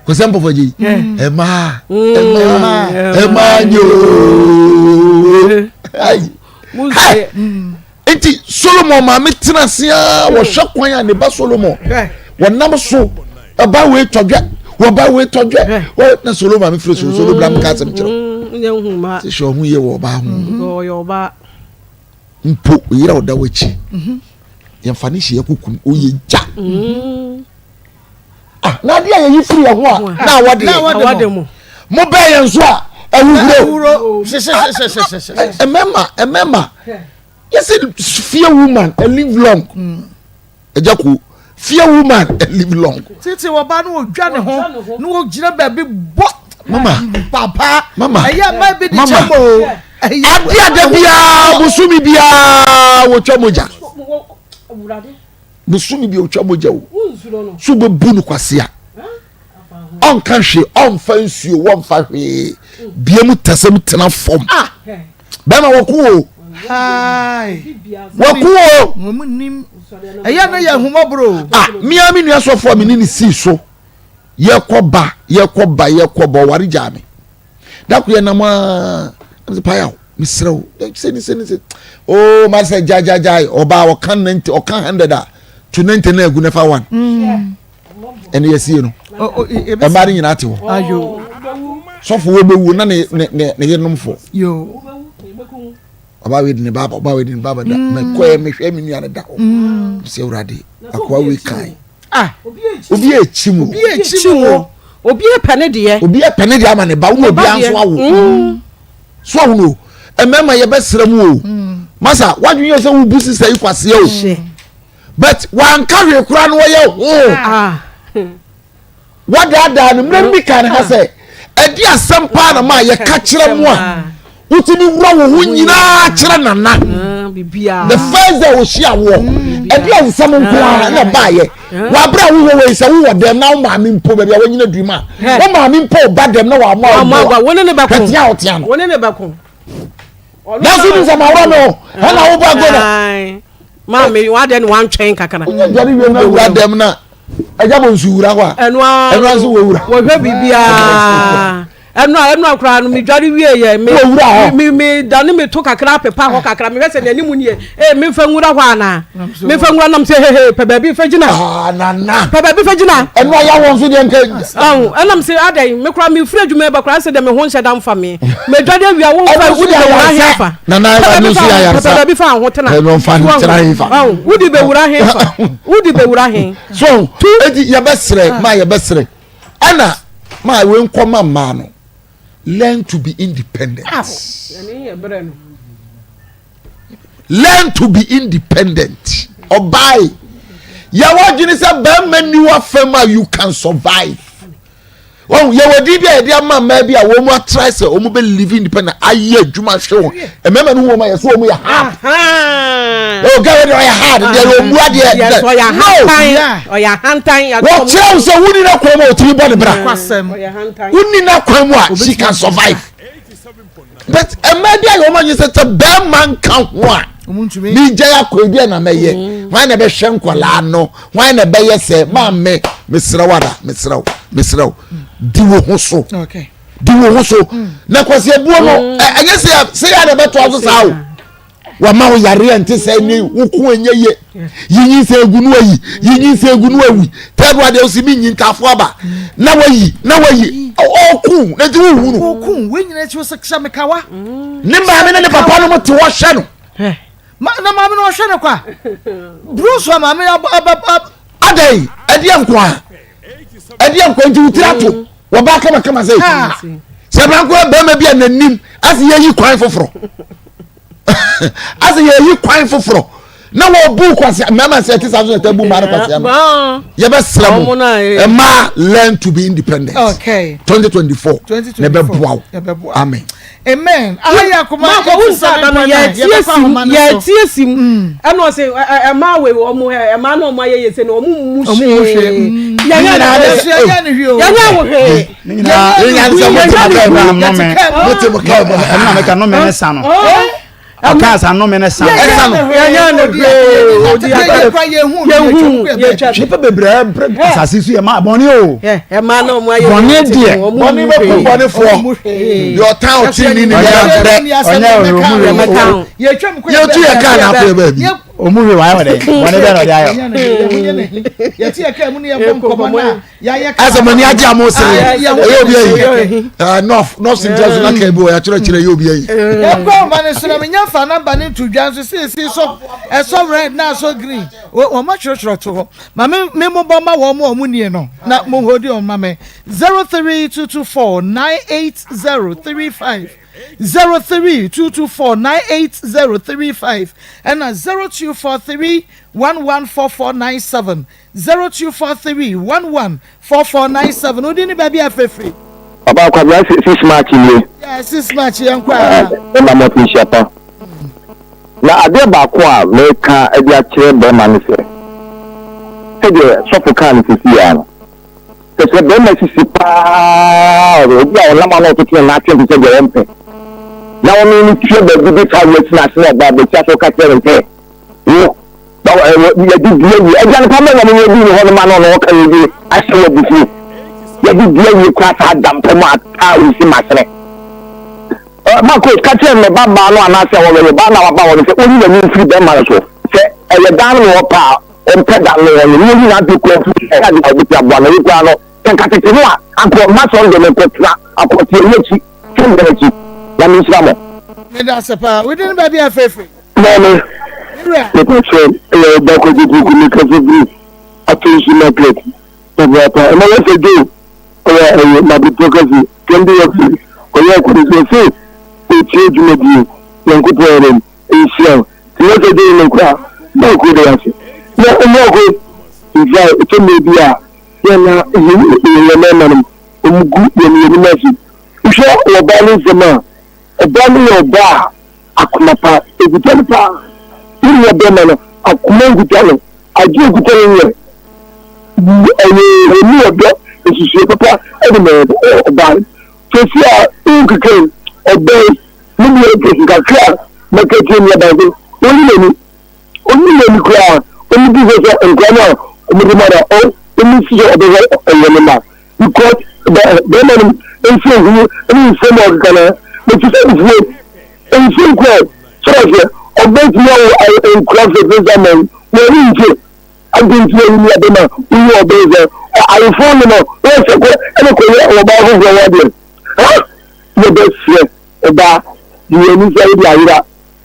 kò sɛ mpɔfɔ gye yi ɛmaa ɛmaa ɛmaa nyoo ayi nti solomon maame tena ase aa wɔhwɛ kwan a ne ba solomon wɔnam so ɛba wei tɔdwɛ wɔba wei tɔdwɛ wɔ na solomon maame firi so solomon bla mu ka asɛm kyerɛ sɛ hyɛ ɔho yie wɔ ɔbaa ho. mpo oyere a ɔda w'akyi mhm. yɛmfa ne hyɛ kukum oyɛ gya mhm. ah, na adeɛ a yɛyi firi yɛn ho a na awɔde mo mo bɛɛ yɛn so a ɛhuhuro mmarima mmarima yɛsɛ fear woman and live long. Mm. Agya ko fear woman and live long. Tete ɔbaa no ɔdwa ne ho na ɔgyina baabi bɔ. Mama. Papa. Mama. Ɛyɛ mmaa bi de kyɛ mo. Ade ada biara bosomi biara wɔtwa mogya. Bosomi bi wɔtwa mogya o. So bɛbu no kwasea. Ɔnka hwee ɔnfa nsuo wɔnfa hwee. Bia mu tasɛm tena fam. Ah. Bɛma wɔko o. Wɔko o. Ɛyɛ no yɛ ahumɔborɔ o. Ah, mea me nua sɔfo a me ne ne sii so. Yɛkɔ ba, yɛkɔ ba, yɛkɔ ba, ɔware gyaa me. Da ko yɛ nam aa, na me sɛ paya o, mesrɛ o, sɛ ni sɛ ni sɛ. Oh, ma sɛ gya gya gya, ɔbaa ɔka 90, ɔka 100 a, to 90 na agu na fa one. Mm. Ɛne yɛsie no. Ɛmmaa no nyinaa te hɔ. Sɔfo wɔ bɛwu na ne ne ne ne yerenom fo. Ɔbaa wei de ne baaba, ɔbaa wei de ne baaba da. Mm. Mɛkɔɛ mehwɛ me nua no da hɔ. Mm. Sɛ awurade, akoa wei kan. Ah. Obi ekyi mu. Obi ekyi mu. Obi epɛ ne deɛ. Obi epɛ ne deɛ ama ne ba. Wo na obi anso awo. Mm. So ahu no. Mmarima yɛbɛsrɛ mu o. Masa, wadwene yɛ sɛ wobu sisa yi kwaseɛ o. But wanka hwee koraa no wɔyɛ hoo. Ah. Wadaadaa no mmerɛ bi ka ne ha sɛ ɛde asɛm paa na maa yɛka kyerɛ mo a wotumi wura wo ho nyinaa kyerɛ nana ah, the first day ohyia woɔ mm. ɛde nsɛm nko ara na baayɛ ah. wabere a wowɔ wei sɛ wowɔ dɛm na wo maame mpo baabi a wanyina duru mu a wo maame mpo ba dɛm na wamma wo boa hwɛtea a wotea no nanso ni sɛ maworɔ me ho ɛna wo ba gona maame wadɛ no wantwɛn kakra wonya dware wie na wura dɛm na ɛgya bɔ nsu wura hɔ a ɛno ara nso wɔwura wɔhwɛ biribiara ɛno a ɛno a koraa no medware wie yɛ me me me dane me to kakra pepa hɔ kakra mehwɛ sɛ n'anim nie ee memfa nwura hɔ anaa memfa nwura nam sɛ hehe pɛ baabi fɛ gyina ah, nana pɛ baabi fɛ gyina ɛno ayɛ wɔn nso deɛ nka ɔn ɛnam sɛ adɛn me koraa mefiri adwuma ba koraa sɛ deɛ me ho nhyɛ da mfa me medware awia wo mfa wo de bɛwura he fa nana ɛno nso yɛ ayaresa pɛ baabi fa ho tena ɛno nfa ho tena he fa wode bɛwura he fa wode bɛwura he so eti yɛbɛsrɛ maa yɛbɛsrɛ ɛna maa wei nkɔ ma mmaa no learn to be independent. Ah, learn to be independent ɔbaae yɛwɔ adwene sɛ bɛrima ni wa fam a you can survive wɔn yɛwɔ din bi a yɛde ama mmaa bi a wɔn atra sɛ wɔn bɛ live independent ayɛ adwuma hwɛ wɔn mmarima no wɔn ayɛ so wɔn yɛ hard o gɛrɛ de ɔyɛ hard deɛ yɛ ɔmu adeɛ no ɔyɛ ahantan wɔkyerɛ wo sɛ wonni na kwan mu a ɔtumi bɔ ne bra wonni na kwan mu a she can survive but mmaa bi a wɔn anyi sɛ sɛ bɛrima nka ho a mi gya akɔ ebi a na mɛyɛ mm. hwan na ɛbɛhwɛ nkwadaa no hwan na ɛbɛyɛ sɛ maame mesrɛ wo ara mesrɛ wo mesrɛ wo di wo ho so di wo ho so mm. na kwasi ebuo no mm. ɛnyɛ sɛ sɛ yɛ na ɛbɛto aso saa o. Wama wo yareɛ nte sɛ ne wo ko ɛnyɛ yie. Yi nyinsɛn egu no ayi. Yi nyinsɛn egu no awi. Third one deɛ osi mi nyi ntaafo aba. Na wayi na wayi. Ɔko na nti wohu no. Ɔko wei nyina akyi wo sɛ hyɛ me kawa. Ne maame ne ne papa no mo te hɔ hwɛ no. Ma na maame no ɔhwɛ no kwa. Bruce wa maame aba aba. Adɛn ɛdeɛ nko a ɛdeɛ nko nti wo tiri ato. Wɔba kama kama sɛ sɛ branko bɛrima bi a n'anim ase yɛyi kwan foforɔ. Ase yɛyi kwan foforɔ na wɔbu kwasi mmarima sɛ ɛte saa so na ɛtɛ bu mmaa no kwasi ama yɛbɛsrɛ mo mmaa learn to be independent. Okay. 2024 na ɛbɛboa wo amen. Amen. Aha yɛ akoma. Maakɔ wo nsa da no yɛtie sim yɛtie sim ɛna ɔsɛ ɛmaa wei ɔmo ɛmaa na ɔmo ayɛ yɛ sɛ na ɔmo mu hwee yɛnyɛ yɛnyɛ ne hwee o yɛnyɛ wo hwee. Ne nyinaa mo te mo kaa mu ɛno na meka nnome ne sa no ɔkaa sa nnome ne sa no yɛnyɛ ne hwee odi akɔ yɛhu yɛtwa nipa bebree brɛ asase so yɛ ma bɔne o ɛmaa na ɔmo ayɛ bɔne deɛ bɔne bɛ ku bɔne foɔ deɛ ɔtan ɔte ni ne yɛ brɛ ɔnyɛ ɔmu yɛtu yɛ kaa na akɔ yɛ baabi ɔmu hwee wayɛ wɔ dɛ bɔne bɛ na ɔde ayɔ yɛte yɛ kaa mu ne yɛbɔ nkɔmmɔ no a Asɛ mo ani agye a mo sere ɛyɛ obi ayi nɔf nɔf sintia so na kaa bi wɔ yɛatwerɛkyerɛ ɛyɛ obi ayi. Yɛnkɔ ahoma no so na menya fa namba no nto dwa nso seesei so ɛsɔ red na asɔ green wɔn atwerɛtwerɛ to hɔ ma me me mobɔ ma wɔn a wɔn nie no na mo hodi wɔn ma me 03224 98035 03224 98035 ɛna 0243 114497 0243 11 4497 Wo din ne baabi a frɛfiri? Papa Kwabena six March nie. Yeah, six March yɛn kɔ a. Ɛna mo nhyia pa. Na adeɛ baako a meka de akyerɛ bɛrima no sɛ, sɛdeɛ sɔfo kaa no sisi ya no, sɛ sɛ bɛrima sisi paa obi a ɔnam ano ɔtoto ne nan atwɛn te sɛ deɛ ɔmpɛ na ɔno no tua baabi bi fa wɔ akyina ase na ɔba abɛkyia so ka kyerɛ no sɛ wo yɛde dua wie agya no pa bɛ na mo yɛdi ne hɔ no ma no ɔno ɔka yɛdi ahyɛ wɔ abufuo yɛde dua wie kora saa da mpa mu ataa osi masene Marcos ka kyerɛ ne ba baa no anaasɛ ɔwɔ ba na waba hɔ no sɛ ɔnyi n'ani mfiri bɛrima no so sɛ ɛyɛ dan no na ɔpɛ a ɔmpɛ dan no ɔno na ɔnyi n'adwene kura mfiri so ɛyɛ ade a ɔbɛtumi aboa no ɛyɛ koraa no sɛ nka tete no a anka ɔmma sɔre de no nkɔtena akɔteɛ no akyi sɛ akyi Nyame nhyira mo. Meda ase paa. Wo din ne baabi a ɛfiri firi? Maame, mepakyɛw ɛyɛ ɔba Kwadwo Poku me kasa firi Atonsu market papaapa ɛna yɛ sɛ Joe ɔyɛ ɛyɛ mabepɔ kɛse Kɛmbi office ɔyɛ akɔde so ɔse ɔtie dwumadie Nyankopɔn yɛ dɛn nhyira wo nti yɛ sɛ Joe no kora Marko de wase na Marko nfa ɛtɔ mmerɛ bi a yɛ na yɛ mmarima nom ɔmu gu yɛn yɛn anim ase wohwɛ ɔbaa no nsɛm a ɔbaa no yɛ ɔbaa a Akoma pa ekuta no paa. Wo nua bɛrima no akoma nkuta no, adwene nkuta no nyɛ ɛyɛ ɔni ɔdɔ nsusuɛ papa ɛde ma ɔbaa no. Sɛsi a wo keka yi ɔbaa yi ne deɛ kɛse kakra a mɛka kyerɛ nua baa sɛ ɔnyi n'ani ɔnyi n'ani koraa ɔmudi sɛ sɛ nkora no a ɔmode ma no a ɔmu si sɛ ɔbɛhwɛ ɛyɛ ne ma because bɛrima no nsɛnhunu ne nsɛm a ɔkeka no mete sɛ abufuo nsɛm kura sɛ sɛ ɔbɛtumi awo nkura fɛfɛ sɛ ama wo wɔne nkyɛ adi nti na wuni abɛma woyi ɔbɛn sɛ ayefo no no wɔsɛ kɔ ɛne kɔyɛ ɔbaa foforɔ wɔ adeɛ ha yɛbɛsrɛ ɔbaa de yɛn ani sɛ wode ayera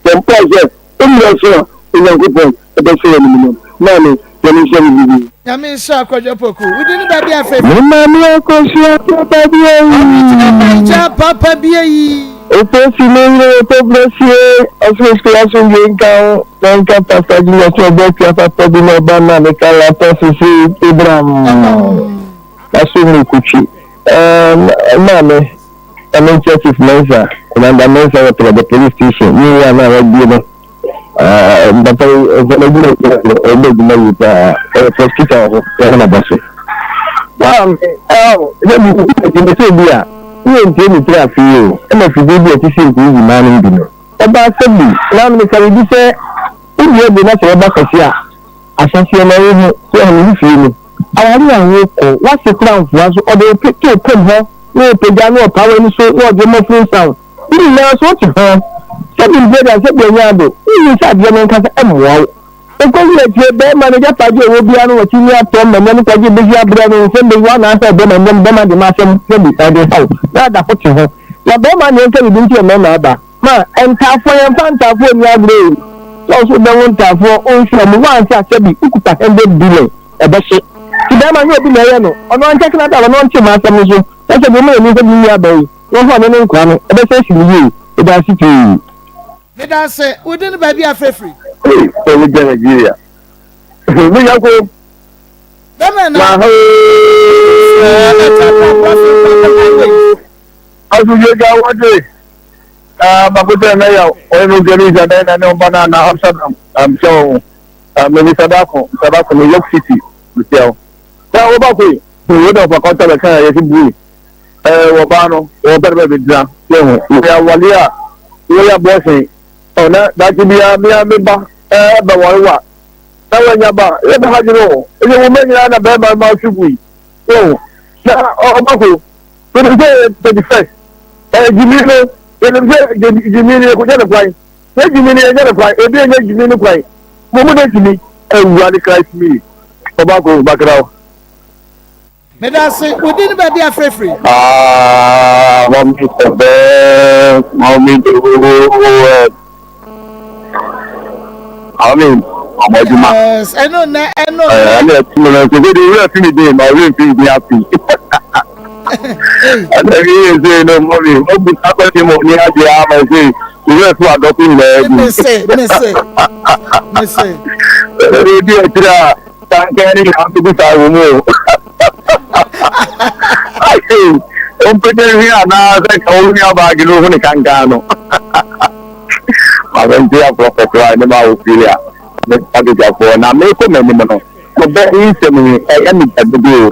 Bɔ mpae sɛ wo mmerɛ so a Onyankopɔn bɛhyɛ wo animuonyam. Maame, Nyame nhyira wo biribi. Nyame nhyira Kwadwo Opoku. Wo din ne baabi a fɛ fi. Me maame akosua papa bi eyi. Original Naija papa bi eyi. Oposi me yere wɔ tɔbrɛsie ɔsoro sukuu asomdwie nka wo na nka Pastor Junior sɛ ɔbɔ tua papa bi na ɔba na ne ka latɔ sese Abraham aso mu kutwi ɛɛm maame. Ɔno nkyɛ Chief Mensah, Commander Mensah wɔ Trɛdɛ Police Station ne wia no a wɔabue no. Papa yi ɔsɛ n'adwuma gyina no ɔbɔ adwuma yie paa ɔyɛ prosecutor wɔ hɔ yɛne n'aba so. Maame sɛ mi sɛ obi a woyɛ ntie ne tiri afe yi o ɛna afidie bi a ɛte sɛ nkuu yi maa no bi no ɔbaa sɛ bi na meka biribi sɛ wodua bi na sɛ wɔba kɛse a Ahyɛaseɛ no wohu sɛ ɔne ne fie no aware a wokɔ w'ase kora mfoa so ɔde wo to pem hɔ na ɔpagya na ɔpa w'ani so na ɔde mmɔfo nsa wo ne nyinaa so wote ho. Sɛbi mpo deɛ sɛbi ɛnyɛ ado, wonnim sɛ adeɛ no ankasa mmoa wo. Ɛkɔwie akyire, bɛrima no agyapadeɛ a ɔwɔ biara no watumi atɔ ma nneɛma kɔgye bɛsi abrɛ no, nsɛm bɛyi wo anaasɛ bɛrima nneɛma bɛrima de ma asɛm sɛbi ɛde haw na ada ho te ho. Na bɛrima deɛ nka biribi nti mmarima aba. Ma ntaafoɔ yɛmfa ntaafoɔ nni agorɔ o. Sɛ wo nso wobɛwo ntaafoɔ wonhwɛ wɔn, woanhwɛ a sɛbi wokuta hundred billion ɛbɛhye. Nti bɛrima nyɛ obi na ɛyɛ no, ɔno ankyɛke n'adaba na ɔnte m'asɛm no so na sɛbi ɔma yɛnim sɛ me nua baa yi na ɔhwɛ ɔne ne nkoa no ɛbɛsɛ asi no yie. Meda ase pii. Meda ase. Wo din ne baabi a afrɛ firi? Ei, sɛ wo gya Nigeria. Mo nya ko. Bɛmɛ na. Ma ho. Ɛkyɛ pra pra fi pra kɔ highway. Asu je ga wode. Ah, ma ko tɛ na ya. Oye no gari ja na na ne ba na na Amsterdam. Am so. Ah, me ni sadako, sadako New York City. Mtiao. Na wo ba ko yi. Wo da fa kɔta bɛ kan ya si bui. Ɛɛ wɔbaa no wɔpɛ dɛ bɛgyina yɛ ho wɔyɛ awale a wɔyɛ abortion ɔ na daakye biara me a me ba ɛɛ bɛware wa na wɔanya ba yɛ bɛ ha dwene o ɛyɛ wo mma nyinaa na bɛrima ma ɔhwe gu yi yɛ ho na ɔba ko yɛnim sɛ yɛ 31st ɛɛ gyimi no yɛnim sɛ gyimi no yɛkɔgya ne kwan yɛ gyimi no yɛgya ne kwan ebi ɛnyɛ gyimi no kwan mo mu dɛ gyimi awurade Christ mi ɔba ko bakra o. Meda ase. Wo din ne baabi a frɛ firi? Ah, mommy the best, mommy the whole world. Mommy, ọmọ adwuma. Yes, ɛno nnɛ, ɛno nnɛ. Ɛna ɛti mu no nso, sɛ de wura fi mi den, ma ɔwura fi mi den afi. Ɛna mi yɛ sɛ no, mommy, ɔbu akɔsi mu ni agye ama sɛ wura fi adɔko nyinaa bi. Mese, mese, mese. Ɛna ebi akyire a. Kankan ne nyinaa nso gu saa wɔ mu o. Ɔmpɛgya nhwi anaa sɛ nka wo nua baage no hu ne kankan no. Maame nti aborɔfo koraa ne ma wofiri a ne adogyafoɔ na mekɔ m'anim no ɔbɛ yi nsɛm yi ɛyɛ me gya dodo o.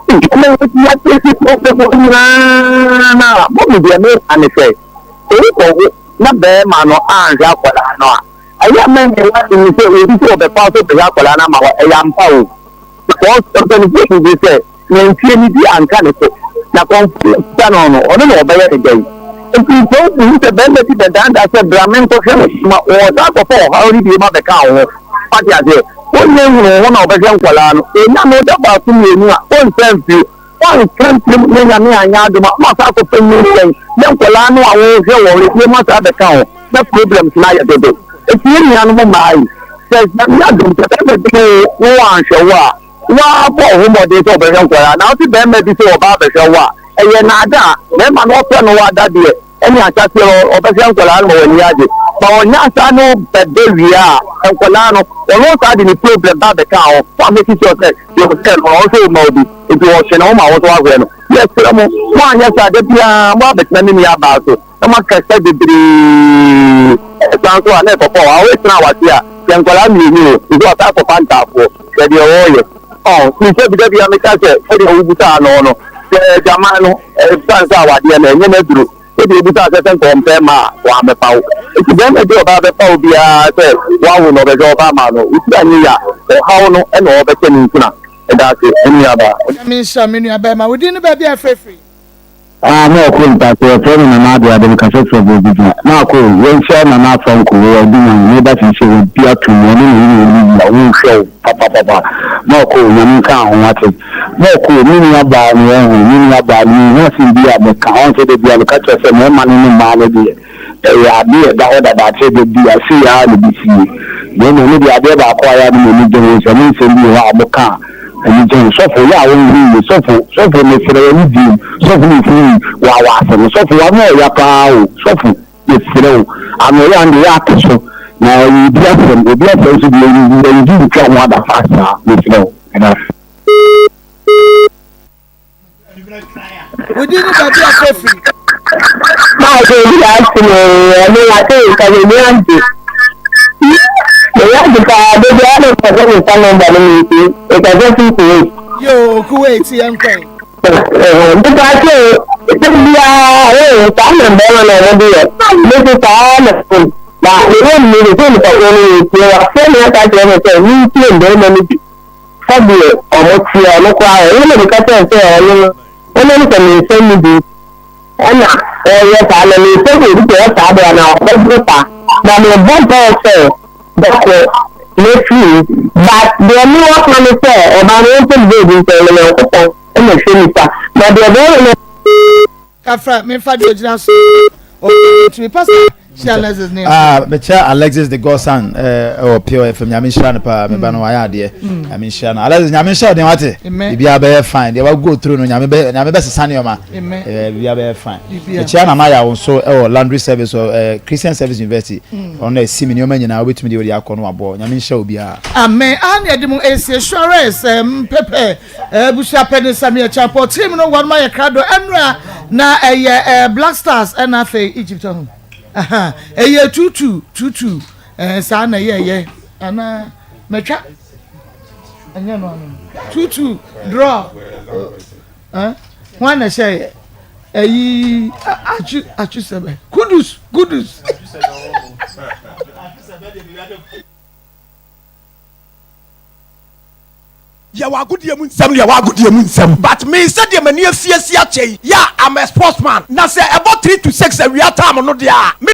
Ɛna wɔsi asɛsi prɔfɛfo nyinaa na mɔmi deɛ meka ne sɛ owukɔwo na bɛrima no anhwɛ akwadaa no a Ɛyɛ a mɛnyɛ w'adwene sɛ obi sɛ ɔbɛfa wo sɛ ɔbɛhwɛ akwadaa no ama wo. Ɛyɛ ampa o. Because mpanimfoɔ bu bɛ sɛ, nantwie no bi anka ne to, na kɔmfoɔ no kita no no, ɔno na ɔbɛyɛ ne dɛn? Nti sɛ wohu sɛ barima bi bɛdaadaa sɛ bra menkɔhwɛ wo ma ɔsan akɔfa ɔhaw no bio ma bɛka wo ho. Wate aseɛ? Wonyɛ nhunu wo ho na ɔbɛhwɛ nkwadaa no. Ɔnya no da baako mmienu a, ɔnsan mfiri. Woanka ntam na Nyame anyɛ adom a, na wasan akɔfa nyinsɛn ne nkwadaa no a wohwɛ wɔn no bio ma saa bɛka ho na problems no ayɛ dodo. Nti yɛn nuanom mmaa yi, sɛ Nyame adom sɛ bɛrima bi ne wo na wanhwɛ wo a, woabɔ wo ho mmɔden sɛ wobɛhwɛ nkwadaa na wote bɛrima bi sɛ ɔba abɛhwɛ wo a, ɛyɛ naadaa. Bɛrima no ɔpɛ no ada deɛ ɛne ahyɛaseɛ no ɔbɛhwɛ nkwadaa no ma w'ani agye. But ɔnya saa ne wo bɛda wie a, nkwadaa no ɔno saa de ne problem ba abɛka ho. Wa make sure sɛ deɛ ɔhyɛ no ɔno nso ɔma wo bi. Nti ɔhwɛ ne ho ma wo nso wahwɛ no. Yɛsrɛ mo, moanyɛ saa da biara moabɛtena me nua baa so na moakasa bebree. Ɛsan nso a na ɛkɔfa ɔhaw. Woatena awase a, hwɛ nkwadaa mmienu o, nso wasan akɔfa ntaafoɔ. Hwɛ deɛ ɔreyɛ. Ɔn, mesɛ bi da biara meka sɛ sɛdeɛ wobusaa no no, sɛ adwaman no, ɛsiane sɛ awadeɛ no, ɛnyɛ n'aduro. Sɛdeɛ wobusaa sɛ sɛ nka ɔmpɛ mma a, wammɛfa wo. Nti barima bi a ɔbaa bɛfa wo biara sɛ woawo no, ɔbɛhwɛ ɔba ama no, wo tiri anyɛ yie a, ɔhaw no na ɔrebɛkyɛ ne ntuna. Meda ase, me nuabaa. Nyame nhyira me nua bɛɛma. Wo din ne baabi a ɛfrɛ firi? Ah Maako mpakyɛ yɛfrɛ me Nana Addo Ade mekasa firi Aburokyigya. Maako yɛnhyia Nana Afranko wɔ Aduman meba seisei wabi atom ɔne ne yere Olivia ɔmo nhwɛ wo papapapa Maako Nyame nka ho wate Maako me nua baa no wahu me nua baa no menhu asɛm bi a mɛka ɔn sɛ dabia meka kyerɛ sɛ mɛɛma no ne mmaa no deɛ Ɛyɛ ade a ɛda hɔ dada sɛ da bi a sei ara na ɛbɛsie. Na mmom me deɛ adeɛ baako a ɛyɛ a na m'ani gye ho sɛ mo nsɛm bi wɔ hɔ a moka a m'ani gye ho. Sɔfo, yɛ a wonhunu yie. Sɔfo, sɔfo mesrɛ w'ani gye mu. Sɔfo mefiri wɔ awɔ ase no. Sɔfo w'ano ɔya paa o. Sɔfo mesrɛ wo ano ɔya no deɛ yɛ ate so. Na ɛyɛ obi asɛm, obi asɛm nso deɛ yɛnyi ntwa ho adafa saa. Mesrɛ wo. Meda ase. Wo din ne baabi a fɛ firi. Maakɔ obi ase no ɛne ate nka m'ani agye. M'ani agye paa de bi a na mpɛ sɛ mefa nɔmba no mu nti mekasa fi Kuwait. Yoo Kuwait yɛn kɔe. Nipa sɛ sɛ biara ee saa na mbɛrima na wɔn de yɛ me nso saa na na meyɛ mmienu sɛ nipa koro no yɛ tie wafrɛ me aka kyerɛ me sɛ mentie mbɛrima no bi. Sɛdeɛ wɔteɛ, ɔno koraa ɔno na meka kyerɛɛ no sɛ ɔno no, ɔno ne sɛ me nsa nni bi. ɛna ɔyɛ saa na mempɛ sɛ obi bɛyɛ saa deɛ anaa ɔbɛdwene saa na mebɔ mpaeɛ sɛ da koro mɛfiri mu but deɛ mewɔ ka ne sɛ ɔbaa no wɔmfa ne baabi nsɛ ɔno Nyankopɔn na ɛhwɛ nipa na deɛ bɛrima no Kafra memfa deɛ ɔgyina so ɔtumi pastor hyia Alexis ne Ah, mekyɛ Alexis the Godson ɛwɔ eh, Pure FM. Nyame nhyira no paa. Meba no wayɛ adeɛ. Mm. Nyame nhyira no. Alexis Nyame nhyira deɛ wate. Biribiara bɛyɛ fine. Deɛ wa go through no Nyame bɛ Nyame bɛsesa nneɛma. Eh, biribiara bɛyɛ fine. Mekyia Nana Yaw nso ɛwɔ Laundry Service wɔ eh, Christian Service University. Mm. Ɔno na ɛsi me nneɛma nyinaa wobɛtumi deɛ wode akɔ no waboɔ. Nyame nhyira obiara. Amen. Ah, ne ɛde mu ɛsi assurance mpɛpɛ. Abusua panyin Sammy Acheampong team no wɔn ayɛ krado ɛnura na ɛyɛ ɛɛ Black Stars ɛna afei Egypt ho ɛyɛ tutu tutu ɛɛ saa na ɛyɛ ɛyɛ ana mɛtwa ɛnyɛ no ano tutu draw ɛɛ wɔn na ɛhyɛ yɛ ɛyi atwi atwi sɛbɛ kudus kudus. Yɛ wɔ agodie mu nsɛm no yɛ wɔ agodie mu nsɛm but me sɛdeɛ m'ani afi asi akyɛ yi yeah I'm a sportsman na sɛ ɛbɔ 3 to 6 awia time no deɛ a me.